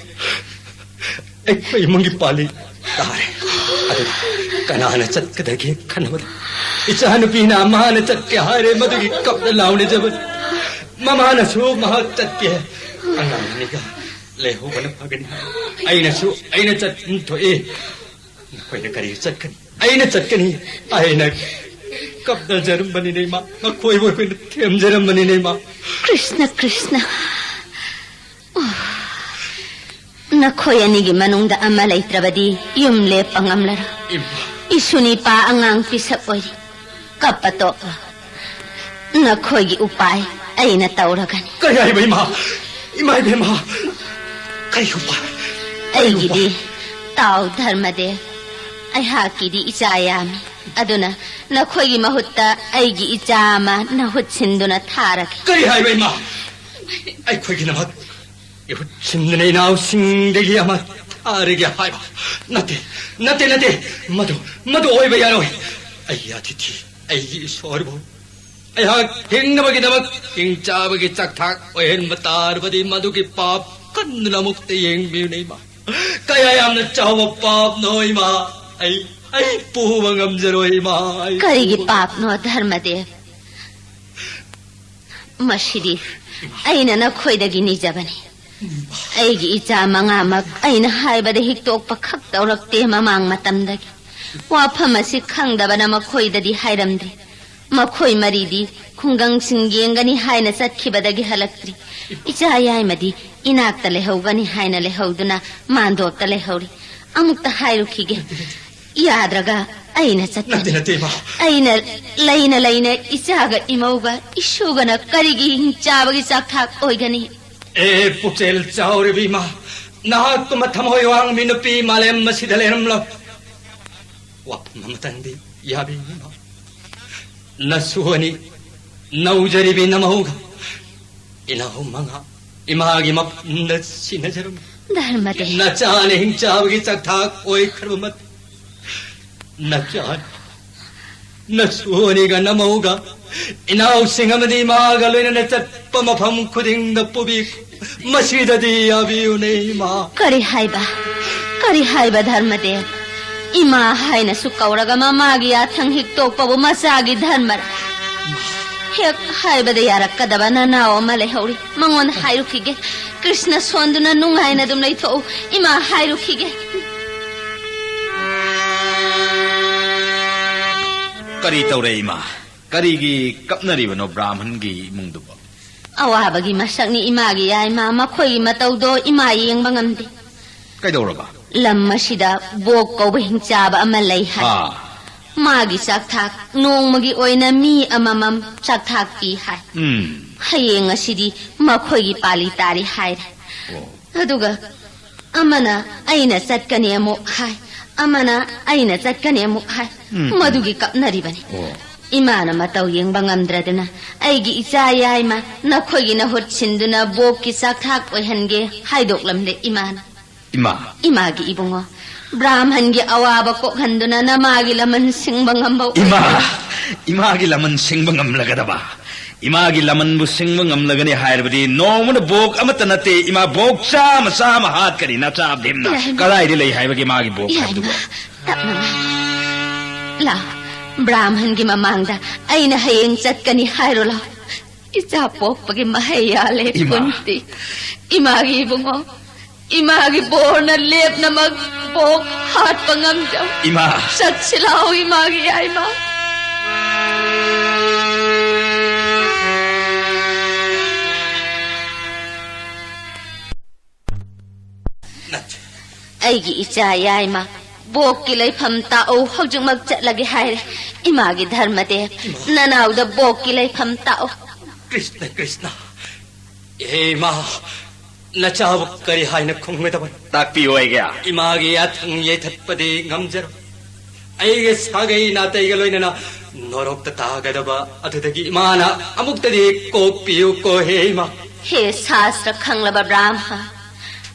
ꯑꯩꯈꯣꯏ ꯏꯃꯨꯡꯒꯤ ꯄꯥꯜꯂꯤ ꯇꯥꯔꯦ꯫ ꯑꯗꯨꯗ ꯀꯅꯥꯅ ꯆꯠꯀꯗꯒꯦ ꯈꯟꯅꯕꯗ ꯏꯆꯥꯅꯨꯄꯤꯅ ꯃꯥꯅ ꯆꯠꯀꯦ ꯍꯥꯏꯔꯦ꯫ ꯃꯗꯨꯒꯤ ꯀꯞꯅ ꯂꯥꯎꯅꯖꯕꯅꯤ꯫ ꯃꯃꯥꯅꯁꯨ ꯃꯍꯥꯛ ꯆꯠꯀꯦ, ꯑꯉꯥꯡ ꯑꯅꯤꯒ ꯂꯩꯍꯧꯕꯅ ꯐꯒꯅꯤ ꯍꯥꯏ꯫ ꯑꯩꯅꯁꯨ ꯑꯩꯅ ꯆꯠꯐꯝ ꯊꯣꯛꯏ꯫ ꯅꯈꯣꯏꯅ ꯀꯔꯤ ꯆꯠꯀꯅꯤ? ꯑꯩꯅ ꯆꯠꯀꯅꯤ꯫ ꯑꯩꯅ ꯀꯞꯅꯖꯔꯝꯕꯅꯤꯅꯦ ꯏꯃꯥ꯫ ꯃꯈꯣꯏꯕꯨ ꯑꯩꯈꯣꯏꯅ ꯊꯦꯝꯖꯔꯝꯕꯅꯤꯅꯦ ꯏꯃꯥ꯫ ꯀ꯭ꯔꯤꯁꯅ, ꯀ꯭ꯔꯤꯁꯅ꯫ ꯑꯣ, ꯅꯈꯣꯏ ꯑꯅꯤꯒꯤ ꯃꯅꯨꯡꯗ ꯑꯃ ꯂꯩꯇ꯭ꯔꯕꯗꯤ ꯌꯨꯝ ꯂꯦꯞꯄ ꯉꯝꯂꯔꯣꯏ꯫ ꯏꯃꯥ꯫ ꯏꯁꯨ ꯅꯤꯄꯥ ꯑꯉꯥꯡ ꯄꯤꯁꯛ ꯑꯣꯏꯔꯤ꯫ ꯀꯞꯄ ꯇꯣꯛꯂꯣ꯫ ꯅꯈꯣꯏꯒꯤ ꯎꯄꯥꯏ ꯑꯩꯅ ꯇꯧꯔꯒꯅꯤ꯫ ꯀꯔꯤ ꯍꯥꯏꯕ ꯏꯃꯥ? ꯏꯃꯥ ꯏꯕꯦꯝꯃ, ꯀꯔꯤ ꯎꯄꯥꯏ? ꯀꯔꯤ ꯎꯄꯥꯏ? ꯑꯩꯒꯤꯗꯤ, ꯇꯥꯎ ꯙꯔꯃꯗꯦꯕ, ꯑꯩꯍꯥꯛꯀꯤꯗꯤ ꯏꯆꯥ ꯌꯥꯝꯃꯤ꯫ ꯑꯗꯨꯅ ꯅꯈꯣꯏꯒꯤ ꯃꯍꯨꯠꯇ ꯑꯩꯒꯤ ꯏꯆꯥ ꯑꯃ ꯅꯍꯨꯠ ꯁꯤꯟꯗꯨꯅ ꯊꯥꯔꯒꯦ꯫ ꯀꯔꯤ ꯍꯥꯏꯕ ꯏꯃꯥ? ꯑꯩꯈꯣꯏꯒꯤꯗꯃꯛ ꯏꯍꯨꯠ ꯁꯤꯟꯗꯨꯅ ꯏꯅꯥꯎꯁꯤꯡꯗꯒꯤ ꯑꯃ ꯊꯥꯔꯒꯦ ꯍꯥꯏꯕ? ꯅꯠꯇꯦ, ꯅꯠꯇꯦ, ꯅꯠꯇꯦ꯫ ꯃꯗꯨ, ꯃꯗꯨ ꯑꯣꯏꯕ ꯌꯥꯔꯣꯏ꯫ ꯑꯩꯒꯤ ꯑꯇꯤꯊꯤ, ꯑꯩꯒꯤ ꯏꯁꯣꯔꯕꯨ ꯑꯩꯍꯥꯛ ꯍꯤꯡꯅꯕꯒꯤꯗꯃꯛ ꯍꯤꯡꯆꯥꯕꯒꯤ ꯆꯥꯛꯊꯥꯛ ꯑꯣꯏꯍꯟꯕ ꯇꯥꯔꯕꯗꯤ ꯃꯗꯨꯒꯤ ꯄꯥꯞ ꯈꯟꯗꯨꯅ ꯑꯃꯨꯛꯇ ꯌꯦꯡꯕꯤꯌꯨꯅꯦ ꯏꯃꯥ꯫ ꯀꯌꯥ ꯌꯥꯝꯅ ꯆꯥꯎꯕ ꯄꯥꯞꯅꯣ ꯏꯃꯥ꯫ ꯑꯩ ꯑꯩ ꯄꯨꯕ ꯉꯝꯖꯔꯣꯏ, ꯏꯃꯥ, ꯑꯩ ꯀꯔꯤꯒꯤ ꯄꯨꯕ ꯄꯥꯞꯅꯣ, ꯙꯔꯃꯗꯦꯕ? ꯃꯁꯤꯗꯤ ꯑꯩꯅ ꯅꯈꯣꯏꯗꯒꯤ ꯅꯤꯖꯕꯅꯤ꯫ ꯑꯩꯒꯤ ꯏꯆꯥ ꯃꯉꯥꯃꯛ ꯑꯩꯅ ꯍꯥꯏꯕꯗ ꯍꯤꯛꯇꯣꯛꯄ ꯈꯛ ꯇꯧꯔꯛꯇꯦ ꯃꯃꯥꯡ ꯃꯇꯝꯗꯒꯤ꯫ ꯋꯥꯐꯝ ꯑꯁꯤ ꯈꯪꯗꯕꯅ ꯃꯈꯣꯏꯗꯗꯤ ꯍꯥꯏꯔꯝꯗ꯭ꯔꯤ꯫ ꯃꯈꯣꯏ ꯃꯔꯤꯗꯤ ꯈꯨꯡꯒꯪꯁꯤꯡ ꯌꯦꯡꯒꯅꯤ ꯍꯥꯏꯅ ꯆꯠꯈꯤꯕꯗꯒꯤ ꯍꯜꯂꯛꯇ꯭ꯔꯤ꯫ ꯏꯆꯥ ꯌꯥꯏꯃꯗꯤ ꯏꯅꯥꯛꯇ ꯂꯩꯍꯧꯒꯅꯤ ꯍꯥꯏꯅ ꯂꯩꯍꯧꯗꯨꯅ ꯃꯥꯟꯗꯣꯞꯇ ꯂꯩꯍꯧꯔꯤ꯫ ꯑꯃꯨꯛꯇ ꯍꯥꯏꯔꯨꯈꯤꯒꯦ꯫ ꯌꯥꯗ꯭ꯔꯒ ꯑꯩꯅ ꯆꯠꯀꯅꯤ꯫ ꯅꯠꯇꯦ, ꯅꯠꯇꯦ, ꯏꯃꯥ꯫ ꯑꯩꯅ ꯂꯩꯅ ꯂꯩꯅ ꯏꯆꯥꯒ ꯏꯃꯧꯒ ꯏꯁꯨꯒꯅ ꯀꯔꯤꯒꯤ ꯍꯤꯡꯆꯥꯕꯒꯤ ꯆꯥꯛꯊꯥꯛ ꯑꯣꯏꯒꯅꯤ? ꯑꯦ, ꯄꯨꯛꯆꯦꯜ ꯆꯥꯎꯔꯤꯕ ꯏꯃꯥ, ꯅꯍꯥꯛꯀꯨꯝꯕ ꯊꯃꯣꯏ ꯋꯥꯡꯕꯤ ꯅꯨꯄꯤ ꯃꯥꯂꯦꯝ ꯑꯁꯤꯗ ꯂꯩꯔꯝꯂꯣꯏ꯫ ꯋꯥꯐꯝ ꯑꯃꯇꯪꯗꯤ ꯌꯥꯕꯤꯌꯨ, ꯏꯃꯥ꯫ ꯅꯁꯨ ꯑꯅꯤ, ꯅꯧꯖꯔꯤꯕꯤ ꯅꯃꯧꯒ ꯏꯅꯥꯎ ꯃꯉꯥ ꯏꯃꯥꯒꯤ ꯃꯐꯝꯗ ꯁꯤꯟꯅꯖꯔꯝꯃꯤ꯫ ꯙꯔꯃꯗꯦꯕ꯫ ꯅꯆꯥꯅ ꯍꯤꯡꯆꯥꯕꯒꯤ ꯆꯥꯛꯊꯥꯛ ꯑꯣꯏꯈ꯭ꯔꯕ ꯃꯇꯨꯡ, ꯅꯆꯥ, ꯅꯁꯨ ꯑꯅꯤꯒ ꯅꯃꯧꯒ ꯏꯅꯥꯎꯁꯤꯡ ꯑꯃꯗꯤ ꯏꯃꯥꯒ ꯂꯣꯏꯅꯅ ꯆꯠꯄ ꯃꯐꯝ ꯈꯨꯗꯤꯡꯗ ꯄꯨꯕꯤ꯫ ꯃꯁꯤꯗꯗꯤ ꯌꯥꯕꯤꯌꯨꯅꯦ, ꯏꯃꯥ꯫ ꯀꯔꯤ ꯍꯥꯏꯕ? ꯀꯔꯤ ꯍꯥꯏꯕ, ꯙꯔꯃꯗꯦꯕ? ꯏꯃꯥ ꯍꯥꯏꯅꯁꯨ ꯀꯧꯔꯒ ꯃꯃꯥꯒꯤ ꯌꯥꯊꯪ ꯍꯤꯛꯇꯣꯛꯄꯕꯨ ꯃꯆꯥꯒꯤ ꯙꯔꯃꯔ? ꯍꯦꯛ ꯍꯥꯏꯕꯗ ꯌꯥꯔꯛꯀꯗꯕ ꯅꯅꯥꯎ ꯑꯃ ꯂꯩꯍꯧꯔꯤ꯫ ꯃꯉꯣꯟꯗ ꯍꯥꯏꯔꯨꯈꯤꯒꯦ꯫ ꯀ꯭ꯔꯤꯁꯅ ꯁꯣꯟꯗꯨꯅ ꯅꯨꯡꯉꯥꯏꯅ ꯑꯗꯨꯝ ꯂꯩꯊꯣꯛꯎ꯫ ꯏꯃꯥ ꯍꯥꯏꯔꯨꯈꯤꯒꯦ꯫ ꯀꯔꯤ ꯇꯧꯔꯦ, ꯏꯃꯥ? ꯀꯔꯤꯒꯤ ꯀꯞꯅꯔꯤꯕꯅꯣ ꯕ꯭ꯔꯥꯍꯃꯟꯒꯤ ꯏꯃꯨꯡꯗꯨꯕꯣ? ꯑꯋꯥꯕꯒꯤ ꯃꯁꯛꯅꯤ ꯏꯃꯥꯒꯤ ꯌꯥꯏꯃ꯫ ꯃꯈꯣꯏꯒꯤ ꯃꯇꯧꯗꯣ ꯏꯃꯥ ꯌꯦꯡꯕ ꯉꯝꯗꯦ꯫ ꯀꯩꯗꯧꯔꯕ? ꯂꯝ ꯑꯁꯤꯗ ꯕꯣꯛ ꯀꯧꯕ ꯍꯤꯡꯆꯥꯕ ꯑꯃ ꯂꯩ ꯍꯥꯏ꯫ ꯑꯥ꯫ ꯃꯥꯒꯤ ꯆꯥꯛꯊꯥꯛ ꯅꯣꯡꯃꯒꯤ ꯑꯣꯏꯅ ꯃꯤ ꯑꯃꯃꯝ ꯆꯥꯛꯊꯥꯛ ꯄꯤ ꯍꯥꯏ꯫ ꯎꯝ꯫ ꯍꯌꯦꯡ ꯑꯁꯤꯗꯤ ꯃꯈꯣꯏꯒꯤ ꯄꯥꯂꯤ ꯇꯥꯔꯤ ꯍꯥꯏꯔꯦ꯫ ꯑꯣ꯫ ꯑꯗꯨꯒ ꯑꯃꯅ ꯑꯩꯅ ꯆꯠꯀꯅꯤ ꯑꯃꯨꯛ ꯍꯥꯏ, ꯑꯃꯅ ꯑꯩꯅ ꯆꯠꯀꯅꯤ ꯑꯃꯨꯛ ꯍꯥꯏ꯫ ꯎꯝ, ꯎꯝ꯫ ꯃꯗꯨꯒꯤ ꯀꯞꯅꯔꯤꯕꯅꯤ꯫ ꯑꯣ꯫ ꯏꯃꯥꯅ ꯃꯇꯧ ꯌꯦꯡꯕ ꯉꯝꯗ꯭ꯔꯗꯨꯅ ꯑꯩꯒꯤ ꯏꯆꯥ ꯌꯥꯏꯃ ꯅꯈꯣꯏꯒꯤ ꯅꯍꯨꯠ ꯁꯤꯟꯗꯨꯅ ꯕꯣꯛꯀꯤ ꯆꯥꯛꯊꯥꯛ ꯑꯣꯏꯍꯟꯒꯦ ꯍꯥꯏꯗꯣꯛꯂꯝꯂꯦ ꯏꯃꯥꯅ꯫ ꯏꯃꯥ꯫ ꯏꯃꯥꯒꯤ ꯏꯕꯨꯡꯉꯣ, ꯕ꯭ꯔꯥꯍꯃꯟꯒꯤ ꯑꯋꯥꯕ ꯀꯣꯛꯍꯟꯗꯨꯅ ꯅꯃꯥꯒꯤ ꯂꯃꯟ ꯁꯤꯡꯕ ꯉꯝꯕ ꯏꯃꯥ, ꯑꯣꯏꯍꯟꯒꯅꯤ꯫ ꯏꯃꯥꯒꯤ ꯂꯃꯟ ꯁꯤꯡꯕ ꯉꯝꯂꯒꯗꯕ, ꯏꯃꯥꯒꯤ ꯂꯃꯟꯕꯨ ꯁꯤꯡꯕ ꯉꯝꯂꯒꯅꯤ ꯍꯥꯏꯔꯕꯗꯤ ꯅꯣꯡꯃꯅ ꯕꯣꯛ ꯑꯃꯠꯇ ꯅꯠꯇꯦ, ꯏꯃꯥ, ꯕꯣꯛ ꯆꯥꯝꯃ, ꯆꯥꯝꯃ ꯍꯥꯠꯀꯅꯤ ꯅꯆꯥ ꯚꯤꯝꯅ꯫ ꯌꯥꯏꯃ꯫ ꯀꯗꯥꯏꯗ ꯂꯩ ꯍꯥꯏꯕꯒꯦ ꯃꯥꯒꯤ ꯕꯣꯛ ꯍꯥꯏꯕꯗꯨꯕꯨ? ꯌꯥꯏꯃ, ꯇꯞꯅ ꯉꯥꯡ- ꯂꯥꯎ, ꯕ꯭ꯔꯥꯍꯃꯟꯒꯤ ꯃꯃꯥꯡꯗ ꯑꯩꯅ ꯍꯌꯦꯡ ꯆꯠꯀꯅꯤ ꯍꯥꯏꯔꯣ ꯂꯥꯎ꯫ ꯏꯆꯥ ꯄꯣꯛꯄꯒꯤ ꯃꯍꯩ ꯌꯥꯜꯂꯦ ꯏꯃꯥ꯫ ꯀꯨꯟꯇꯤ꯫ ꯏꯃꯥꯒꯤ ꯏꯕꯨꯡꯉꯣ, ꯏꯃꯥꯒꯤ ꯕꯣꯔꯅ ꯂꯦꯞꯅꯃꯛ ꯕꯣꯛ ꯍꯥꯠꯄ ꯉꯝꯖꯧ꯫ ꯏꯃꯥ꯫ ꯆꯠꯁꯤ ꯂꯥꯎ ꯏꯃꯥꯒꯤ ꯌꯥꯏꯃ꯫ ꯑꯩꯒꯤ ꯏꯆꯥ ꯌꯥꯏꯃ, ꯕꯣꯛꯀꯤ ꯂꯩꯐꯝ ꯇꯥꯛꯎ, ꯍꯧꯖꯤꯛꯃꯛ ꯆꯠꯂꯒꯦ ꯍꯥꯏꯔꯦ꯫ ꯏꯃꯥꯒꯤ ꯙꯔꯃꯗꯦꯕ, ꯏꯃꯥ꯫ ꯅꯅꯥꯎꯗ ꯕꯣꯛꯀꯤ ꯂꯩꯐꯝ ꯇꯥꯛꯎ꯫ ꯀ꯭ꯔꯤꯁꯅ, ꯀ꯭ꯔꯤꯁꯅ꯫ ꯏꯍꯦ ꯏꯃꯥ, ꯅꯆꯥꯕꯨ ꯀꯔꯤ ꯍꯥꯏꯅ ꯈꯨꯝꯒꯗꯕꯅꯣ? ꯇꯥꯛꯄꯤꯌꯨ ꯑꯩꯒꯤ꯫ ꯏꯃꯥꯒꯤ ꯌꯥꯊꯪ ꯌꯩꯊꯠꯄꯗꯤ ꯉꯝꯖꯔꯣꯏ꯫ ꯑꯩꯒꯤ ꯁꯥꯒꯩ ꯅꯥꯇꯩꯒ ꯂꯣꯏꯅꯅ ꯅꯣꯔꯣꯛꯇ ꯇꯥꯒꯗꯕ ꯑꯗꯨꯗꯒꯤ ꯏꯃꯥꯅ ꯑꯃꯨꯛꯇꯗꯤ ꯀꯣꯛꯄꯤꯌꯨꯀꯣ ꯍꯦ ꯏꯃꯥ꯫ ꯍꯦ ꯁꯥꯁꯇ꯭ꯔ ꯈꯪꯂꯕ ꯕ꯭ꯔꯥꯍꯃ,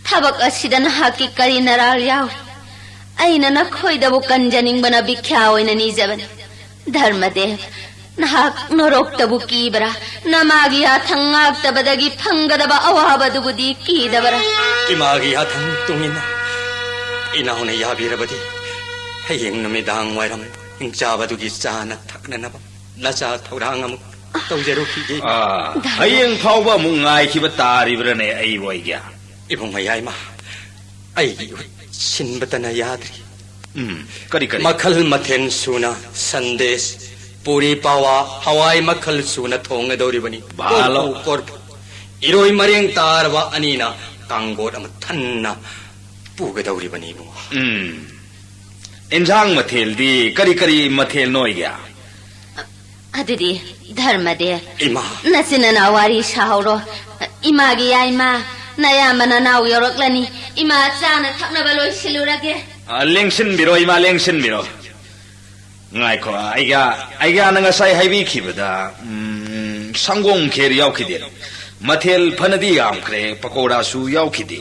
ꯊꯕꯛ ꯑꯁꯤꯗ ꯅꯍꯥꯛꯀꯤ ꯀꯔꯤ ꯅꯔꯥꯜ ꯌꯥꯎꯏ? ꯑꯩꯅ ꯅꯈꯣꯏꯗꯕꯨ ꯀꯟꯖꯅꯤꯡꯕꯅ ꯚꯤꯈ꯭ꯌꯥ ꯑꯣꯏꯅ ꯅꯤꯖꯕꯅꯤ꯫ ꯙꯔꯃꯗꯦꯕ, ꯅꯍꯥꯛ ꯅꯣꯔꯣꯛꯇꯕꯨ ꯀꯤꯕ꯭ꯔꯥ? ꯅꯃꯥꯒꯤ ꯌꯥꯊꯪ ꯉꯥꯛꯇꯕꯗꯒꯤ ꯐꯪꯒꯗꯕ ꯑꯋꯥꯕꯗꯨꯕꯨꯗꯤ ꯀꯤꯗꯕ꯭ꯔꯥ? ꯏꯃꯥꯒꯤ ꯌꯥꯊꯪ ꯃꯇꯨꯡ ꯏꯟꯅ ꯏꯅꯥꯎꯅ ꯌꯥꯕꯤꯔꯕꯗꯤ ꯍꯌꯦꯡ ꯅꯨꯃꯤꯗꯥꯡ ꯋꯥꯏꯔꯝ ꯍꯤꯡꯆꯥꯕꯗꯨꯒꯤ ꯆꯥꯅ ꯊꯛꯅꯅꯕ ꯅꯆꯥ ꯊꯧꯔꯥꯡ ꯑꯃꯨꯛ ꯇꯧꯖꯔꯨꯈꯤꯒꯦ꯫ ꯑꯥ, ꯍꯌꯦꯡ ꯐꯥꯎꯕ ꯑꯃꯨꯛ ꯉꯥꯏꯈꯤꯕ ꯇꯥꯔꯤꯕ꯭ꯔꯥꯅꯦ ꯑꯩꯕꯨ ꯑꯩꯒꯤ? ꯏꯕꯨꯡ ꯃꯌꯥꯏꯃ, ꯑꯩꯒꯤ ꯏꯍꯨꯠ ꯁꯤꯟꯕꯇꯅ ꯌꯥꯗ꯭ꯔꯤ꯫ ꯎꯝ, ꯀꯔꯤ, ꯀꯔꯤ? ꯃꯈꯜ ꯃꯊꯦꯜ ꯁꯨꯅ ꯁꯟꯗꯦꯁ, ꯄꯨꯔꯤ ꯄꯥꯋꯥ, ꯍꯋꯥꯏ ꯃꯈꯜ ꯁꯨꯅ ꯊꯣꯡꯒꯗꯧꯔꯤꯕꯅꯤ꯫ ꯚꯥꯂꯣ꯫ ꯀꯣꯔꯐꯨ, ꯀꯣꯔꯐꯨ꯫ ꯏꯔꯣꯏ ꯃꯔꯦꯡ ꯇꯥꯔꯕ ꯑꯅꯤꯅ ꯀꯥꯡꯒꯣꯠ ꯑꯃ ꯊꯟꯅ ꯄꯨꯒꯗꯧꯔꯤꯕꯅꯤ, ꯏꯕꯨꯡꯉꯣ꯫ ꯎꯝ꯫ ꯏꯟꯁꯥꯡ ꯃꯊꯦꯜꯗꯤ ꯀꯔꯤ ꯀꯔꯤ ꯃꯊꯦꯜꯅꯣ ꯑꯣꯏꯒꯦ? ꯑꯗꯨꯗꯤ ꯙꯔꯃꯗꯦꯕ, ꯏꯃꯥ꯫ ꯅꯆꯤꯟ ꯅꯅꯥꯎ ꯋꯥꯔꯤ ꯁꯥꯍꯧꯔꯣ꯫ ꯏꯃꯥꯒꯤ ꯌꯥꯏꯃ, ꯅꯌꯥꯝꯕ ꯅꯅꯥꯎ ꯌꯧꯔꯛꯂꯅꯤ꯫ ꯏꯃꯥ ꯆꯥꯅ ꯊꯛꯅꯕ ꯂꯣꯏꯁꯤꯜꯂꯨꯔꯒꯦ꯫ ꯑ, ꯂꯦꯡꯁꯤꯟꯕꯤꯔꯣ, ꯏꯃꯥ, ꯂꯦꯡꯁꯤꯟꯕꯤꯔꯣ꯫ ꯉꯥꯏꯈꯣ, ꯑꯩꯒ, ꯑꯩꯒ ꯅꯪ ꯉꯁꯥꯏ ꯍꯥꯏꯕꯤꯈꯤꯕꯗ, ꯎꯝ, ꯁꯪꯒꯣꯝ ꯈꯦꯔ ꯌꯥꯎꯈꯤꯗꯦ꯫ ꯃꯊꯦꯜ ꯐꯅꯗꯤ ꯌꯥꯝꯈ꯭ꯔꯦ, ꯄꯀꯧꯔꯥꯁꯨ ꯌꯥꯎꯈꯤꯗꯦ꯫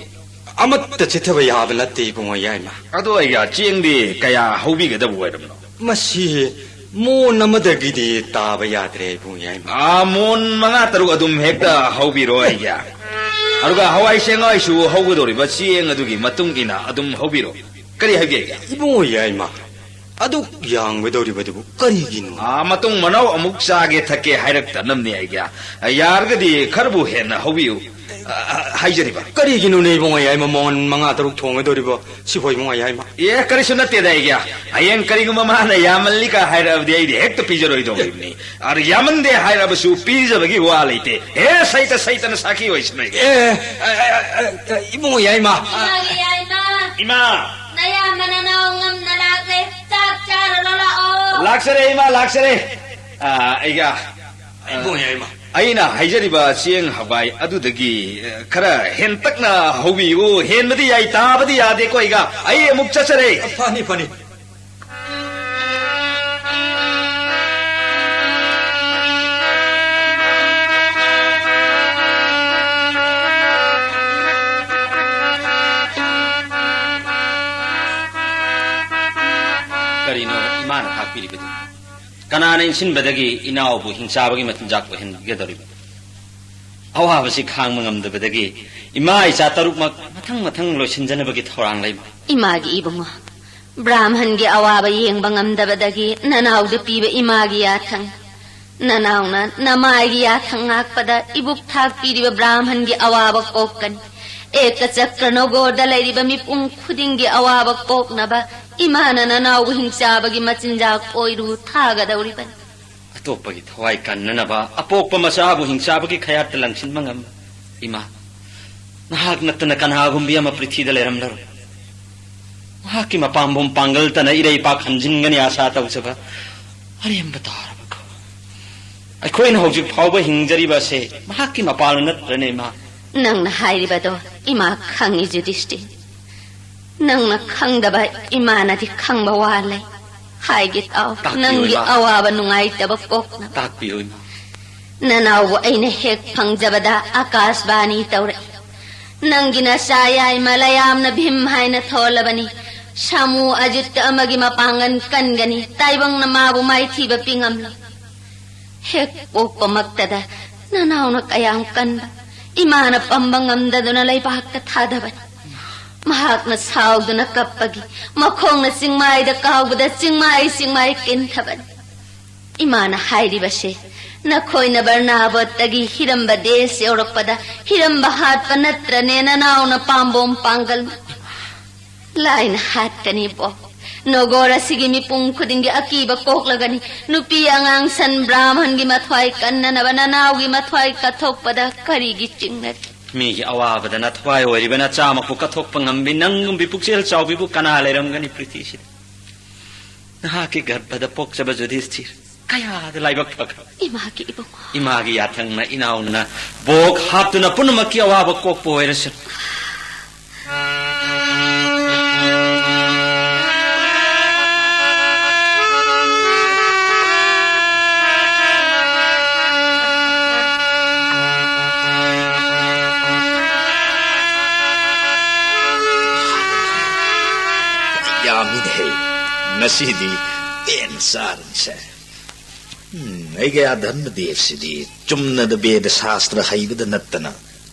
ꯑꯃꯠꯇ ꯆꯤꯠꯊꯕ ꯌꯥꯕ ꯅꯠꯇꯦ, ꯏꯕꯨꯡꯉꯣ ꯌꯥꯏꯃ꯫ ꯑꯗꯣ ꯑꯩꯒ ꯆꯦꯡꯗꯤ ꯀꯌꯥ ꯍꯧꯕꯤꯒꯗꯕ ꯑꯣꯏꯔꯕꯅꯣ? ꯃꯁꯤ ꯃꯣꯟ ꯑꯃꯗꯒꯤꯗꯤ ꯇꯥꯕ ꯌꯥꯗ꯭ꯔꯦ, ꯏꯕꯨꯡꯉꯣ ꯌꯥꯏꯃ꯫ ꯑꯥ, ꯃꯣꯟ ꯃꯉꯥ ꯇꯔꯨꯛ ꯑꯗꯨꯝ ꯍꯦꯛꯇ ꯍꯧꯕꯤꯔꯣ ꯑꯩꯒꯤ꯫ ꯑꯗꯨꯒ ꯍꯋꯥꯏ ꯆꯦꯡꯋꯥꯏꯁꯨ ꯍꯧꯒꯗꯧꯔꯤꯕ ꯆꯦꯡ ꯑꯗꯨꯒꯤ ꯃꯇꯨꯡ ꯏꯟꯅ ꯑꯗꯨꯝ ꯍꯧꯕꯤꯔꯣ꯫ ꯀꯔꯤ ꯍꯥꯏꯕꯤꯒꯦ? ꯏꯕꯨꯡꯉꯣ ꯌꯥꯏꯃ, ꯑꯗꯨꯛ ꯌꯥꯝꯒꯗꯧꯔꯤꯕꯗꯨꯕꯨ ꯀꯔꯤꯒꯤꯅꯣ? ꯑꯥ, ꯃꯇꯨꯡ ꯃꯅꯥꯎ ꯑꯃꯨꯛ ꯆꯥꯒꯦ ꯊꯛꯀꯦ ꯍꯥꯏꯔꯛꯇꯅꯕꯅꯦ ꯑꯩꯒꯤ꯫ ꯌꯥꯔꯒꯗꯤ ꯈꯔꯕꯨ ꯍꯦꯟꯅ ꯍꯧꯕꯤꯌꯨ꯫ ꯑ, ꯑ, ꯍꯥꯏꯖꯔꯤꯕ꯫ ꯀꯔꯤꯒꯤꯅꯣꯅꯦ ꯏꯕꯨꯡꯉꯣ ꯌꯥꯏꯃ, ꯃꯣꯟ ꯃꯉꯥ ꯇꯔꯨꯛ ꯊꯣꯡꯒꯗꯧꯔꯤꯕ ꯁꯤꯕꯨ ꯏꯕꯨꯡꯉꯣ ꯌꯥꯏꯃ? ꯑꯦ, ꯀꯔꯤꯁꯨ ꯅꯠꯇꯦꯗ ꯑꯩꯒꯤ꯫ ꯍꯌꯦꯡ ꯀꯔꯤꯒꯨꯝꯕ ꯃꯥꯅ ꯌꯥꯝꯃꯜꯂꯤꯒ ꯍꯥꯏꯔꯛꯑꯕꯗꯤ ꯑꯩꯗꯤ ꯍꯦꯛꯇ ꯄꯤꯖꯔꯣꯏꯗꯧꯔꯤꯕꯅꯤ꯫ ꯑꯗꯨ ꯌꯥꯝꯃꯟꯗꯦ ꯍꯥꯏꯔꯕꯁꯨ ꯄꯤꯖꯕꯒꯤ ꯋꯥ ꯂꯩꯇꯦ꯫ ꯑꯦ, ꯁꯩꯇ ꯁꯩꯇꯅ ꯁꯥꯈꯤ ꯑꯣꯏꯁꯅꯨ ꯑꯩꯒꯤ꯫ ꯑꯦ, ꯑ, ꯑ, ꯑ, ꯑ, ꯏꯕꯨꯡꯉꯣ ꯌꯥꯏꯃ꯫ ꯏꯃꯥꯒꯤ ꯌꯥꯏꯃ꯫ ꯏꯃꯥ꯫ ꯅꯌꯥꯝꯕ ꯅꯅꯥꯎ ꯉꯝꯅ ꯂꯥꯛꯂꯦ꯫ ꯆꯥꯛ ꯆꯥꯔꯨꯔꯣ ꯂꯥꯛꯑꯣ꯫ ꯂꯥꯛꯆꯔꯦ ꯏꯃꯥ, ꯂꯥꯛꯆꯔꯦ꯫ ꯑ, ꯑꯩꯒ, ꯑ, ꯏꯕꯨꯡꯉꯣ ꯌꯥꯏꯃ꯫ ꯑꯩꯅ ꯍꯥꯏꯖꯔꯤꯕ ꯆꯦꯡ ꯍꯋꯥꯏ ꯑꯗꯨꯗꯒꯤ, ꯑ, ꯈꯔ ꯍꯦꯟꯇꯛꯅ ꯍꯧꯕꯤꯌꯨ꯫ ꯍꯦꯟꯕꯗꯤ ꯌꯥꯏ, ꯇꯥꯕꯗꯤ ꯌꯥꯗꯦꯀꯣ ꯑꯩꯒ꯫ ꯑꯩ ꯑꯃꯨꯛ ꯆꯠꯆꯔꯦ꯫ ꯐꯅꯤ, ꯐꯅꯤ꯫ ꯀꯔꯤꯅꯣ ꯏꯃꯥꯅ ꯊꯥꯛꯄꯤꯔꯤꯕꯗꯨ? ꯀꯅꯥꯅ ꯏꯟꯁꯤꯟꯕꯗꯒꯤ ꯏꯅꯥꯎꯕꯨ ꯍꯤꯡꯆꯥꯕꯒꯤ ꯃꯆꯤꯟꯖꯥꯛ ꯑꯣꯏꯍꯟꯒꯗꯧꯔꯤꯕ? ꯑꯋꯥꯕꯁꯤ ꯈꯥꯡꯕ ꯉꯝꯗꯕꯗꯒꯤ ꯏꯃꯥ ꯏꯆꯥ ꯇꯔꯨꯛꯃꯛ ꯃꯊꯪ ꯃꯊꯪ ꯂꯣꯏꯁꯤꯟꯖꯅꯕꯒꯤ ꯊꯧꯔꯥꯡ ꯂꯩꯕ꯫ ꯏꯃꯥꯒꯤ ꯏꯕꯨꯡꯉꯣ, ꯕ꯭ꯔꯥꯍꯃꯟꯒꯤ ꯑꯋꯥꯕ ꯌꯦꯡꯕ ꯉꯝꯗꯕꯗꯒꯤ ꯅꯅꯥꯎꯗ ꯄꯤꯕ ꯏꯃꯥꯒꯤ ꯌꯥꯊꯪ꯫ ꯅꯅꯥꯎꯅ ꯅꯃꯥꯏꯒꯤ ꯌꯥꯊꯪ ꯉꯥꯛꯄꯗ ꯏꯕꯨꯛ ꯊꯥꯛꯄꯤꯔꯤꯕ ꯕ꯭ꯔꯥꯍꯃꯟꯒꯤ ꯑꯋꯥꯕ ꯀꯣꯛꯀꯅꯤ꯫ ꯑꯦꯀ ꯆꯀ꯭ꯔ ꯅꯒꯣꯔꯗ ꯂꯩꯔꯤꯕ ꯃꯤꯄꯨꯝ ꯈꯨꯗꯤꯡꯒꯤ ꯑꯋꯥꯕ ꯀꯣꯛꯅꯕ ꯏꯃꯥꯅ ꯅꯅꯥꯎꯕꯨ ꯍꯤꯡꯆꯥꯕꯒꯤ ꯃꯆꯤꯟꯖꯥꯛ ꯑꯣꯏꯔꯨ ꯊꯥꯒꯗꯧꯔꯤꯕꯅꯤ꯫ ꯑꯇꯣꯞꯄꯒꯤ ꯊꯋꯥꯏ ꯀꯟꯅꯅꯕ ꯑꯄꯣꯛꯄ ꯃꯆꯥꯕꯨ ꯍꯤꯡꯆꯥꯕꯒꯤ ꯈꯌꯥꯠꯇ ꯂꯪꯁꯤꯟꯕ ꯉꯝꯕ ꯏꯃꯥ, ꯅꯍꯥꯛ ꯅꯠꯇꯅ ꯀꯅꯥꯒꯨꯝꯕꯤ ꯑꯃ ꯄ꯭ꯔꯤꯊꯤꯗ ꯂꯩꯔꯝꯂꯔꯣꯏ꯫ ꯃꯍꯥꯛꯀꯤ ꯃꯄꯥꯝꯕꯣꯝ ꯄꯥꯡꯒꯜꯇꯅ ꯏꯔꯩꯄꯥꯛ ꯍꯟꯖꯤꯟꯒꯅꯤ ꯑꯥꯁꯥ ꯇꯧꯖꯕ ꯑꯔꯦꯝꯕ ꯇꯥꯔꯕꯀꯣ꯫ ꯑꯩꯈꯣꯏꯅ ꯍꯧꯖꯤꯛ ꯐꯥꯎꯕ ꯍꯤꯡꯖꯔꯤꯕ ꯑꯁꯦ ꯃꯍꯥꯛꯀꯤ ꯃꯄꯥꯜꯅ ꯅꯠꯇ꯭ꯔꯅꯦ, ꯏꯃꯥ? ꯅꯪꯅ ꯍꯥꯏꯔꯤꯕꯗꯣ ꯏꯃꯥ ꯈꯪꯉꯤ, ꯌꯨꯙꯤꯁꯇꯤꯔ꯫ ꯅꯪꯅ ꯈꯪꯗꯕ ꯏꯃꯥꯅꯗꯤ ꯈꯪꯕ ꯋꯥ ꯂꯩ꯫ ꯍꯥꯏꯒꯦ ꯇꯥꯎ, ꯇꯥꯛꯄꯤꯌꯨ, ꯅꯪꯒꯤ ꯏꯃꯥ꯫ ꯑꯋꯥꯕ ꯅꯨꯡꯉꯥꯏꯇꯕ ꯀꯣꯛꯅꯕ꯫ ꯇꯥꯛꯄꯤꯌꯨ, ꯏꯃꯥ꯫ ꯅꯅꯥꯎꯕꯨ ꯑꯩꯅ ꯍꯦꯛ ꯐꯪꯖꯕꯗ ꯑꯀꯥꯁꯕꯥꯅꯤ ꯇꯧꯔꯛꯏ꯫ ꯅꯪꯒꯤ ꯅꯆꯥ ꯌꯥꯏꯃ ꯂꯌꯥꯝꯅ ꯚꯤꯝ ꯍꯥꯏꯅ ꯊꯣꯜꯂꯕꯅꯤ꯫ ꯁꯥꯃꯨ ꯑꯖꯤꯠꯇ ꯑꯃꯒꯤ ꯃꯄꯥꯡꯒꯜ ꯀꯟꯒꯅꯤ꯫ ꯇꯥꯏꯕꯪꯅ ꯃꯥꯕꯨ ꯃꯥꯏꯊꯤꯕ ꯄꯤꯉꯝꯂꯣꯏ꯫ ꯍꯦꯛ ꯄꯣꯛꯄꯃꯛꯇꯗ ꯅꯅꯥꯎꯅ ꯀꯌꯥꯝ ꯀꯟꯕ, ꯏꯃꯥꯅ ꯄꯝꯕ ꯉꯝꯗꯗꯨꯅ ꯂꯩꯕꯥꯛꯇ ꯊꯥꯗꯕꯅꯤ꯫ ꯃꯍꯥꯛꯅ ꯁꯥꯎꯗꯨꯅ ꯀꯞꯄꯒꯤ ꯃꯈꯣꯡꯅ ꯆꯤꯡꯃꯥꯏꯗ ꯀꯥꯎꯕꯗ ꯆꯤꯡꯃꯥꯏ ꯆꯤꯡꯃꯥꯏ ꯀꯤꯟꯊꯕꯅꯤ꯫ ꯏꯃꯥꯅ ꯍꯥꯏꯔꯤꯕꯁꯦ, ꯅꯈꯣꯏꯅ ꯕꯔꯅꯥꯕꯣꯠꯇꯒꯤ ꯍꯤꯔꯝꯕ ꯗꯦꯁ ꯌꯧꯔꯛꯄꯗ ꯍꯤꯔꯝꯕ ꯍꯥꯠꯄ ꯅꯠꯇ꯭ꯔꯅꯦ ꯅꯅꯥꯎꯅ ꯄꯥꯝꯕꯣꯝ ꯄꯥꯡꯒꯜ? ꯂꯥꯏꯅ ꯍꯥꯠꯀꯅꯤꯕꯣ꯫ ꯅꯣꯒꯣꯔ ꯑꯁꯤꯒꯤ ꯃꯤꯄꯨꯝ ꯈꯨꯗꯤꯡꯒꯤ ꯑꯀꯤꯕ ꯀꯣꯛꯂꯒꯅꯤ꯫ ꯅꯨꯄꯤ ꯑꯉꯥꯡ ꯁꯟ ꯕ꯭ꯔꯥꯍꯃꯟꯒꯤ ꯃꯊ꯭ꯋꯥꯏ ꯀꯟꯅꯅꯕ ꯅꯅꯥꯎꯒꯤ ꯃꯊ꯭ꯋꯥꯏ ꯀꯠꯊꯣꯛꯄꯗ ꯀꯔꯤꯒꯤ ꯆꯤꯡꯅꯔꯤ? ꯃꯤꯒꯤ ꯑꯋꯥꯕꯗ ꯅꯊ꯭ꯋꯥꯏ ꯑꯣꯏꯔꯤꯕ ꯅꯆꯥꯃꯛꯄꯨ ꯀꯠꯊꯣꯛꯄ ꯉꯝꯕꯤ ꯅꯪꯒꯨꯝꯕꯤ ꯄꯨꯛꯆꯦꯜ ꯆꯥꯎꯕꯤꯕꯨ ꯀꯅꯥ ꯂꯩꯔꯝꯒꯅꯤ ꯄ꯭ꯔꯤꯊꯤꯁꯤꯗ? ꯅꯍꯥꯛꯀꯤ ꯒꯔꯚꯗ ꯄꯣꯛꯆꯕ ꯌꯨꯙꯤꯁꯊꯤꯔ ꯀꯌꯥꯗ ꯂꯥꯏꯕꯛ ꯐꯈ꯭ꯔꯕ! ꯏꯃꯥꯒꯤ ꯏꯕꯨꯡꯉꯣ꯫ ꯏꯃꯥꯒꯤ ꯌꯥꯊꯪꯅ ꯏꯅꯥꯎꯅ ꯕꯣꯛ ꯍꯥꯞꯇꯨꯅ ꯄꯨꯝꯅꯃꯛꯀꯤ ꯑꯋꯥꯕ ꯀꯣꯛꯄ ꯑꯣꯏꯔꯁꯅꯨ꯫ ꯌꯥꯝꯃꯤꯅꯦꯍꯦ, ꯉꯁꯤꯗꯤ ꯄꯦꯟ ꯆꯥꯔꯅꯤꯁꯦ꯫ ꯎꯝ, ꯑꯩꯒꯤ ꯑꯥ ꯙꯔꯃꯗꯦꯕꯁꯤꯗꯤ ꯆꯨꯝꯅꯗ ꯕꯦꯗ ꯁꯥꯁꯇ꯭ꯔ ꯍꯩꯕꯗ ꯅꯠꯇꯅ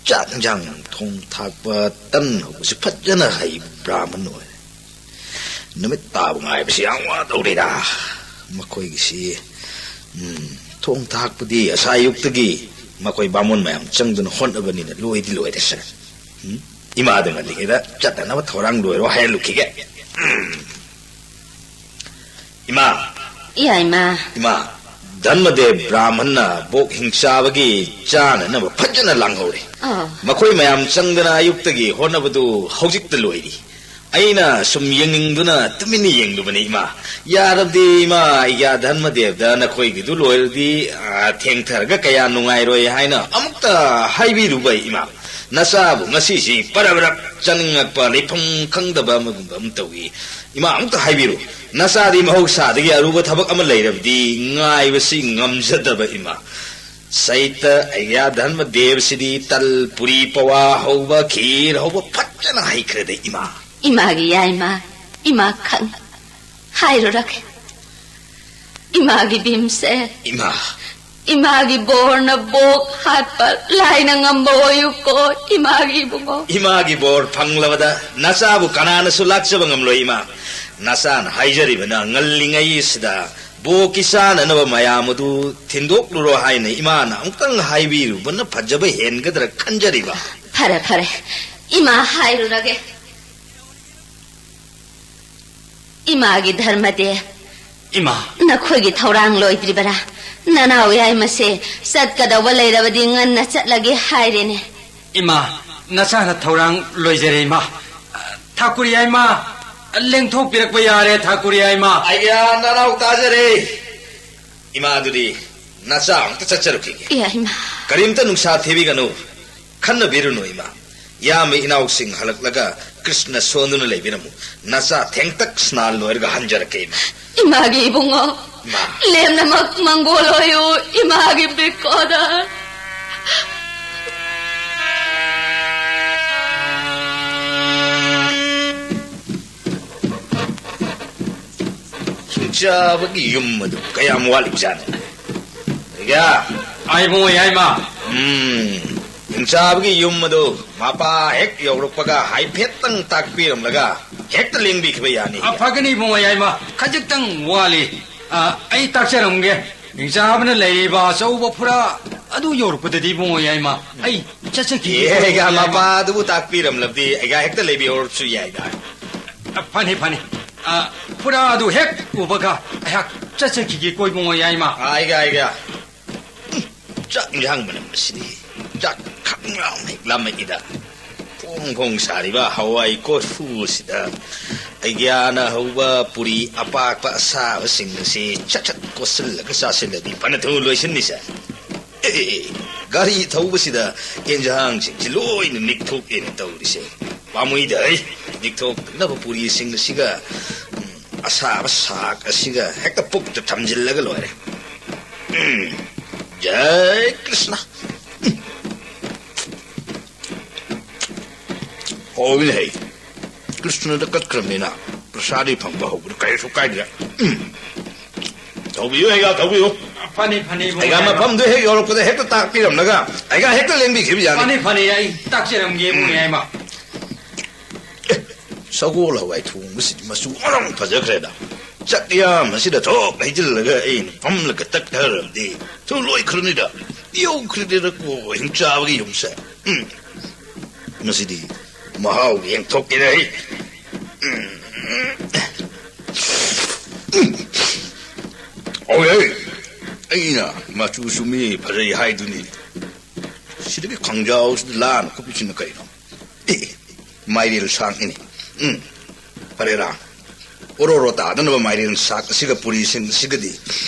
ꯆꯥꯛ ꯏꯟꯖꯥꯡ ꯊꯣꯡ ꯊꯥꯛꯄ, ꯇꯟ ꯍꯧꯕꯁꯨ ꯐꯖꯅ ꯍꯩꯕ ꯕ꯭ꯔꯥꯍꯃꯟ ꯑꯣꯏꯔꯦ꯫ ꯅꯨꯃꯤꯠ ꯇꯥꯕ ꯉꯥꯏꯕꯁꯤ ꯌꯥꯝ ꯋꯥꯗꯧꯔꯤꯗ꯫ ꯃꯈꯣꯏꯒꯤꯁꯤ, ꯎꯝ, ꯊꯣꯡ ꯊꯥꯛꯄꯗꯤ ꯑꯁꯥ ꯑꯌꯨꯛꯇꯒꯤ ꯃꯈꯣꯏ ꯕꯥꯃꯣꯟ ꯃꯌꯥꯝ ꯆꯪꯗꯨꯅ ꯍꯣꯠꯅꯕꯅꯤꯅ ꯂꯣꯏꯗꯤ ꯂꯣꯏꯔꯦꯁꯦ꯫ ꯎꯝ? ꯏꯃꯥꯗꯨ ꯉꯜꯂꯤꯉꯩꯗ ꯆꯠꯅꯅꯕ ꯊꯧꯔꯥꯡ ꯂꯣꯏꯔꯣ ꯍꯥꯏꯍꯜꯂꯨꯈꯤꯒꯦ꯫ ꯎꯝ꯫ ꯏꯃꯥ! ꯏꯌꯥ, ꯏꯃꯥ꯫ ꯏꯃꯥ, ꯙꯔꯃꯗꯦꯕ ꯕ꯭ꯔꯥꯍꯃꯟꯅ ꯕꯣꯛ ꯍꯤꯡꯆꯥꯕꯒꯤ ꯆꯥꯅꯅꯕ ꯐꯖꯅ ꯂꯥꯡꯍꯧꯔꯦ꯫ ꯑꯣ꯫ ꯃꯈꯣꯏ ꯃꯌꯥꯝ ꯆꯪꯗꯅ ꯑꯌꯨꯛꯇꯒꯤ ꯍꯣꯠꯅꯕꯗꯨ ꯍꯧꯖꯤꯛꯇ ꯂꯣꯏꯔꯤ꯫ ꯑꯩꯅ ꯁꯨꯝ ꯌꯦꯡꯅꯤꯡꯗꯨꯅ ꯇꯨꯃꯤꯟꯅ ꯌꯦꯡꯂꯨꯕꯅꯤ, ꯏꯃꯥ꯫ ꯌꯥꯔꯕꯗꯤ, ꯏꯃꯥ, ꯑꯩꯒꯤ ꯙꯔꯃꯗꯦꯕꯗ ꯅꯈꯣꯏꯒꯤꯗꯨ ꯂꯣꯏꯔꯗꯤ, ꯑ, ꯊꯦꯡꯊꯔꯒ ꯀꯌꯥ ꯅꯨꯡꯉꯥꯏꯔꯣꯏ ꯍꯥꯏꯅ ꯑꯃꯨꯛꯇ ꯍꯥꯏꯕꯤꯔꯨꯕ, ꯏꯃꯥ꯫ ꯅꯆꯥꯕꯨ ꯉꯁꯤꯁꯤ ꯄꯔꯕꯔꯞ ꯆꯥꯅꯤꯡꯉꯛꯄ, ꯂꯩꯐꯝ ꯈꯪꯗꯕ ꯑꯃꯒꯨꯝꯕ ꯑꯃ ꯇꯧꯏ꯫ ꯏꯃꯥ, ꯑꯃꯨꯛꯇ ꯍꯥꯏꯕꯤꯔꯨ, ꯅꯆꯥꯗꯤ ꯃꯍꯧꯁꯥꯗꯒꯤ ꯑꯔꯨꯕ ꯊꯕꯛ ꯑꯃ ꯂꯩꯔꯕꯗꯤ ꯉꯥꯏꯕꯁꯤ ꯉꯝꯖꯗꯕ, ꯏꯃꯥ꯫ ꯁꯩꯇ ꯑꯩꯒ꯭ꯌꯥ ꯙꯔꯃ ꯗꯦꯕꯁꯤꯗꯤ ꯇꯜ, ꯄꯨꯔꯤ, ꯄꯋꯥ ꯍꯧꯕ, ꯈꯤꯔ ꯍꯧꯕ ꯐꯖꯅ ꯍꯩꯈ꯭ꯔꯦꯗ, ꯏꯃꯥ꯫ ꯏꯃꯥꯒꯤ ꯌꯥꯏꯃ, ꯏꯃꯥ ꯈꯪ ꯍꯥꯏꯔꯨꯔꯒꯦ꯫ ꯏꯃꯥꯒꯤ ꯚꯤꯝꯁꯦ꯫ ꯏꯃꯥ, ꯏꯃꯥꯒꯤ ꯕꯣꯔꯅ ꯕꯣꯛ ꯍꯥꯠꯄ ꯂꯥꯏꯅ ꯉꯝꯕ ꯑꯣꯏꯌꯨꯀꯣ, ꯏꯃꯥꯒꯤ ꯏꯕꯨꯡꯉꯣ꯫ ꯏꯃꯥꯒꯤ ꯕꯣꯔ ꯐꯪꯂꯕꯗ ꯅꯆꯥꯕꯨ ꯀꯅꯥꯅꯁꯨ ꯂꯥꯛꯆꯕ ꯉꯝꯂꯣꯏ, ꯏꯃꯥ꯫ ꯅꯆꯥꯅ ꯍꯥꯏꯖꯔꯤꯕꯅ ꯉꯜꯂꯤꯉꯩꯁꯤꯗ ꯕꯣꯛꯀꯤ ꯆꯥꯅꯅꯕ ꯃꯌꯥꯝ ꯑꯗꯨ ꯊꯤꯟꯗꯣꯛꯂꯨꯔꯣ ꯍꯥꯏꯅ ꯏꯃꯥꯅ ꯑꯃꯨꯛꯇꯪ ꯍꯥꯏꯕꯤꯔꯨꯕꯅ ꯐꯖꯕ ꯍꯦꯟꯒꯗ꯭ꯔꯥ ꯈꯟꯖꯔꯤꯕ꯫ ꯐꯔꯦ, ꯐꯔꯦ, ꯏꯃꯥ ꯍꯥꯏꯔꯨꯔꯒꯦ꯫ ꯏꯃꯥꯒꯤ ꯙꯔꯃꯗꯦ, ꯏꯃꯥ꯫ ꯅꯈꯣꯏꯒꯤ ꯊꯧꯔꯥꯡ ꯂꯣꯏꯗ꯭ꯔꯤꯕꯔꯥ? ꯅꯅꯥꯎ ꯌꯥꯏꯃꯁꯦ ꯆꯠꯀꯗꯧꯕ ꯂꯩꯔꯕꯗꯤ ꯉꯟꯅ ꯆꯠꯂꯒꯦ ꯍꯥꯏꯔꯦꯅꯦ꯫ ꯏꯃꯥ, ꯅꯆꯥꯅ ꯊꯧꯔꯥꯡ ꯂꯣꯏꯖꯔꯦ, ꯏꯃꯥ꯫ ꯊꯥꯀꯨꯔ ꯌꯥꯏꯃ, ꯂꯦꯡꯊꯣꯛꯄꯤꯔꯛꯄ ꯌꯥꯔꯦ, ꯊꯥꯀꯨꯔ ꯌꯥꯏꯃ꯫ ꯑꯩꯒꯤ ꯅꯅꯥꯎ ꯇꯥꯖꯔꯦ꯫ ꯏꯃꯥ, ꯑꯗꯨꯗꯤ ꯅꯆꯥ ꯑꯃꯨꯛꯇ ꯆꯠꯆꯔꯨꯈꯤꯒꯦ꯫ ꯌꯥꯏꯃ꯫ ꯀꯔꯤꯝꯇ ꯅꯨꯡꯁꯥ ꯊꯤꯕꯤꯒꯅꯨ, ꯈꯟꯅꯕꯤꯔꯨꯅꯨ, ꯏꯃꯥ꯫ ꯏꯌꯥꯝꯕ ꯏꯅꯥꯎꯁꯤꯡ ꯍꯜꯂꯛꯂꯒ ꯀ꯭ꯔꯤꯁꯅ ꯁꯣꯟꯗꯨꯅ ꯂꯩꯕꯤꯔꯝꯃꯨ꯫ ꯅꯆꯥ ꯊꯦꯡꯇꯛ ꯁ꯭ꯅꯥꯟ ꯂꯣꯏꯔꯒ ꯍꯟꯖꯔꯛꯀꯦ, ꯏꯃꯥ꯫ ꯏꯃꯥꯒꯤ ꯏꯕꯨꯡꯉꯣ, ꯏꯃꯥ꯫ ꯂꯦꯝꯅꯃꯛ ꯃꯪꯒꯣꯜ ꯑꯣꯏꯌꯨ, ꯏꯃꯥꯒꯤ ꯕ꯭ꯔꯤꯀꯣꯗ꯫ ꯍꯤꯡꯆꯥꯕꯒꯤ ꯌꯨꯝ ꯑꯗꯨ ꯀꯌꯥꯝ ꯋꯥꯠꯂꯤꯕꯖꯥꯠꯅꯣ? ꯑꯩꯒ꯫ ꯑꯥꯏ, ꯏꯕꯨꯡꯉꯣ, ꯌꯥꯏꯃ꯫ ꯎꯝ, ꯍꯤꯡꯆꯥꯕꯒꯤ ꯌꯨꯝ ꯑꯗꯨ ꯃꯄꯥ ꯍꯦꯛ ꯌꯧꯔꯛꯄꯒ ꯍꯥꯏꯐꯦꯠꯇꯪ ꯇꯥꯛꯄꯤꯔꯝꯂꯒ ꯍꯦꯛꯇ ꯂꯦꯡꯕꯤꯈꯤꯕ ꯌꯥꯅꯤ꯫ ꯑ, ꯐꯒꯅꯤ, ꯏꯕꯨꯡꯉꯣ, ꯌꯥꯏꯃ꯫ ꯈꯖꯤꯛꯇꯪ ꯋꯥꯠꯂꯤ꯫ ꯑ, ꯑꯩ ꯇꯥꯛꯆꯔꯝꯒꯦ꯫ ꯍꯤꯡꯆꯥꯕꯅ ꯂꯩꯔꯤꯕ ꯑꯆꯧꯕ ꯐꯨꯔꯥ ꯑꯗꯨ ꯌꯧꯔꯛꯄꯗꯗꯤ, ꯏꯕꯨꯡꯉꯣ, ꯌꯥꯏꯃ, ꯑꯩ ꯆꯠꯆꯈꯤꯒꯦ, ꯑꯦ, ꯑꯩꯒ ꯏꯕꯨꯡꯉꯣ, ꯌꯥꯏꯃ꯫ ꯃꯄꯥ ꯑꯗꯨꯕꯨ ꯇꯥꯛꯄꯤꯔꯝꯂꯕꯗꯤ ꯑꯩꯒ ꯍꯦꯛꯇ ꯂꯩꯕꯤꯍꯧꯔꯁꯨ ꯌꯥꯏꯗ꯫ ꯑ, ꯐꯅꯤ, ꯐꯅꯤ꯫ ꯑ, ꯐꯨꯔꯥ ꯑꯗꯨ ꯍꯦꯛ ꯎꯕꯒ ꯑꯩꯍꯥꯛ ꯆꯠꯆꯈꯤꯒꯦ, ꯀꯣ, ꯏꯕꯨꯡꯉꯣ, ꯌꯥꯏꯃ꯫ ꯑꯥꯏꯒ, ꯑꯥꯏꯒ꯫ ꯎꯝ, ꯆꯥꯛ ꯏꯟꯖꯥꯡ ꯃꯅꯝ ꯑꯁꯤꯗꯤ ꯆꯥꯛ ꯈꯪ ꯂꯥꯎꯅ ꯍꯦꯛ ꯂꯥꯝꯃꯛꯏꯗ꯫ ꯐꯣꯡ ꯐꯣꯡ ꯁꯥꯔꯤꯕ ꯍꯋꯥꯏ ꯀꯣꯔꯐꯨ ꯑꯁꯤꯗ ꯑꯩꯒ꯭ꯌꯥꯅ ꯍꯧꯕ ꯄꯨꯔꯤ ꯑꯄꯥꯛꯄ ꯑꯁꯥꯕꯁꯤꯡ ꯑꯁꯤ ꯁꯠ ꯁꯠ ꯀꯣꯠꯁꯤꯜꯂꯒ ꯆꯥꯁꯤꯜꯂꯗꯤ ꯐꯅ ꯊꯨꯅ ꯂꯣꯏꯁꯤꯟꯅꯤꯁꯦ꯫ ꯑꯦ, ꯒꯥꯔꯤ ꯊꯧꯕꯁꯤꯗ ꯌꯦꯟꯖꯥꯡꯁꯤꯡꯁꯤ ꯂꯣꯏꯅ ꯅꯤꯛꯊꯣꯛꯑꯦꯅ ꯇꯧꯔꯤꯁꯦ꯫ ꯄꯥꯝꯃꯨꯏꯗ, ꯑꯩ ꯅꯤꯛꯊꯣꯛꯇꯅꯕ ꯄꯨꯔꯤꯁꯤꯡ ꯑꯁꯤꯒ, ꯎꯝ, ꯑꯁꯥꯕ ꯁꯥꯛ ꯑꯁꯤꯒ ꯍꯦꯛꯇ ꯄꯨꯛꯇ ꯊꯝꯖꯤꯜꯂꯒ ꯂꯣꯏꯔꯦ꯫ ꯎꯝ, ꯖꯩ ꯀ꯭ꯔꯤꯁꯅ꯫ ꯎꯝ꯫ ꯍꯥꯎꯏꯅꯦ ꯍꯩ꯫ ꯀ꯭ꯔꯤꯁꯅꯗ ꯀꯠꯈ꯭ꯔꯕꯅꯤꯅ ꯄ꯭ꯔꯁꯥꯗꯤ ꯐꯪꯕ ꯍꯧꯕꯗ ꯀꯔꯤꯁꯨ ꯀꯥꯏꯗ꯭ꯔꯦ꯫ ꯎꯝ꯫ ꯊꯧꯕꯤꯌꯨ, ꯑꯩꯒ ꯊꯧꯕꯤꯌꯨ꯫ ꯐꯅꯤ, ꯐꯅꯤ, ꯏꯕꯨꯡꯉꯣ ꯑꯩꯒ ꯌꯥꯏꯃ꯫ ꯃꯐꯝꯗꯨ ꯍꯦꯛ ꯌꯧꯔꯛꯄꯗ ꯍꯦꯛꯇ ꯇꯥꯛꯄꯤꯔꯝꯂꯒ ꯑꯩꯒ ꯍꯦꯛꯇ ꯂꯦꯡꯕꯤꯈꯤꯕ ꯌꯥꯅꯤ꯫ ꯐꯅꯤ, ꯐꯅꯤ, ꯑꯩ ꯇꯥꯛꯆꯔꯝꯒꯦ, ꯏꯕꯨꯡꯉꯣ ꯌꯥꯏꯃ꯫ ꯁꯒꯣꯜ ꯍꯋꯥꯏ ꯊꯣꯡꯕꯁꯤꯗꯤ ꯃꯆꯨ ꯃꯔꯣꯡ ꯐꯖꯈ꯭ꯔꯦꯗ꯫ ꯆꯥꯛꯌꯥꯝ ꯑꯁꯤꯗ ꯊꯣꯛ ꯍꯩꯖꯤꯜꯂꯒ ꯑꯩꯅ ꯐꯝꯂꯒ ꯇꯛꯊꯔꯕꯗꯤ ꯊꯨ ꯂꯣꯏꯈ꯭ꯔꯅꯤꯗ꯫ ꯌꯧꯈ꯭ꯔꯦꯗꯀꯣ ꯍꯤꯡꯆꯥꯕꯒꯤ ꯌꯨꯝꯁꯦ꯫ ꯎꯝ꯫ ꯃꯁꯤꯗꯤ ꯃꯍꯥꯎ ꯌꯦꯡꯊꯣꯛꯀꯦꯅꯦ ꯑꯩ꯫ ꯎꯝ꯫ ꯎꯝ꯫ ꯑꯧ, ꯑꯩ, ꯑꯩꯅ ꯃꯆꯨꯁꯨ ꯃꯤ ꯐꯖꯩ ꯍꯥꯏꯗꯨꯅꯤ꯫ ꯁꯤꯗꯒꯤ ꯈꯪꯖꯥꯎꯁꯤꯗ ꯂꯥꯅ ꯈꯨꯞꯄꯤꯁꯤꯅ ꯀꯩꯅꯣ? ꯑꯦ, ꯃꯥꯏꯔꯦꯜ ꯁꯥꯛꯅꯤꯅꯦ꯫ ꯎꯝ, ꯐꯔꯦꯔꯥ꯫ ꯑꯣꯔꯣ ꯑꯣꯔꯣ ꯇꯥꯗꯅꯕ ꯃꯥꯏꯔꯦꯟ ꯁꯥꯛ ꯑꯁꯤꯒ ꯄꯨꯔꯤꯁꯤꯡ ꯑꯁꯤꯒꯗꯤ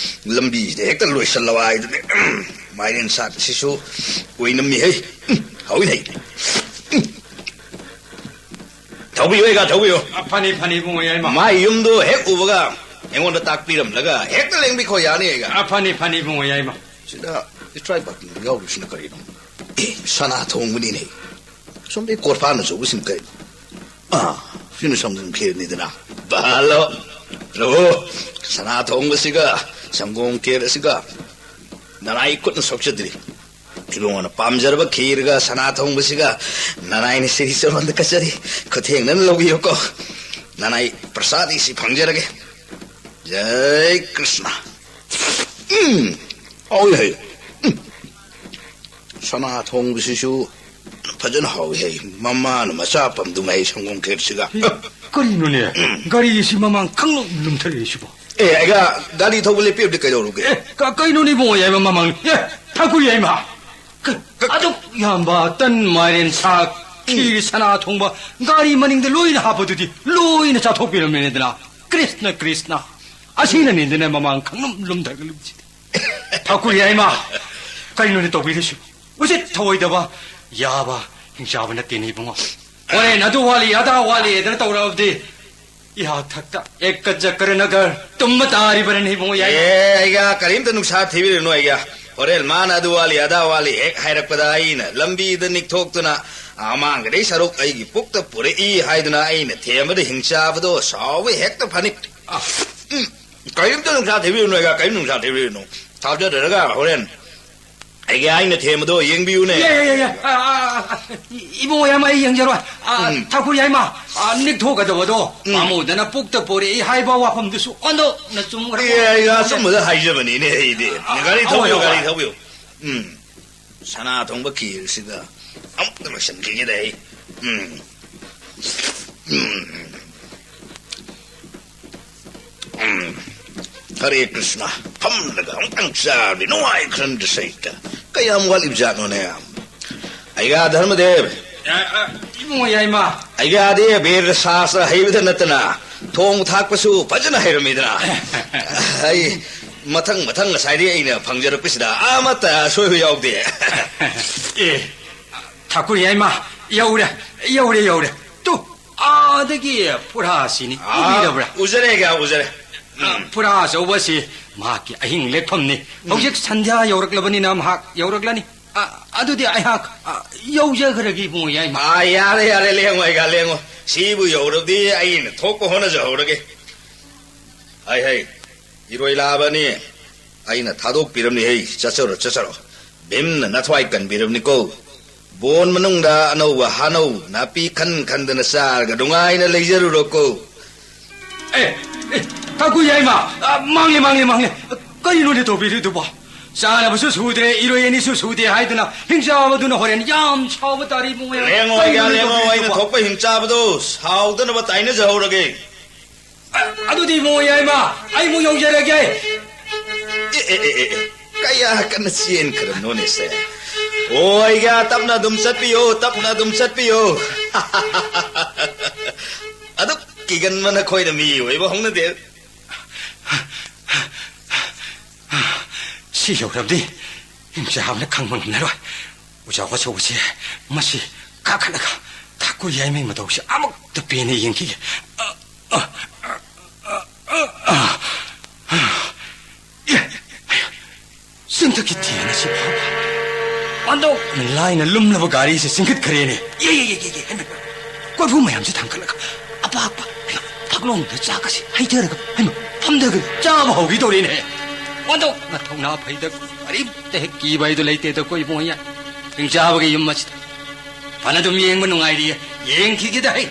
ꯂꯝꯕꯤꯁꯤꯗ ꯍꯦꯛꯇ ꯂꯣꯏꯁꯤꯜꯂꯕ ꯍꯥꯏꯗꯨꯅꯤ꯫ ꯎꯝ, ꯃꯥꯏꯔꯦꯟ ꯁꯥꯛ ꯑꯁꯤꯁꯨ ꯑꯣꯏꯅꯝꯃꯤ ꯍꯩ꯫ ꯎꯝ, ꯍꯥꯎꯏ ꯍꯩ꯫ ꯎꯝ꯫ ꯊꯧꯕꯤꯌꯨ, ꯑꯩꯒ ꯊꯧꯕꯤꯌꯨ꯫ ꯑ, ꯐꯅꯤ, ꯐꯅꯤ, ꯏꯕꯨꯡꯉꯣ ꯌꯥꯏꯃ꯫ ꯃꯥꯏ ꯌꯨꯝꯗꯣ ꯍꯦꯛ ꯎꯕꯒ ꯑꯩꯉꯣꯟꯗ ꯇꯥꯛꯄꯤꯔꯝꯂꯒ ꯍꯦꯛꯇ ꯂꯦꯡꯕꯤꯈꯣ ꯌꯥꯅꯤ ꯑꯩꯒ꯫ ꯑ, ꯐꯅꯤ, ꯐꯅꯤ, ꯏꯕꯨꯡꯉꯣ ꯌꯥꯏꯃ꯫ ꯁꯤꯗ ꯏꯁꯇ꯭ꯔꯥꯏꯛ ꯕꯇꯟ ꯌꯥꯎꯔꯤꯁꯤꯅ ꯀꯔꯤꯅꯣ? ꯑꯦ, ꯁꯅꯥ ꯊꯣꯡꯕꯅꯤꯅꯦ꯫ ꯁꯣꯝꯗ ꯀꯣꯔꯐꯥꯟ ꯑꯆꯧꯕꯁꯤꯡ ꯀꯩꯅꯣ? ꯑꯥ, ꯁꯤꯅ ꯁꯪꯒꯣꯝ ꯈꯦꯔꯅꯤꯗꯅ꯫ ꯕꯥꯂꯣ, ꯄ꯭ꯔꯚꯨ, ꯁꯅꯥ ꯊꯣꯡꯕꯁꯤꯒ ꯁꯪꯒꯣꯝ ꯈꯦꯔ ꯑꯁꯤꯒ ꯅꯅꯥꯏ ꯈꯨꯠꯅ ꯁꯣꯛꯆꯗ꯭ꯔꯤ꯫ ꯏꯕꯨꯡꯉꯣꯅ ꯄꯥꯝꯖꯔꯕ ꯈꯤꯔꯒ ꯁꯅꯥ ꯊꯣꯡꯕꯁꯤꯒ ꯅꯅꯥꯏꯅ ꯁꯤꯔꯤ ꯆꯔꯣꯟꯗ ꯀꯠꯆꯔꯤ꯫ ꯈꯨꯊꯦꯡꯅꯅ ꯂꯧꯕꯤꯌꯨꯀꯣ꯫ ꯅꯅꯥꯏ ꯄ꯭ꯔꯁꯥꯗꯤ ꯁꯤ ꯐꯪꯖꯔꯒꯦ꯫ ꯖꯩ ꯀ꯭ꯔꯤꯁꯅ꯫ ꯎꯝ꯫ ꯍꯥꯎꯏ ꯍꯩ꯫ ꯎꯝ꯫ ꯁꯅꯥ ꯊꯣꯡꯕꯁꯤꯁꯨ ꯐꯖꯅ ꯍꯥꯎꯏ ꯍꯩ꯫ ꯃꯃꯥꯅ ꯃꯆꯥ ꯄꯝꯗꯨꯉꯥꯏ ꯁꯪꯒꯣꯝ ꯈꯦꯔꯁꯤꯒ꯫ ꯀꯔꯤꯅꯣꯅꯦ? ꯎꯝ꯫ ꯒꯥꯔꯤꯁꯤ ꯃꯃꯥꯡ ꯈꯪꯂꯨꯝ ꯂꯨꯝꯊꯔꯛꯏꯁꯤꯕꯣ? ꯑꯦ, ꯑꯩꯒ ꯒꯥꯔꯤ ꯊꯧꯕ ꯂꯦꯞꯄꯤꯕꯗꯤ ꯀꯩꯗꯧꯔꯨꯒꯦ? ꯑꯦ, ꯀ-, ꯀꯩꯅꯣꯅꯦ ꯏꯕꯨꯡꯉꯣ ꯌꯥꯏꯃ ꯃꯃꯥꯡ? ꯑꯦ, ꯊꯥꯀꯨ ꯌꯥꯏꯃ꯫ ꯀ-, ꯀ-, ꯑꯗꯨꯛ ꯌꯥꯝꯕ ꯇꯟ ꯃꯥꯏꯔꯦꯟ ꯁꯥꯛ, ꯈꯤꯔ ꯁꯅꯥ ꯊꯣꯡꯕ, ꯒꯥꯔꯤ ꯃꯅꯤꯡꯗ ꯂꯣꯏꯅ ꯍꯥꯞꯄꯗꯨꯗꯤ ꯂꯣꯏꯅ ꯆꯥꯊꯣꯛꯄꯤꯔꯝꯃꯦꯗꯅ꯫ ꯀ꯭ꯔꯤꯁꯅ, ꯀ꯭ꯔꯤꯁꯅ꯫ ꯑꯁꯤꯅꯅꯤꯗꯅ ꯃꯃꯥꯡ ꯈꯪꯂꯨꯝ ꯂꯨꯝꯊꯔꯛꯂꯤꯕꯁꯤꯗꯤ꯫ ꯊꯥꯀꯨ ꯌꯥꯏꯃ, ꯀꯩꯅꯣꯅꯦ ꯇꯧꯕꯤꯔꯤꯁꯤꯕꯨ? ꯎꯆꯤꯠ ꯊꯑꯣꯏꯗꯕ, ꯌꯥꯕ, ꯍꯤꯡꯆꯥꯕ ꯅꯠꯇꯦꯅꯦ ꯏꯕꯨꯡꯉꯣ꯫ ꯍꯣꯔꯦꯟ ꯑꯗꯨ ꯋꯥꯠꯂꯤ, ꯑꯗꯥ ꯋꯥꯠꯂꯤ ꯍꯥꯏꯗꯅ ꯇꯧꯔꯛꯑꯕꯗꯤ ꯏꯍꯥꯛ ꯊꯛꯇ ꯑꯦꯛꯀ ꯖꯀꯔ ꯅꯒꯔ ꯇꯨꯝꯕ ꯇꯥꯔꯤꯕꯅꯤ ꯏꯕꯨꯡꯉꯣ ꯌꯥꯏꯃ꯫ ꯑꯦ, ꯑꯩꯒ ꯀꯔꯤꯝꯇ ꯅꯨꯡꯁꯥ ꯊꯤꯕꯤꯔꯨꯅꯨ ꯑꯩꯒ꯫ ꯍꯣꯔꯦꯟ ꯃꯥꯅ ꯑꯗꯨ ꯋꯥꯠꯂꯤ, ꯑꯗꯥ ꯋꯥꯠꯂꯤ ꯍꯦꯛ ꯍꯥꯏꯔꯛꯄꯗ ꯑꯩꯅ ꯂꯝꯕꯤꯗ ꯅꯤꯛꯊꯣꯛꯇꯨꯅ ꯑꯃꯥꯡꯒꯗꯩ ꯁꯔꯨꯛ ꯑꯩꯒꯤ ꯄꯨꯛꯇ ꯄꯨꯔꯛꯏ ꯍꯥꯏꯗꯨꯅ ꯑꯩꯅ ꯊꯦꯝꯕꯗ ꯍꯤꯡꯆꯥꯕꯗꯣ ꯁꯥꯎꯕ ꯍꯦꯛꯇ ꯐꯅꯤ꯫ ꯎꯝ, ꯀꯔꯤꯝꯇ ꯅꯨꯡꯁꯥ ꯊꯤꯕꯤꯔꯨꯅꯨ ꯑꯩꯒ, ꯀꯔꯤꯝ ꯅꯨꯡꯁꯥ ꯊꯤꯕꯤꯔꯨꯅꯨ꯫ ꯊꯥꯖꯗ꯭ꯔꯒ ꯍꯣꯔꯦꯟ ꯑꯩꯒꯤ ꯑꯩꯅ ꯊꯦꯝꯕꯗꯣ ꯌꯦꯡꯕꯤꯌꯨꯅꯦ꯫ ꯌꯥꯏ, ꯌꯥꯏ, ꯌꯥꯏ, ꯌꯥꯏ꯫ ꯑ, ꯑ, ꯑ, ꯏꯕꯨꯡꯉꯣ ꯌꯥꯏꯃ, ꯑꯩ ꯌꯦꯡꯖꯔꯣꯏ꯫ ꯑ, ꯎꯝ꯫ ꯊꯥꯀꯨꯔ ꯌꯥꯏꯃ, ꯑ, ꯅꯤꯛꯊꯣꯛꯀꯗꯕꯗꯣ ꯎꯝ꯫ ꯄꯥꯝꯃꯨꯗꯅ ꯄꯨꯛꯇ ꯄꯣꯔꯛꯏ ꯍꯥꯏꯕ ꯋꯥꯐꯝꯗꯨꯁꯨ ꯑꯣꯟꯊꯣꯛꯅ ꯆꯨꯝꯈ꯭ꯔꯕ꯫ ꯑꯦ, ꯑꯩ ꯑꯆꯨꯝꯕꯗ ꯍꯥꯏꯖꯕꯅꯤꯅꯦ ꯑꯩꯗꯤ꯫ ꯑ, ꯒꯥꯔꯤ ꯊꯧꯕꯤꯌꯨ, ꯍꯣꯏ, ꯍꯣꯏ꯫ ꯒꯥꯔꯤ ꯊꯧꯕꯤꯌꯨ꯫ ꯎꯝ꯫ ꯁꯅꯥ ꯊꯣꯡꯕ ꯈꯤꯔꯁꯤꯒ ꯑꯃꯨꯛꯇ ꯂꯣꯏꯁꯤꯟꯈꯤꯒꯦꯗ ꯑꯩ꯫ ꯎꯝ꯫ ꯎꯝ꯫ ꯎꯝ꯫ ꯍꯔꯦ ꯀ꯭ꯔꯤꯁꯅ, ꯐꯝꯂꯒ ꯑꯃꯨꯛꯇꯪ ꯆꯥꯔꯗꯤ ꯅꯨꯡꯉꯥꯏꯈ꯭ꯔꯟꯗ ꯁꯩꯇ꯫ ꯀꯌꯥꯝ ꯋꯥꯠꯂꯤꯕꯖꯥꯠꯅꯣꯅꯦ? ꯑꯩꯒ ꯙꯔꯃꯗꯦꯕ꯫ ꯑ, ꯑ, ꯏꯕꯨꯡꯉꯣ ꯌꯥꯏꯃ꯫ ꯑꯩꯒꯗꯤ ꯕꯦꯗ ꯁꯥꯁꯇ꯭ꯔ ꯍꯩꯕꯗ ꯅꯠꯇꯅ ꯊꯣꯡ ꯊꯥꯛꯄꯁꯨ ꯐꯖꯅ ꯍꯩꯔꯝꯃꯤꯗꯅ꯫ ꯑꯩ ꯃꯊꯪ ꯃꯊꯪ ꯉꯁꯥꯏꯗꯤ ꯑꯩꯅ ꯐꯪꯖꯔꯛꯄꯁꯤꯗ ꯑꯃꯠꯇ ꯑꯁꯣꯏꯕ ꯌꯥꯎꯗꯦ꯫ ꯑꯦ, ꯊꯥꯀꯨꯔ ꯌꯥꯏꯃ, ꯌꯧꯔꯦ, ꯌꯧꯔꯦ, ꯌꯧꯔꯦ꯫ ꯇꯨ, ꯑꯥꯗꯒꯤ ꯐꯨꯔꯥꯁꯤꯅꯤ꯫ ꯑꯥ, ꯎꯕꯤꯔꯕ꯭ꯔꯥ? ꯎꯖꯔꯦ, ꯑꯩꯒ ꯎꯖꯔꯦ꯫ ꯑ, ꯎꯝ꯫ ꯐꯨꯔꯥ ꯑꯆꯧꯕꯁꯤ ꯃꯍꯥꯛꯀꯤ ꯑꯍꯤꯡ ꯂꯦꯛꯐꯝꯅꯤ꯫ ꯎꯝ꯫ ꯍꯧꯖꯤꯛ ꯁꯟꯙ꯭ꯌꯥ ꯌꯧꯔꯛꯂꯕꯅꯤꯅ ꯃꯍꯥꯛ ꯌꯧꯔꯛꯂꯅꯤ꯫ ꯑ, ꯑꯗꯨꯗꯤ ꯑꯩꯍꯥꯛ, ꯑ, ꯌꯧꯖꯈ꯭ꯔꯒꯦ, ꯏꯕꯨꯡꯉꯣ ꯌꯥꯏꯃ꯫ ꯑꯥ, ꯌꯥꯔꯦ, ꯌꯥꯔꯦ, ꯂꯦꯡꯉꯣ, ꯑꯩꯒ ꯂꯦꯡꯉꯣ꯫ ꯁꯤꯕꯨ ꯌꯧꯔꯕꯗꯤ ꯑꯩꯅ ꯊꯣꯛꯄ ꯍꯣꯠꯅꯖꯍꯧꯔꯒꯦ꯫ ꯍꯩ, ꯍꯩ, ꯏꯔꯣꯏ ꯂꯥꯛꯑꯕꯅꯤ꯫ ꯑꯩꯅ ꯊꯥꯗꯣꯛꯄꯤꯔꯝꯅꯤ, ꯍꯩ, ꯆꯠꯆꯔꯣ, ꯆꯠꯆꯔꯣ꯫ ꯚꯤꯝꯅ ꯅꯊ꯭ꯋꯥꯏ ꯀꯟꯕꯤꯔꯕꯅꯤꯀꯣ꯫ ꯕꯣꯟ ꯃꯅꯨꯡꯗ ꯑꯅꯧꯕ ꯍꯥꯅꯧ ꯅꯥꯄꯤ ꯈꯟ ꯈꯟꯗꯅ ꯆꯥꯔꯒ ꯅꯨꯡꯉꯥꯏꯅ ꯂꯩꯖꯔꯨꯔꯣꯀꯣ꯫ ꯑꯦ, ꯑꯦ, ꯊꯥꯀꯨꯔ ꯌꯥꯏꯃ, ꯑ, ꯃꯥꯡꯂꯦ, ꯃꯥꯡꯂꯦ, ꯃꯥꯡꯂꯦ꯫ ꯀꯔꯤꯅꯣꯅꯦ ꯇꯧꯕꯤꯔꯤꯗꯨꯕꯣ? ꯆꯥꯅꯕꯁꯨ ꯁꯨꯗ꯭ꯔꯦ, ꯏꯔꯣꯏ ꯑꯅꯤꯁꯨ ꯁꯨꯗꯦ ꯍꯥꯏꯗꯨꯅ ꯍꯤꯡꯆꯥꯕꯗꯨꯅ ꯍꯣꯔꯦꯟ ꯌꯥꯝ ꯁꯥꯎꯕ ꯇꯥꯔꯤ, ꯏꯕꯨꯡꯉꯣ꯫ ꯂꯦꯡꯉꯣ, ꯑꯩꯒ ꯀꯔꯤꯅꯣꯅꯦ ꯂꯦꯡꯉꯣ, ꯑꯩꯅ ꯇꯧꯕꯤꯔꯤꯗꯨꯕꯣ? ꯊꯣꯛꯄ ꯍꯤꯡꯆꯥꯕꯗꯣ ꯁꯥꯎꯗꯅꯕ ꯇꯥꯏꯅꯖꯍꯧꯔꯒꯦ꯫ ꯑ-, ꯑꯗꯨꯗꯤ ꯏꯕꯨꯡꯉꯣ ꯌꯥꯏꯃ, ꯑꯩ ꯑꯃꯨꯛ ꯌꯧꯖꯔꯒꯦ꯫ ꯑꯦ, ꯑꯦ, ꯑꯦ, ꯑꯦ, ꯑꯦ, ꯀꯌꯥ ꯀꯟꯅ ꯆꯦꯟꯈ꯭ꯔꯕꯅꯣꯅꯦ ꯁꯦ? ꯑꯣ, ꯑꯩꯒ ꯇꯞꯅ ꯑꯗꯨꯝ ꯆꯠꯄꯤꯌꯣ, ꯇꯞꯅ ꯑꯗꯨꯝ ꯆꯠꯄꯤꯌꯣ꯫ ꯑꯗꯨꯛ ꯀꯤꯒꯟꯕ ꯅꯈꯣꯏꯅ ꯃꯤ ꯑꯣꯏꯕ ꯍꯧꯅꯗꯦ꯫ ꯁꯤ ꯌꯧꯔꯕꯗꯤ ꯍꯤꯡꯆꯥꯕꯅ ꯈꯪꯕ ꯉꯝꯂꯔꯣꯏ꯫ ꯑꯣꯖꯥ ꯋꯥꯆꯧꯕꯁꯦ ꯃꯁꯤ ꯀꯥꯈꯠꯂꯒ ꯊꯥꯀꯨꯔ ꯌꯥꯏꯃꯩ ꯃꯇꯧꯁꯦ ꯑꯃꯨꯛꯇ ꯄꯦꯟꯅ ꯌꯦꯡꯈꯤꯒꯦ꯫ ꯑ, ꯑ, ꯑ, ꯑ, ꯑ, ꯑ꯫ ꯑꯦ, ꯆꯤꯡꯊꯛꯀꯤ ꯊꯦꯟ ꯑꯁꯤ ꯐꯥꯎꯕ ꯑꯣꯟꯊꯣꯛꯅ ꯂꯥꯏꯅ ꯂꯨꯝꯂꯕ ꯒꯥꯔꯤꯁꯦ ꯆꯤꯡꯈꯠꯈ꯭ꯔꯦꯅꯦ꯫ ꯌꯦ, ꯌꯦ, ꯌꯦ, ꯌꯦ, ꯌꯦ, ꯍꯩꯃ, ꯀꯣꯔꯐꯨ ꯃꯌꯥꯝꯁꯦ ꯊꯥꯡꯒꯠꯂꯒ ꯑꯄꯥꯛꯄ, ꯍꯩꯃ, ꯐꯛꯂꯣꯡꯗ ꯆꯥꯛꯀꯁꯦ ꯍꯩꯊꯔꯒ, ꯍꯩꯃ, ꯐꯝꯊꯒ ꯆꯥꯕ ꯍꯧꯈꯤꯗꯧꯔꯦꯅꯦ꯫ ꯑꯣꯟꯊꯣꯛꯅ ꯊꯧꯅꯥ ꯐꯩꯗ, ꯀꯔꯤꯝꯇ ꯍꯦꯛ ꯀꯤꯕ ꯍꯥꯏꯗꯨ ꯂꯩꯇꯦꯗꯀꯣ ꯏꯕꯨꯡꯉꯣ꯫ ꯍꯤꯡꯆꯥꯕꯒꯤ ꯌꯨꯝ ꯑꯁꯤꯗ ꯐꯅ ꯑꯗꯨꯝ ꯌꯦꯡꯕ ꯅꯨꯡꯉꯥꯏꯔꯤꯌꯦ, ꯌꯦꯡꯈꯤꯒꯦꯗ ꯍꯩ꯫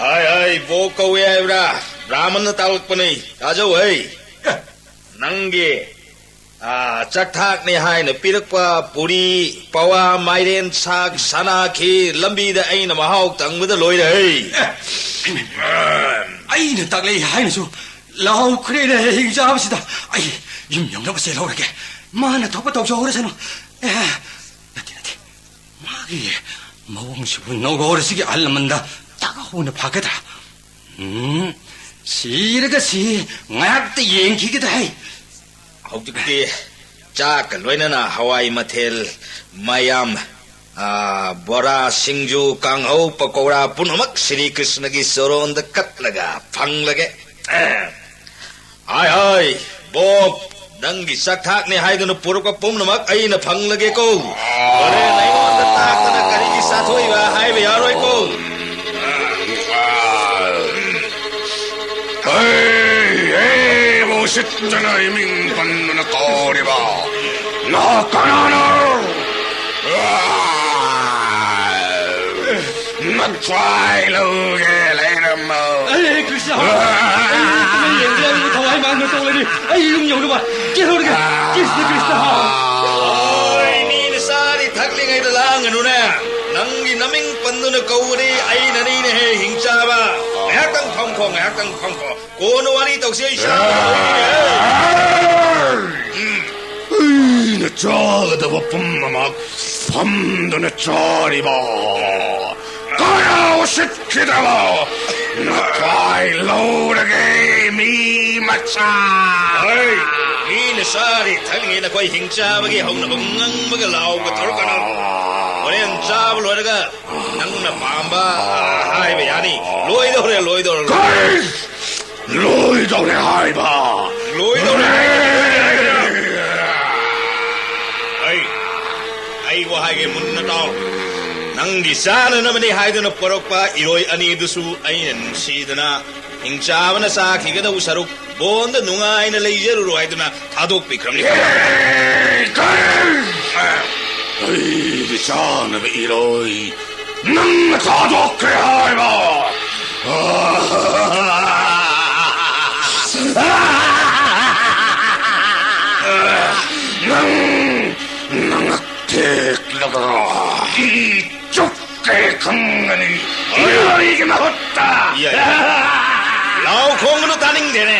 ꯍꯥꯏ ꯍꯥꯏ, ꯕꯣꯛ ꯀꯧꯏ ꯍꯥꯏꯕ꯭ꯔꯥ? ꯕ꯭ꯔꯥꯍꯃꯟꯅ ꯇꯥꯛꯂꯛꯄꯅꯤ꯫ ꯇꯥꯖꯧ ꯍꯩ꯫ ꯅꯪꯒꯤ, ꯑꯥ, ꯆꯥꯛꯊꯥꯛꯅꯤ ꯍꯥꯏꯅ ꯄꯤꯔꯛꯄ ꯄꯨꯔꯤ, ꯄꯋꯥ, ꯃꯥꯏꯔꯦꯟ ꯁꯥꯛ, ꯁꯅꯥ ꯈꯤꯔ ꯂꯝꯕꯤꯗ ꯑꯩꯅ ꯃꯍꯥꯎ ꯇꯪꯕꯗ ꯂꯣꯏꯔꯦ ꯍꯩ꯫ ꯑꯩꯅ ꯇꯥꯛꯂꯛꯏ ꯍꯥꯏꯅꯁꯨ ꯂꯥꯎꯈ꯭ꯔꯦꯅꯦ ꯍꯤꯡꯆꯥꯕꯁꯤꯗ꯫ ꯑꯩ ꯌꯨꯝ ꯌꯧꯅꯕ ꯆꯦꯜꯍꯧꯔꯒꯦ꯫ ꯃꯥꯅ ꯊꯣꯛꯄ ꯇꯧꯖꯍꯧꯔꯁꯅꯨ꯫ ꯑꯦ, ꯅꯠꯇꯦ, ꯅꯠꯇꯦ꯫ ꯃꯥꯒꯤ ꯃꯑꯣꯡꯁꯤꯕꯨ ꯅꯧꯒꯧꯔꯁꯤꯒꯤ ꯑꯍꯜ ꯂꯃꯟꯗ ꯇꯥꯛꯍꯧꯅ ꯐꯒꯗ꯭ꯔꯥ? ꯎꯝ, ꯁꯤꯔꯒ ꯁꯤ ꯉꯥꯏꯍꯥꯛꯇ ꯌꯦꯡꯈꯤꯒꯦꯗ ꯍꯩ꯫ ꯍꯧꯖꯤꯛꯇꯤ ꯆꯥꯛꯀ ꯂꯣꯏꯅꯅ ꯍꯋꯥꯏ ꯃꯊꯦꯜ ꯃꯌꯥꯝ, ꯑꯥ, ꯕꯣꯔꯥ, ꯁꯤꯡꯖꯨ, ꯀꯥꯡꯍꯧ, ꯄꯀꯧꯔꯥ ꯄꯨꯝꯅꯃꯛ ꯁ꯭ꯔꯤ ꯀ꯭ꯔꯤꯁꯅꯒꯤ ꯆꯣꯔꯣꯟꯗ ꯀꯠꯂꯒ ꯐꯪꯂꯒꯦ꯫ ꯍꯥꯏ ꯍꯥꯏ, ꯕꯣꯞ, ꯅꯪꯒꯤ ꯆꯥꯛꯊꯥꯛꯅꯤ ꯍꯥꯏꯗꯨꯅ ꯄꯨꯔꯛꯄ ꯄꯨꯝꯅꯃꯛ ꯑꯩꯅ ꯐꯪꯂꯒꯦꯀꯣ꯫ ꯍꯣꯔꯦꯟ ꯑꯩꯉꯣꯟꯗ ꯇꯥꯛꯇꯅ ꯀꯔꯤꯒꯤ ꯆꯥꯊꯣꯛꯏꯕ ꯍꯥꯏꯕ ꯌꯥꯔꯣꯏꯀꯣ꯫ ꯍꯦ, ꯍꯦ, ꯎꯁꯤꯠꯇꯅ ꯏꯃꯤꯡ ꯄꯟꯗꯨꯅ ꯀꯧꯔꯤꯕ ꯅꯍꯥꯛ ꯀꯅꯥꯅꯣ? ꯅꯊ꯭ꯋꯥꯏ ꯂꯧꯒꯦ ꯂꯩꯔꯝꯃꯣ꯫ ꯑꯩ ꯀ꯭ꯔꯤꯁꯅ, ꯑꯩ ꯌꯦꯡꯕ ꯌꯥꯅꯤꯡꯕ ꯊꯋꯥꯏ ꯃꯥꯡꯗ ꯇꯧꯔꯅꯤ꯫ ꯑꯩ ꯌꯨꯝ ꯌꯧꯅꯕ ꯆꯦꯜꯍꯧꯔꯒꯦ꯫ ꯀ꯭ꯔꯤꯁꯅ, ꯀ꯭ꯔꯤꯁꯅ꯫ ꯑꯣꯏ, ꯃꯤꯅ ꯆꯥꯔꯤ ꯊꯛꯂꯤꯉꯩꯗ ꯂꯥꯡꯒꯅꯨꯅꯦ꯫ ꯅꯪꯒꯤ ꯅꯃꯤꯡ ꯄꯟꯗꯨꯅ ꯀꯧꯕꯗꯤ ꯑꯩꯅꯅꯤꯅꯦꯍꯦ, ꯍꯤꯡꯆꯥꯕ꯫ ꯉꯥꯏꯍꯥꯛꯇꯪ ꯐꯝꯈꯣ, ꯉꯥꯏꯍꯥꯛꯇꯪ ꯐꯝꯈꯣ꯫ ꯀꯣꯟꯅ ꯋꯥꯔꯤ ꯇꯧꯁꯤ, ꯑꯩ ꯁꯥꯕ ꯂꯣꯏꯔꯦ꯫ ꯑꯩꯅ ꯆꯥꯒꯗꯕ ꯄꯨꯝꯅꯃꯛ ꯐꯝꯗꯨꯅ ꯆꯥꯔꯤꯕ ꯀꯅꯥ ꯎꯁꯤꯠꯈꯤꯗ꯭ꯔꯕ? ꯅꯊ꯭ꯋꯥꯏ ꯂꯧꯔꯒꯦ, ꯃꯤ ꯃꯆꯥ꯫ ꯍꯩ, ꯃꯤꯅ ꯆꯥꯔꯤ ꯊꯛꯂꯤꯉꯩ ꯅꯈꯣꯏ ꯍꯤꯡꯆꯥꯕꯒꯤ ꯍꯧꯅꯕ ꯉꯪꯕꯒ ꯂꯥꯎꯕ ꯇꯧꯔꯛꯀꯅꯨ꯫ ꯍꯣꯔꯦꯟ ꯆꯥꯕ ꯂꯣꯏꯔꯒ ꯅꯪꯅ ꯄꯥꯝꯕ ꯍꯥꯏꯕ ꯌꯥꯅꯤ꯫ ꯂꯣꯏꯗꯧꯔꯦ, ꯂꯣꯏꯗꯧꯔꯦ꯫ ꯀꯔꯤ? ꯂꯣꯏꯗꯧꯔꯦ ꯍꯥꯏꯕ꯫ ꯂꯣꯏꯗꯧꯔꯦ꯫ ꯑꯩ, ꯑꯩ ꯋꯥ ꯍꯥꯏꯒꯦ ꯃꯨꯟꯅ ꯇꯥꯎ꯫ ꯅꯪꯒꯤ ꯆꯥꯅꯅꯕꯅꯤ ꯍꯥꯏꯗꯨꯅ ꯄꯨꯔꯛꯄ ꯏꯔꯣꯏ ꯑꯅꯤꯗꯨꯁꯨ ꯑꯩꯅ ꯅꯨꯡꯁꯤꯗꯅ ꯍꯤꯡꯆꯥꯕꯅ ꯆꯥꯈꯤꯒꯗꯧꯕ ꯁꯔꯨꯛ ꯕꯣꯟꯗ ꯅꯨꯡꯉꯥꯏꯅ ꯂꯩꯖꯔꯨꯔꯣ ꯍꯥꯏꯗꯨꯅ ꯊꯥꯗꯣꯛꯄꯤꯈ꯭ꯔꯕꯅꯤ꯫ ꯑꯦ, ꯀꯔꯤ? ꯑꯩꯒꯤ ꯆꯥꯅꯕ ꯏꯔꯣꯏ ꯅꯪꯅ ꯊꯥꯗꯣꯛꯈ꯭ꯔꯦ ꯍꯥꯏꯕ? ꯅꯪ, ꯅꯪ ꯇꯦꯛꯂꯒ ꯏ ꯆꯨꯞꯀꯦ ꯈꯪꯒꯅꯤ꯫ ꯏꯔꯣꯏꯒꯤ ꯃꯍꯨꯠꯇ꯫ ꯌꯥꯏ, ꯌꯥꯏ꯫ ꯂꯥꯎ ꯈꯣꯡꯒꯅꯨ, ꯇꯥꯅꯤꯡꯗꯦꯅꯦ꯫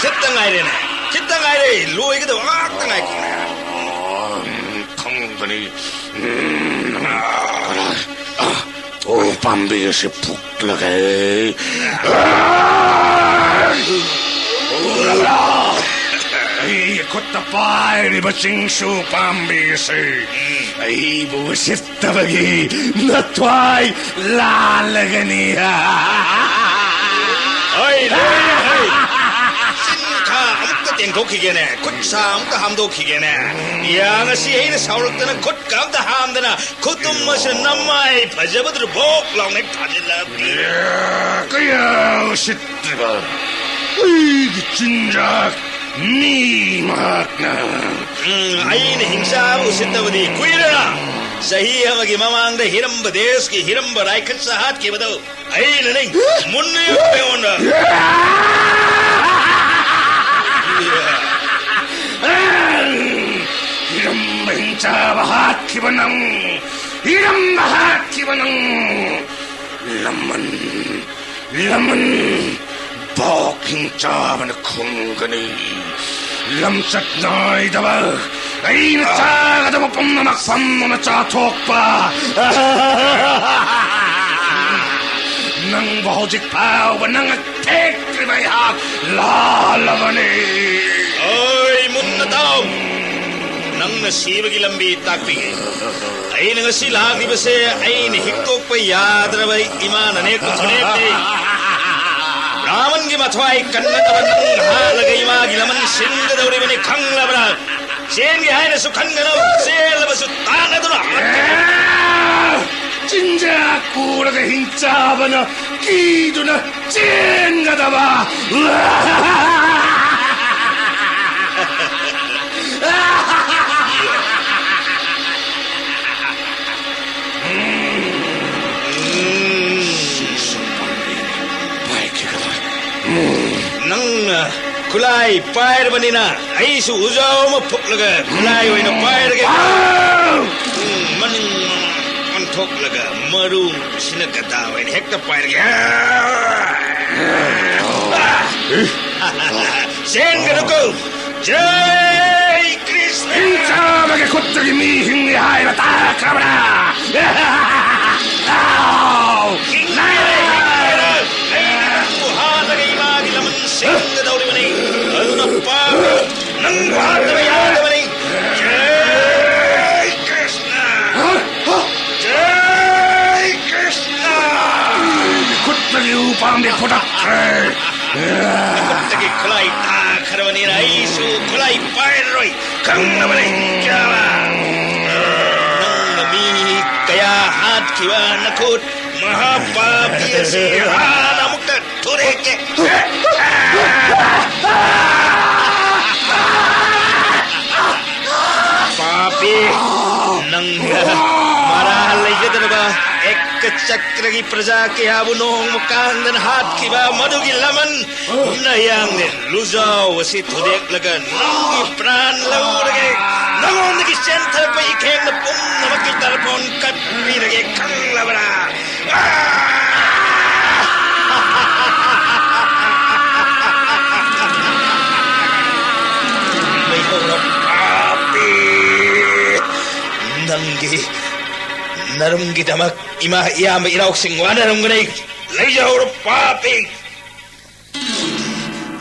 ꯈꯤꯠꯇ ꯉꯥꯏꯔꯦꯅꯦ꯫ ꯈꯤꯠꯇ ꯉꯥꯏꯔꯦ꯫ ꯂꯣꯏꯒꯗꯕ ꯉꯥꯛꯇ ꯉꯥꯏꯈꯤꯅꯦ꯫ ꯈꯪꯒꯅꯤ꯫ ꯎꯝ, ꯀꯗꯥꯏ? ꯑ, ꯑꯣ, ꯄꯥꯝꯕꯤ ꯑꯁꯤ ꯐꯨꯛꯂꯒꯦ꯫ ꯎꯔꯕ꯭ꯔꯥ? ꯑꯩꯒꯤ ꯈꯨꯠꯇ ꯄꯥꯏꯔꯤꯕ ꯆꯤꯡꯁꯨ ꯄꯥꯝꯕꯤ ꯑꯁꯤ ꯑꯩꯕꯨ ꯎꯁꯤꯠꯇꯕꯒꯤ ꯅꯊ꯭ꯋꯥꯏ ꯂꯥꯜꯂꯒꯅꯤ꯫ ꯍꯣꯏ, ꯂꯣꯏꯔꯦ, ꯍꯣꯏ꯫ ꯆꯤꯟ ꯈꯥ ꯑꯃꯨꯛꯇ ꯇꯦꯡꯊꯣꯛꯈꯤꯒꯦꯅꯦ, ꯈꯨꯠ ꯁꯥ ꯑꯃꯨꯛꯇ ꯍꯥꯝꯗꯣꯛꯈꯤꯒꯦꯅꯦ꯫ ꯌꯥ, ꯉꯁꯤ ꯑꯩꯅ ꯁꯥꯎꯔꯛꯇꯅ ꯈꯨꯠꯀ ꯑꯝꯇ ꯍꯥꯝꯗꯅ ꯈꯨꯇꯨꯝ ꯑꯁꯤꯅ ꯅꯃꯥꯏ ꯐꯖꯕꯗꯨꯗ ꯚꯣꯛ ꯂꯥꯎꯅ ꯍꯦꯛ ꯊꯥꯖꯤꯜꯂꯛꯑꯕꯅꯤ꯫ ꯀꯌꯥ ꯎꯁꯤꯠꯇ꯭ꯔꯤꯕ ꯑꯩꯒꯤ ꯆꯤꯟꯖꯥꯛ ꯃꯤ ꯃꯍꯥꯛꯅ꯫ ꯎꯝ, ꯑꯩꯅ ꯍꯤꯡꯆꯥꯕ ꯎꯁꯤꯠꯇꯕꯗꯤ ꯀꯨꯏꯔꯦꯅ꯫ ꯆꯍꯤ ꯑꯃꯒꯤ ꯃꯃꯥꯡꯗ ꯍꯤꯔꯝꯕ ꯗꯦꯁꯀꯤ ꯍꯤꯔꯝꯕ ꯔꯥꯏꯈꯠꯁ ꯍꯥꯠꯈꯤꯕꯗꯣ ꯑꯩꯅꯅꯦ꯫ ꯃꯨꯟꯅ ꯌꯦꯡꯉꯣ ꯑꯩꯉꯣꯟꯗ꯫ ꯏꯔꯝꯕ ꯍꯤꯡꯆꯥꯕ ꯍꯥꯠꯈꯤꯕ ꯅꯪ, ꯏꯔꯝꯕ ꯍꯥꯠꯈꯤꯕ ꯅꯪ, ꯂꯃꯟ, ꯂꯃꯟ, ꯚꯣꯛ ꯍꯤꯡꯆꯥꯕꯅ ꯈꯨꯝꯒꯅꯤ꯫ ꯂꯝꯆꯠ ꯅꯥꯏꯗꯕ ꯑꯩꯅ ꯆꯥꯒꯗꯕ ꯄꯨꯝꯅꯃꯛ ꯐꯝꯗꯨꯅ ꯆꯥꯊꯣꯛꯄ꯫ ꯅꯪꯕꯨ ꯍꯧꯖꯤꯛ ꯐꯥꯎꯕ ꯅꯪ ꯊꯦꯛꯇ꯭ꯔꯤꯕ ꯑꯩꯍꯥꯛ ꯂꯥꯜꯂꯕꯅꯤ꯫ ꯑꯣꯏ, ꯃꯨꯟꯅ ꯇꯥꯎ꯫ ꯅꯪꯅ ꯁꯤꯕꯒꯤ ꯂꯝꯕꯤ ꯇꯥꯛꯄꯤꯒꯦ꯫ ꯑꯩꯅ ꯉꯁꯤ ꯂꯥꯛꯂꯤꯕꯁꯦ ꯑꯩꯅ ꯍꯤꯛꯇꯣꯛꯄ ꯌꯥꯗ꯭ꯔꯕ ꯏꯃꯥꯅ ꯅꯦꯛꯄ ꯈꯨꯅꯦꯛꯅꯤ꯫ ꯔꯥꯃꯟꯒꯤ ꯃꯊ꯭ꯋꯥꯏ ꯀꯟꯅꯗꯕ ꯅꯪ ꯍꯥꯠꯂꯒ ꯏꯃꯥꯒꯤ ꯂꯃꯟ ꯁꯤꯟꯒꯗꯧꯔꯤꯕꯅꯤ, ꯈꯪꯂꯕ꯭ꯔꯥ? ꯆꯦꯟꯒꯦ ꯍꯥꯏꯅꯁꯨ ꯈꯟꯒꯅꯨ, ꯆꯦꯜꯂꯕꯁꯨ ꯇꯥꯟꯅꯗꯨꯅ꯫ ꯆꯤꯟꯖꯥꯛ ꯄꯨꯔꯒ ꯍꯤꯡꯆꯥꯕꯅ ꯀꯤꯗꯨꯅ ꯆꯦꯟꯒꯗꯕ꯫ ꯅꯪꯅ ꯈꯨꯠꯂꯥꯏ ꯄꯥꯏꯔꯕꯅꯤꯅ ꯑꯩꯁꯨ ꯎꯖꯥꯎ ꯑꯃ ꯐꯨꯛꯂꯒ ꯈꯨꯠꯂꯥꯏ ꯑꯣꯏꯅ ꯄꯥꯏꯔꯒꯦ꯫ ꯎꯝ, ꯃꯅꯤꯡ ꯃꯃꯥꯡ ꯑꯣꯟꯊꯣꯛꯂꯒ ꯃꯔꯨꯁꯤꯅ ꯒꯗꯥ ꯑꯣꯏꯅ ꯍꯦꯛꯇ ꯄꯥꯏꯔꯒꯦ꯫ ꯆꯦꯟꯒꯅꯨꯀꯣ꯫ ꯖꯩ ꯀ꯭ꯔꯤꯁꯅ! ꯍꯤꯡꯆꯥꯕꯒꯤ ꯈꯨꯠꯇꯒꯤ ꯃꯤ ꯍꯤꯡꯉꯤ ꯍꯥꯏꯕ ꯇꯥꯈ꯭ꯔꯕ꯭ꯔꯥ? ꯍꯤꯡꯂꯔꯣꯏ, ꯍꯤꯡꯂꯔꯣꯏ꯫ ꯑꯩꯅ ꯅꯪꯕꯨ ꯍꯥꯠꯂꯒ ꯏꯃꯥꯒꯤ ꯂꯃꯟ ꯁꯤꯡꯒꯗꯧꯔꯤꯕꯅꯤ꯫ ꯑꯗꯨꯅ ꯄꯥꯄꯤ, ꯅꯪꯕꯨ ꯍꯥꯠꯇꯕ ꯌꯥꯗꯕꯅꯤ꯫ ꯖꯩ ꯀ꯭ꯔꯤꯁꯅ! ꯖꯩ ꯀ꯭ꯔꯤꯁꯅ! ꯈꯨꯠꯇꯒꯤ ꯎꯄꯥꯝꯕꯤ ꯐꯨꯇꯛꯈ꯭ꯔꯦ꯫ ꯈꯨꯠꯇꯒꯤ ꯈꯨꯠꯂꯥꯏ ꯇꯥꯈ꯭ꯔꯕꯅꯤꯅ ꯑꯩꯁꯨ ꯈꯨꯠꯂꯥꯏ ꯄꯥꯏꯔꯔꯣꯏ꯫ ꯈꯪꯂꯕꯅꯤ, ꯆꯥꯕ꯫ ꯅꯪꯅ ꯃꯤ ꯀꯌꯥ ꯍꯥꯠꯈꯤꯕ ꯅꯈꯨꯠ ꯃꯍꯥꯄꯥꯄꯤ ꯑꯁꯤ ꯍꯥꯟꯅ ꯑꯃꯨꯛꯇ ꯊꯨꯗꯦꯛꯀꯦ꯫ ꯄꯥꯄꯤ, ꯅꯪꯅ ꯃꯔꯥꯜ ꯂꯩꯖꯗ꯭ꯔꯕ ꯑꯦꯀ ꯆꯀ꯭ꯔꯒꯤ ꯄ꯭ꯔꯖꯥ ꯀꯌꯥꯕꯨ ꯅꯣꯡꯃ ꯀꯥꯡꯗꯅ ꯍꯥꯠꯈꯤꯕ ꯃꯗꯨꯒꯤ ꯂꯃꯟ ꯅꯌꯥꯡꯂꯦꯟ ꯂꯨꯖꯥꯎ ꯑꯁꯤ ꯊꯨꯗꯦꯛꯂꯒ ꯅꯪꯒꯤ ꯄ꯭ꯔꯥꯟ ꯂꯧꯔꯒꯦ꯫ ꯅꯉꯣꯟꯗꯒꯤ ꯆꯦꯟꯊꯔꯛꯄ ꯏꯈꯦꯡꯅ ꯄꯨꯝꯅꯃꯛꯀꯤ ꯇꯔꯄꯣꯟ ꯀꯠꯄꯤꯔꯒꯦ, ꯈꯪꯂꯕ꯭ꯔꯥ? ꯂꯩꯍꯧꯔꯣ, ꯄꯥꯄꯤ꯫ ꯅꯪꯒꯤ, ꯅꯔꯨꯝꯒꯤꯗꯃꯛ ꯏꯃꯥ, ꯏꯌꯥꯝꯕ, ꯏꯅꯥꯎꯁꯤꯡ ꯋꯥꯅꯔꯝꯒꯅꯤ꯫ ꯂꯩꯖꯍꯧꯔꯣ, ꯄꯥꯄꯤ꯫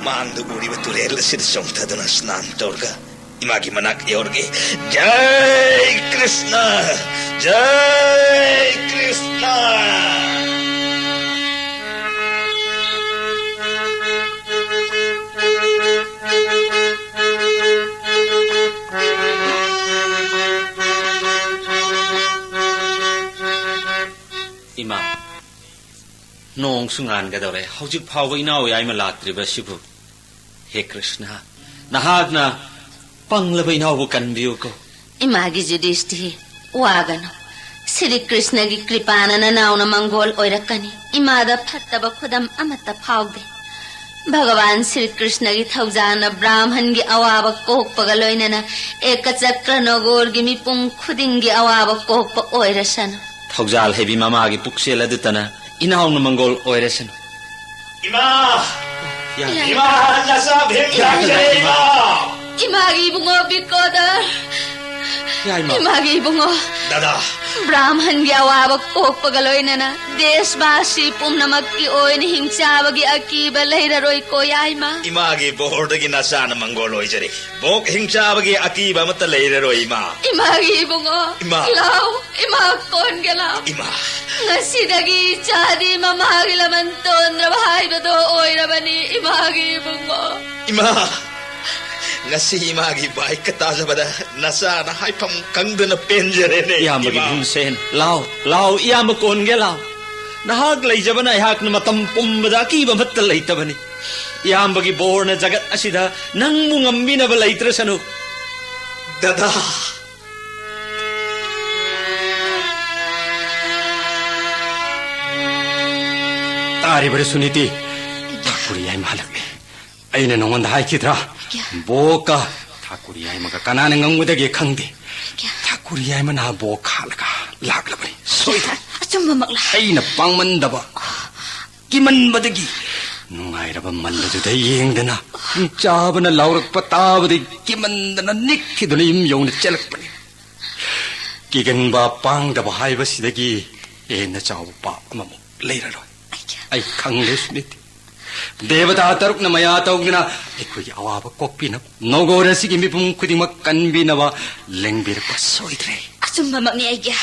ꯃꯥꯡꯗ ꯎꯔꯤꯕ ꯇꯨꯔꯦꯜ ꯑꯁꯤꯗ ꯆꯣꯡꯊꯗꯨꯅ ꯁ꯭ꯅꯥꯟ ꯇꯧꯔꯒ ꯏꯃꯥꯒꯤ ꯃꯅꯥꯛ ꯌꯧꯔꯒꯦ꯫ ꯖꯩ ꯀ꯭ꯔꯤꯁꯅ! ꯖꯩ ꯀ꯭ꯔꯤꯁꯅ! ꯅꯣꯡꯁꯨ ꯉꯥꯟꯒꯗꯧꯔꯦ꯫ ꯍꯧꯖꯤꯛ ꯐꯥꯎꯕ ꯏꯅꯥꯎ ꯌꯥꯏꯃ ꯂꯥꯛꯇ꯭ꯔꯤꯕ ꯑꯁꯤꯕꯨ? ꯍꯦ ꯀ꯭ꯔꯤꯁꯅ, ꯅꯍꯥꯛꯅ ꯄꯪꯂꯕ ꯏꯅꯥꯎꯕꯨ ꯀꯟꯕꯤꯌꯨꯀꯣ꯫ ꯏꯃꯥꯒꯤ ꯖꯨꯗꯤꯁꯇꯤ, ꯋꯥꯒꯅꯨ꯫ ꯁ꯭ꯔꯤ ꯀ꯭ꯔꯤꯁꯅꯒꯤ ꯀ꯭ꯔꯤꯄꯥꯅ ꯅꯅꯥꯎꯅ ꯃꯪꯒꯣꯜ ꯑꯣꯏꯔꯛꯀꯅꯤ꯫ ꯏꯃꯥꯗ ꯐꯠꯇꯕ ꯈꯨꯗꯝ ꯑꯃꯠꯇ ꯐꯥꯎꯗꯦ꯫ ꯚꯒꯋꯥꯟ ꯁ꯭ꯔꯤ ꯀ꯭ꯔꯤꯁꯅꯒꯤ ꯊꯧꯖꯥꯜꯅ ꯕ꯭ꯔꯥꯍꯃꯟꯒꯤ ꯑꯋꯥꯕ ꯀꯣꯛꯄꯒ ꯂꯣꯏꯅꯅ ꯑꯦꯀꯆꯀ꯭ꯔ ꯅꯒꯣꯔꯒꯤ ꯃꯤꯄꯨꯝ ꯈꯨꯗꯤꯡꯒꯤ ꯑꯋꯥꯕ ꯀꯣꯛꯄ ꯑꯣꯏꯔꯁꯅꯨ꯫ ꯊꯧꯖꯥꯜ ꯍꯩꯕꯤ ꯃꯃꯥꯒꯤ ꯄꯨꯛꯆꯦꯜ ꯑꯗꯨꯇꯅ ꯏꯅꯥꯎꯅ ꯃꯪꯒꯣꯜ ꯑꯣꯏꯔꯁꯅꯨ꯫ ꯏꯃꯥ! ꯌꯥꯏ꯫ ꯏꯃꯥ, ꯅꯆꯥ ꯚꯤꯝ ꯂꯥꯛꯆꯔꯦ, ꯏꯃꯥ! ꯏꯃꯥꯒꯤ ꯏꯕꯨꯡꯉꯣ ꯕꯤꯀꯣꯗꯔ! ꯌꯥꯏꯃ! ꯏꯃꯥꯒꯤ ꯏꯕꯨꯡꯉꯣ! ꯗꯗꯥ! ꯕ꯭ꯔꯥꯍꯃꯟꯒꯤ ꯑꯋꯥꯕ ꯀꯣꯛꯄꯒ ꯂꯣꯏꯅꯅ ꯗꯦꯁꯕꯥꯁꯤ ꯄꯨꯝꯅꯃꯛꯀꯤ ꯑꯣꯏꯅ ꯍꯤꯡꯆꯥꯕꯒꯤ ꯑꯀꯤꯕ ꯂꯩꯔꯔꯣꯏꯀꯣ, ꯌꯥꯏꯃ! ꯏꯃꯥꯒꯤ ꯕꯣꯔꯗꯒꯤ ꯅꯆꯥꯅ ꯃꯪꯒꯣꯜ ꯑꯣꯏꯖꯔꯦ꯫ ꯕꯣꯛ ꯍꯤꯡꯆꯥꯕꯒꯤ ꯑꯀꯤꯕ ꯑꯃꯠꯇ ꯂꯩꯔꯔꯣꯏ, ꯏꯃꯥ꯫ ꯏꯃꯥꯒꯤ ꯏꯕꯨꯡꯉꯣ! ꯏꯃꯥ! ꯂꯥꯎ! ꯏꯃꯥ ꯀꯣꯟꯒꯦ ꯂꯥꯎ! ꯏꯃꯥ! ꯉꯁꯤꯗꯒꯤ ꯏꯆꯥꯗꯤ ꯃꯃꯥꯒꯤ ꯂꯃꯟ ꯇꯣꯟꯗ꯭ꯔꯕ ꯍꯥꯏꯕꯗꯣ ꯑꯣꯏꯔꯕꯅꯤ, ꯏꯃꯥꯒꯤ ꯏꯕꯨꯡꯉꯣ! ꯏꯃꯥ! ꯉꯁꯤ ꯏꯃꯥꯒꯤ ꯕꯥꯏꯛꯀ ꯇꯥꯖꯕꯗ ꯅꯆꯥꯅ ꯍꯥꯏꯐꯝ ꯈꯪꯗꯅ ꯄꯦꯟꯖꯔꯦꯅꯦ, ꯏꯌꯥꯝꯕꯒꯤ ꯏꯃꯥ! ꯚꯤꯝꯁꯦꯟ, ꯂꯥꯎ, ꯂꯥꯎ, ꯏꯌꯥꯝꯕ ꯀꯣꯟꯒꯦ ꯂꯥꯎ꯫ ꯅꯍꯥꯛ ꯂꯩꯖꯕꯅ ꯑꯩꯍꯥꯛꯅ ꯃꯇꯝ ꯄꯨꯝꯕꯗ ꯑꯀꯤꯕ ꯑꯃꯠꯇ ꯂꯩꯇꯕꯅꯤ꯫ ꯏꯌꯥꯝꯕꯒꯤ ꯕꯣꯔꯅ ꯖꯒꯠ ꯑꯁꯤꯗ ꯅꯪꯕꯨ ꯉꯝꯕꯤꯅꯕ ꯂꯩꯇ꯭ꯔꯁꯅꯨ꯫ ꯗꯗꯥ! ꯇꯥꯔꯤꯕꯔ ꯁꯨꯅꯤꯇꯤ? ꯏꯌꯥ꯫ ꯊꯥꯀꯨꯔ ꯌꯥꯏꯃ ꯍꯜꯂꯛꯂꯦ꯫ ꯑꯩꯅ ꯅꯉꯣꯟꯗ ꯍꯥꯏꯈꯤꯗ꯭ꯔꯥ? ꯏꯌꯥ꯫ ꯕꯣꯛꯀ ꯊꯥꯀꯨꯔ ꯌꯥꯏꯃꯒ ꯀꯅꯥꯅ ꯉꯝꯒꯗꯒꯦ ꯈꯪꯗꯦ꯫ ꯏꯌꯥ꯫ ꯊꯥꯀꯨꯔ ꯌꯥꯏꯃꯅ ꯕꯣꯛ ꯍꯥꯠꯂꯒ ꯂꯥꯛꯂꯕꯅꯤ꯫ ꯁꯣꯏꯗ꯭ꯔꯦ꯫ ꯑꯆꯨꯝꯕꯃꯛꯂꯥ? ꯑꯩꯅ ꯄꯥꯡꯃꯟꯗꯕ, ꯀꯤꯃꯟꯕꯗꯒꯤ ꯅꯨꯡꯉꯥꯏꯔꯕ ꯃꯜ ꯑꯗꯨꯗ ꯌꯦꯡꯗꯅ ꯍꯤꯡꯆꯥꯕꯅ ꯂꯥꯎꯔꯛꯄ ꯇꯥꯕꯗꯒꯤ ꯀꯤꯃꯟꯗꯅ ꯅꯤꯛꯈꯤꯗꯨꯅ ꯌꯨꯝ ꯌꯧꯅ ꯆꯦꯜꯂꯛꯄꯅꯤ꯫ ꯀꯤꯒꯟꯕ ꯄꯥꯡꯗꯕ ꯍꯥꯏꯕꯁꯤꯗꯒꯤ ꯍꯦꯟꯅ ꯆꯥꯎꯕ ꯄꯥꯞ ꯑꯃꯃꯨꯛ ꯂꯩꯔꯔꯣꯏ꯫ ꯑꯩ ꯈꯪꯂꯦ, ꯁꯨꯅꯤꯇꯤ꯫ ꯗꯦꯕꯇꯥ ꯇꯔꯨꯛꯅ ꯃꯌꯥ ꯇꯧꯗꯨꯅ ꯑꯩꯈꯣꯏꯒꯤ ꯑꯋꯥꯕ ꯀꯣꯛꯄꯤꯅꯕ, ꯅꯧꯒꯣꯔ ꯑꯁꯤꯒꯤ ꯃꯤꯄꯨꯝ ꯈꯨꯗꯤꯡꯃꯛ ꯀꯟꯕꯤꯅꯕ ꯂꯦꯡꯕꯤꯔꯛꯄ ꯁꯣꯏꯗ꯭ꯔꯦ꯫ ꯑꯆꯨꯝꯕꯃꯛꯅꯤ ꯑꯩꯒꯤ꯫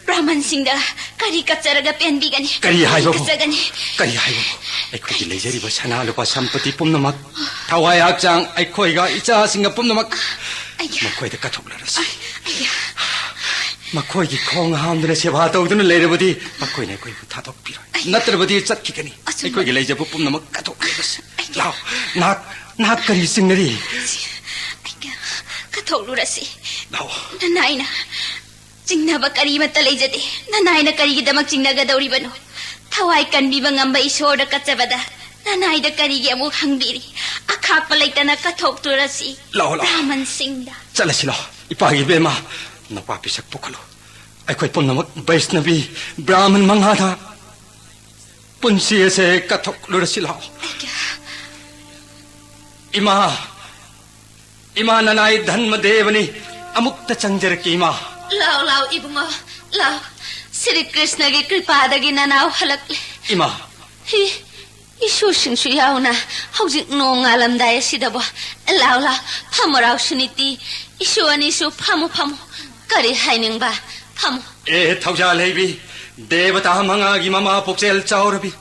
ꯕ꯭ꯔꯥꯍꯃꯟꯁꯤꯡꯗ ꯀꯔꯤ ꯀꯠꯆꯔꯒ ꯄꯦꯟꯕꯤꯒꯅꯤ? ꯀꯔꯤ ꯍꯥꯏꯕꯕꯨ? ꯀꯠꯆꯒꯅꯤ? ꯀꯔꯤ ꯍꯥꯏꯕꯕꯨ? ꯑꯩꯈꯣꯏꯒꯤ ꯂꯩꯖꯔꯤꯕ ꯁꯅꯥ ꯂꯨꯄꯥ ꯁꯝꯄꯇꯤ ꯄꯨꯝꯅꯃꯛ, ꯊꯋꯥꯏ ꯍꯛꯆꯥꯡ, ꯑꯩꯈꯣꯏꯒ ꯏꯆꯥꯁꯤꯡꯒ ꯄꯨꯝꯅꯃꯛ ꯑꯩꯒꯤ꯫ ꯃꯈꯣꯏꯗ ꯀꯠꯊꯣꯛꯂꯔꯁꯤ꯫ ꯑꯩꯒꯤ꯫ ꯃꯈꯣꯏꯒꯤ ꯈꯣꯡ ꯍꯥꯝꯗꯨꯅ ꯁꯦꯕꯥ ꯇꯧꯗꯨꯅ ꯂꯩꯔꯕꯗꯤ ꯃꯈꯣꯏꯅ ꯑꯩꯈꯣꯏꯕꯨ ꯊꯥꯗꯣꯛꯄꯤꯔꯣꯏ꯫ ꯑꯩ ꯅꯠꯇ꯭ꯔꯕꯗꯤ ꯆꯠꯈꯤꯒꯅꯤ꯫ ꯑꯆꯨꯝꯕ꯫ ꯑꯩꯈꯣꯏꯒꯤ ꯂꯩꯖꯕ ꯄꯨꯝꯅꯃꯛ ꯀꯠꯊꯣꯛꯂꯒꯁꯤ꯫ ꯑꯩ ꯂꯥꯛꯑꯣ꯫ ꯅꯍꯥꯛ, ꯅꯍꯥꯛ ꯀꯔꯤ ꯆꯤꯡꯅꯔꯤ? ꯑꯩ ꯀꯠꯊꯣꯛꯂꯨꯔꯁꯤ꯫ ꯂꯥꯛꯑꯣ꯫ ꯅꯅꯥꯏꯅ ꯆꯤꯡꯅꯕ ꯀꯔꯤꯃꯠꯇ ꯂꯩꯖꯗꯦ꯫ ꯅꯅꯥꯏꯅ ꯀꯔꯤꯒꯤꯗꯃꯛ ꯆꯤꯡꯅꯒꯗꯧꯔꯤꯕꯅꯣ? ꯊꯋꯥꯏ ꯀꯟꯕꯤꯕ ꯉꯝꯕ ꯏꯁꯣꯔꯗ ꯀꯠꯆꯕꯗ ꯅꯅꯥꯏꯗ ꯀꯔꯤꯒꯤ ꯑꯃꯨꯛ ꯍꯪꯕꯤꯔꯤ? ꯑꯈꯥꯛꯄ ꯂꯩꯇꯅ ꯀꯠꯊꯣꯛꯇꯨꯔꯁꯤ꯫ ꯂꯥꯛꯑꯣ, ꯂꯥꯛꯑꯣ꯫ ꯕ꯭ꯔꯥꯍꯃꯟꯁꯤꯡꯗ꯫ ꯆꯠꯂꯁꯤ ꯂꯥꯛꯑꯣ꯫ ꯏꯄꯥꯒꯤ ꯏꯕꯦꯝꯃ, ꯅꯄꯥ ꯄꯤꯁꯛ ꯄꯨꯈꯠꯂꯨ꯫ ꯑꯩꯈꯣꯏ ꯄꯨꯝꯅꯃꯛ ꯕꯩꯁꯅꯕꯤ ꯕ꯭ꯔꯥꯍꯃꯟ ꯃꯉꯥꯗ ꯄꯨꯟꯁꯤ ꯑꯁꯦ ꯀꯠꯊꯣꯛꯂꯨꯔꯁꯤ ꯂꯥꯛꯑꯣ꯫ ꯑꯩꯒ ꯏꯃꯥ, ꯏꯃꯥ ꯅꯅꯥꯏ ꯙꯟꯃꯗꯦꯕꯅꯤ꯫ ꯑꯃꯨꯛꯇ ꯆꯪꯖꯔꯛꯀꯦ ꯏꯃꯥ꯫ ꯂꯥꯎ, ꯂꯥꯎ, ꯏꯕꯨꯡꯉꯣ, ꯂꯥꯎ꯫ ꯁ꯭ꯔꯤ ꯀ꯭ꯔꯤꯁꯅꯒꯤ ꯀ꯭ꯔꯤꯄꯥꯗꯒꯤ ꯅꯅꯥꯎ ꯍꯜꯂꯛꯂꯦ꯫ ꯏꯃꯥ꯫ ꯍꯤ, ꯏꯁꯨꯁꯤꯡꯁꯨ ꯌꯥꯎꯅ ꯍꯧꯖꯤꯛ ꯅꯣꯡ ꯉꯥꯜꯂꯝꯗꯥꯏ ꯑꯁꯤꯗꯕꯣ꯫ ꯂꯥꯎ, ꯂꯥꯎ, ꯐꯝꯃꯨ ꯂꯥꯎ, ꯁꯨꯅꯤꯇꯤ꯫ ꯏꯁꯨ ꯑꯅꯤꯁꯨ ꯐꯝꯃꯨ, ꯐꯝꯃꯨ꯫ ꯀꯔꯤ ꯍꯥꯏꯅꯤꯡꯕ? ꯐꯝꯃꯨ꯫ ꯑꯦ ꯊꯧꯖꯥꯜ ꯍꯩꯕꯤ, ꯗꯦꯕꯇꯥ ꯃꯉꯥꯒꯤ ꯃꯃꯥ ꯄꯨꯛꯆꯦꯜ ꯆꯥꯎꯔꯕꯤ,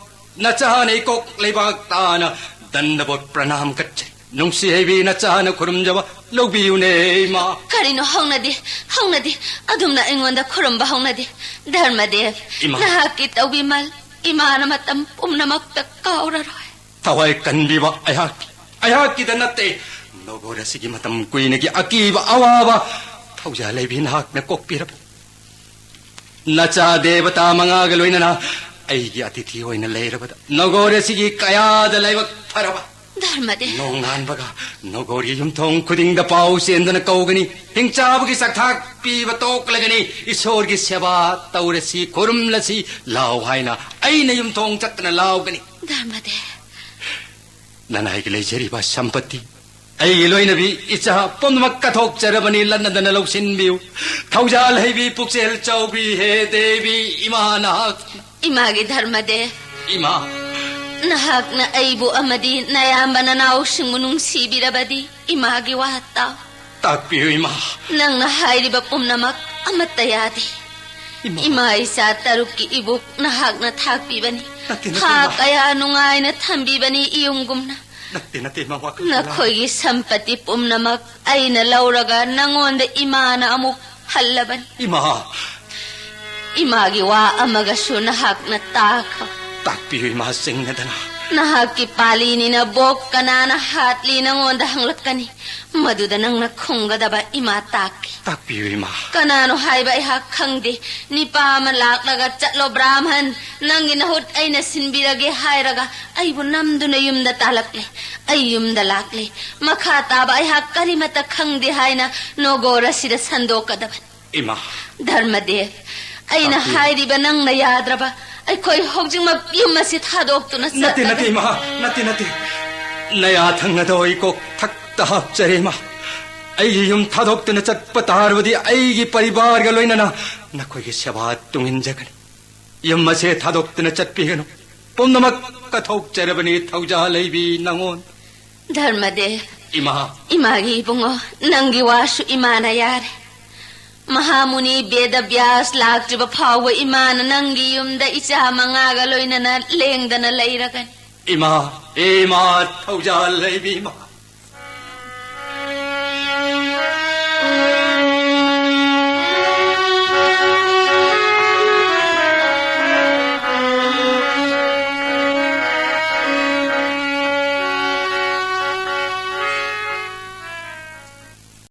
ꯅꯆꯥꯅ ꯏꯀꯣꯛ ꯂꯩꯕꯥꯛ ꯇꯥꯅ ꯗꯟꯗꯕꯣꯠ ꯄ꯭ꯔꯅꯥꯝ ꯀꯠꯆꯔꯤ꯫ ꯅꯨꯡꯁꯤ ꯍꯩꯕꯤ ꯅꯆꯥꯅ ꯈꯨꯔꯨꯝꯖꯕ ꯂꯧꯕꯤꯌꯨꯅꯦ ꯏꯃꯥ꯫ ꯀꯔꯤꯅꯣ ꯍꯧꯅꯗꯦ, ꯍꯧꯅꯗꯦ, ꯑꯗꯨꯝꯅ ꯑꯩꯉꯣꯟꯗ ꯈꯨꯔꯨꯝꯕ ꯍꯧꯅꯗꯦ꯫ ꯙꯔꯃꯗꯦꯕ, ꯏꯃꯥ꯫ ꯅꯍꯥꯛꯀꯤ ꯇꯧꯕꯤꯃꯜ ꯏꯃꯥꯅ ꯃꯇꯝ ꯄꯨꯝꯅꯃꯛꯇ ꯀꯥꯎꯔꯔꯣꯏ꯫ ꯊꯋꯥꯏ ꯀꯟꯕꯤꯕ ꯑꯩꯍꯥꯛ, ꯑꯩꯍꯥꯛꯀꯤꯗ ꯅꯠꯇꯦ, ꯅꯣꯒꯣꯔ ꯑꯁꯤꯒꯤ ꯃꯇꯝ ꯀꯨꯏꯅꯒꯤ ꯑꯀꯤꯕ ꯑꯋꯥꯕ ꯊꯧꯖꯥꯜ ꯍꯩꯕꯤ ꯅꯍꯥꯛꯅ ꯀꯣꯛꯄꯤꯔꯕ ꯅꯆꯥ ꯗꯦꯕꯇꯥ ꯃꯉꯥꯒ ꯂꯣꯏꯅꯅ ꯑꯩꯒꯤ ꯑꯇꯤꯊꯤ ꯑꯣꯏꯅ ꯂꯩꯔꯕꯗ ꯅꯣꯒꯣꯔ ꯑꯁꯤꯒꯤ ꯀꯌꯥꯗ ꯂꯥꯏꯕꯛ ꯐꯔꯕ꯫ ꯙꯔꯃꯗꯦꯕ꯫ ꯅꯣꯡꯉꯥꯟꯕꯒ ꯅꯣꯒꯣꯔꯒꯤ ꯌꯨꯝꯊꯣꯡ ꯈꯨꯗꯤꯡꯗ ꯄꯥꯎ ꯆꯦꯟꯗꯨꯅ ꯀꯧꯒꯅꯤ꯫ ꯍꯤꯡꯆꯥꯕꯒꯤ ꯆꯥꯛꯊꯥꯛ ꯄꯤꯕ ꯇꯣꯛꯂꯒꯅꯤ꯫ ꯏꯁꯣꯔꯒꯤ ꯁꯦꯕꯥ ꯇꯧꯔꯁꯤ, ꯈꯨꯔꯨꯝꯂꯁꯤ ꯂꯥꯎ ꯍꯥꯏꯅ ꯑꯩꯅ ꯌꯨꯝꯊꯣꯡ ꯆꯠꯇꯨꯅ ꯂꯥꯎꯒꯅꯤ꯫ ꯙꯔꯃꯗꯦꯕ꯫ ꯅꯅꯥꯏꯒꯤ ꯂꯩꯖꯔꯤꯕ ꯁꯝꯄꯇꯤ, ꯑꯩꯒꯤ ꯂꯣꯏꯅꯕꯤ ꯏꯆꯥ ꯄꯨꯝꯅꯃꯛ ꯀꯠꯊꯣꯛꯆꯔꯕꯅꯤ, ꯂꯟꯅꯗꯅ ꯂꯧꯁꯤꯟꯕꯤꯌꯨ꯫ ꯊꯧꯖꯥꯜ ꯍꯩꯕꯤ ꯄꯨꯛꯆꯦꯜ ꯆꯥꯎꯕꯤ ꯍꯦ ꯗꯦꯕꯤ ꯏꯃꯥ ꯅꯍꯥꯛ꯫ ꯏꯃꯥꯒꯤ ꯙꯔꯃꯗꯦꯕ꯫ ꯏꯃꯥ꯫ ꯅꯍꯥꯛꯅ ꯑꯩꯕꯨ ꯑꯃꯗꯤ ꯅꯌꯥꯝꯕ ꯅꯅꯥꯎꯁꯤꯡꯕꯨ ꯅꯨꯡꯁꯤꯕꯤꯔꯕꯗꯤ ꯏꯃꯥꯒꯤ ꯋꯥ ꯇꯥꯎ꯫ ꯇꯥꯛꯄꯤꯌꯨ ꯏꯃꯥ꯫ ꯅꯪꯅ ꯍꯥꯏꯔꯤꯕ ꯄꯨꯝꯅꯃꯛ ꯑꯃꯠꯇ ꯌꯥꯗꯦ꯫ ꯏꯃꯥ꯫ ꯏꯃꯥ ꯏꯆꯥ ꯇꯔꯨꯛꯀꯤ ꯏꯕꯨꯛ ꯅꯍꯥꯛꯅ ꯊꯥꯛꯄꯤꯕꯅꯤ꯫ ꯅꯠꯇꯦ, ꯅꯠꯇꯦ, ꯊꯥ ꯏꯃꯥ꯫ ꯀꯌꯥ ꯅꯨꯡꯉꯥꯏꯅ ꯊꯝꯕꯤꯕꯅꯤ ꯏꯌꯨꯝꯒꯨꯝꯅ꯫ ꯅꯠꯇꯦ, ꯅꯠꯇꯦ, ꯏꯃꯥ, ꯋꯥꯈꯜ ꯅꯈꯣꯏꯒꯤ ꯁꯝꯄꯇꯤ ꯄꯨꯝꯅꯃꯛ ꯑꯩꯅ ꯂꯧꯔꯒ ꯅꯉꯣꯟꯗ ꯏꯃꯥꯅ ꯑꯃꯨꯛ ꯍꯜꯂꯕꯅꯤ꯫ ꯏꯃꯥ! ꯏꯃꯥꯒꯤ ꯋꯥ ꯑꯃꯒꯁꯨ ꯅꯍꯥꯛꯅ ꯇꯥꯈꯣ꯫ ꯇꯥꯛꯄꯤꯌꯨ ꯏꯃꯥ, ꯆꯤꯡꯅꯗꯅ꯫ ꯅꯍꯥꯛꯀꯤ ꯄꯥꯂꯤꯅꯤꯅ ꯕꯣꯛ ꯀꯅꯥꯅ ꯍꯥꯠꯂꯤ ꯅꯪꯉꯣꯟꯗ ꯍꯪꯂꯛꯀꯅꯤ꯫ ꯃꯗꯨꯗ ꯅꯪꯅ ꯈꯨꯝꯒꯗꯕ ꯏꯃꯥ ꯇꯥꯛꯀꯦ꯫ ꯇꯥꯛꯄꯤꯌꯨ ꯏꯃꯥ꯫ ꯀꯅꯥꯅꯣ ꯍꯥꯏꯕ ꯑꯩꯍꯥꯛ ꯈꯪꯗꯦ꯫ ꯅꯤꯄꯥ ꯑꯃ ꯂꯥꯛꯂꯒ, "ꯆꯠꯂꯣ ꯕ꯭ꯔꯥꯍꯃꯟ, ꯅꯪꯒꯤ ꯅꯍꯨꯠ ꯑꯩꯅ ꯁꯤꯟꯕꯤꯔꯒꯦ" ꯍꯥꯏꯔꯒ ꯑꯩꯕꯨ ꯅꯝꯗꯨꯅ ꯌꯨꯝꯗ ꯇꯥꯂꯛꯂꯦ꯫ ꯑꯩ ꯌꯨꯝꯗ ꯂꯥꯛꯂꯦ꯫ ꯃꯈꯥ ꯇꯥꯕ ꯑꯩꯍꯥꯛ ꯀꯔꯤꯃꯠꯇ ꯈꯪꯗꯦ ꯍꯥꯏꯅ ꯅꯣꯒꯣꯔ ꯑꯁꯤꯗ ꯁꯟꯗꯣꯛꯀꯗꯕꯅꯤ꯫ ꯏꯃꯥ! ꯙꯔꯃꯗꯦꯕ, ꯑꯩꯅ ꯇꯥꯛꯄꯤꯌꯨ꯫ ꯍꯥꯏꯔꯤꯕ ꯅꯪꯅ ꯌꯥꯗ꯭ꯔꯕ, ꯑꯩꯈꯣꯏ ꯍꯧꯖꯤꯛꯃꯛ ꯌꯨꯝ ꯑꯁꯤ ꯊꯥꯗꯣꯛꯇꯨꯅ ꯅꯠꯇꯦ, ꯆꯠꯂꯒ ꯅꯠꯇꯦ, ꯏꯃꯥ, ꯅꯠꯇꯦ, ꯅꯠꯇꯦ꯫ ꯅꯌꯥ ꯊꯪꯅꯗꯣ ꯑꯩ ꯀꯣꯛ ꯊꯛꯇ ꯍꯥꯞꯆꯔꯦ, ꯏꯃꯥ꯫ ꯑꯩꯒꯤ ꯌꯨꯝ ꯊꯥꯗꯣꯛꯇꯨꯅ ꯆꯠꯄ ꯇꯥꯔꯕꯗꯤ ꯑꯩꯒꯤ ꯄꯔꯤꯕꯥꯔꯒ ꯂꯣꯏꯅꯅ ꯅꯈꯣꯏꯒꯤ ꯁꯦꯕꯥ ꯇꯨꯡꯏꯟꯖꯒꯅꯤ꯫ ꯌꯨꯝ ꯑꯁꯦ ꯊꯥꯗꯣꯛꯇꯨꯅ ꯆꯠꯄꯤꯒꯅꯨ꯫ ꯄꯨꯝꯅꯃꯛ ꯀꯠꯊꯣꯛꯆꯔꯕꯅꯤ ꯊꯧꯖꯥꯜ ꯂꯩꯕꯤ ꯅꯉꯣꯟ꯫ ꯙꯔꯃꯗꯦꯕ, ꯏꯃꯥ! ꯏꯃꯥꯒꯤ ꯏꯕꯨꯡꯉꯣ, ꯅꯪꯒꯤ ꯋꯥꯁꯨ ꯏꯃꯥꯅ ꯌꯥꯔꯦ꯫ ꯃꯍꯥꯃꯨꯅꯤ ꯕꯦꯗꯕ꯭ꯌꯥꯁ ꯂꯥꯛꯇ꯭ꯔꯤꯕ ꯐꯥꯎꯕ ꯏꯃꯥꯅ ꯅꯪꯒꯤ ꯌꯨꯝꯗ ꯏꯆꯥ ꯃꯉꯥꯒ ꯂꯣꯏꯅꯅ ꯂꯦꯡꯗꯅ ꯂꯩꯔꯒꯅꯤ꯫ ꯏꯃꯥ! ꯏꯃꯥ! ꯊꯧꯖꯥꯜ ꯂꯩꯕꯤ ꯏꯃꯥ!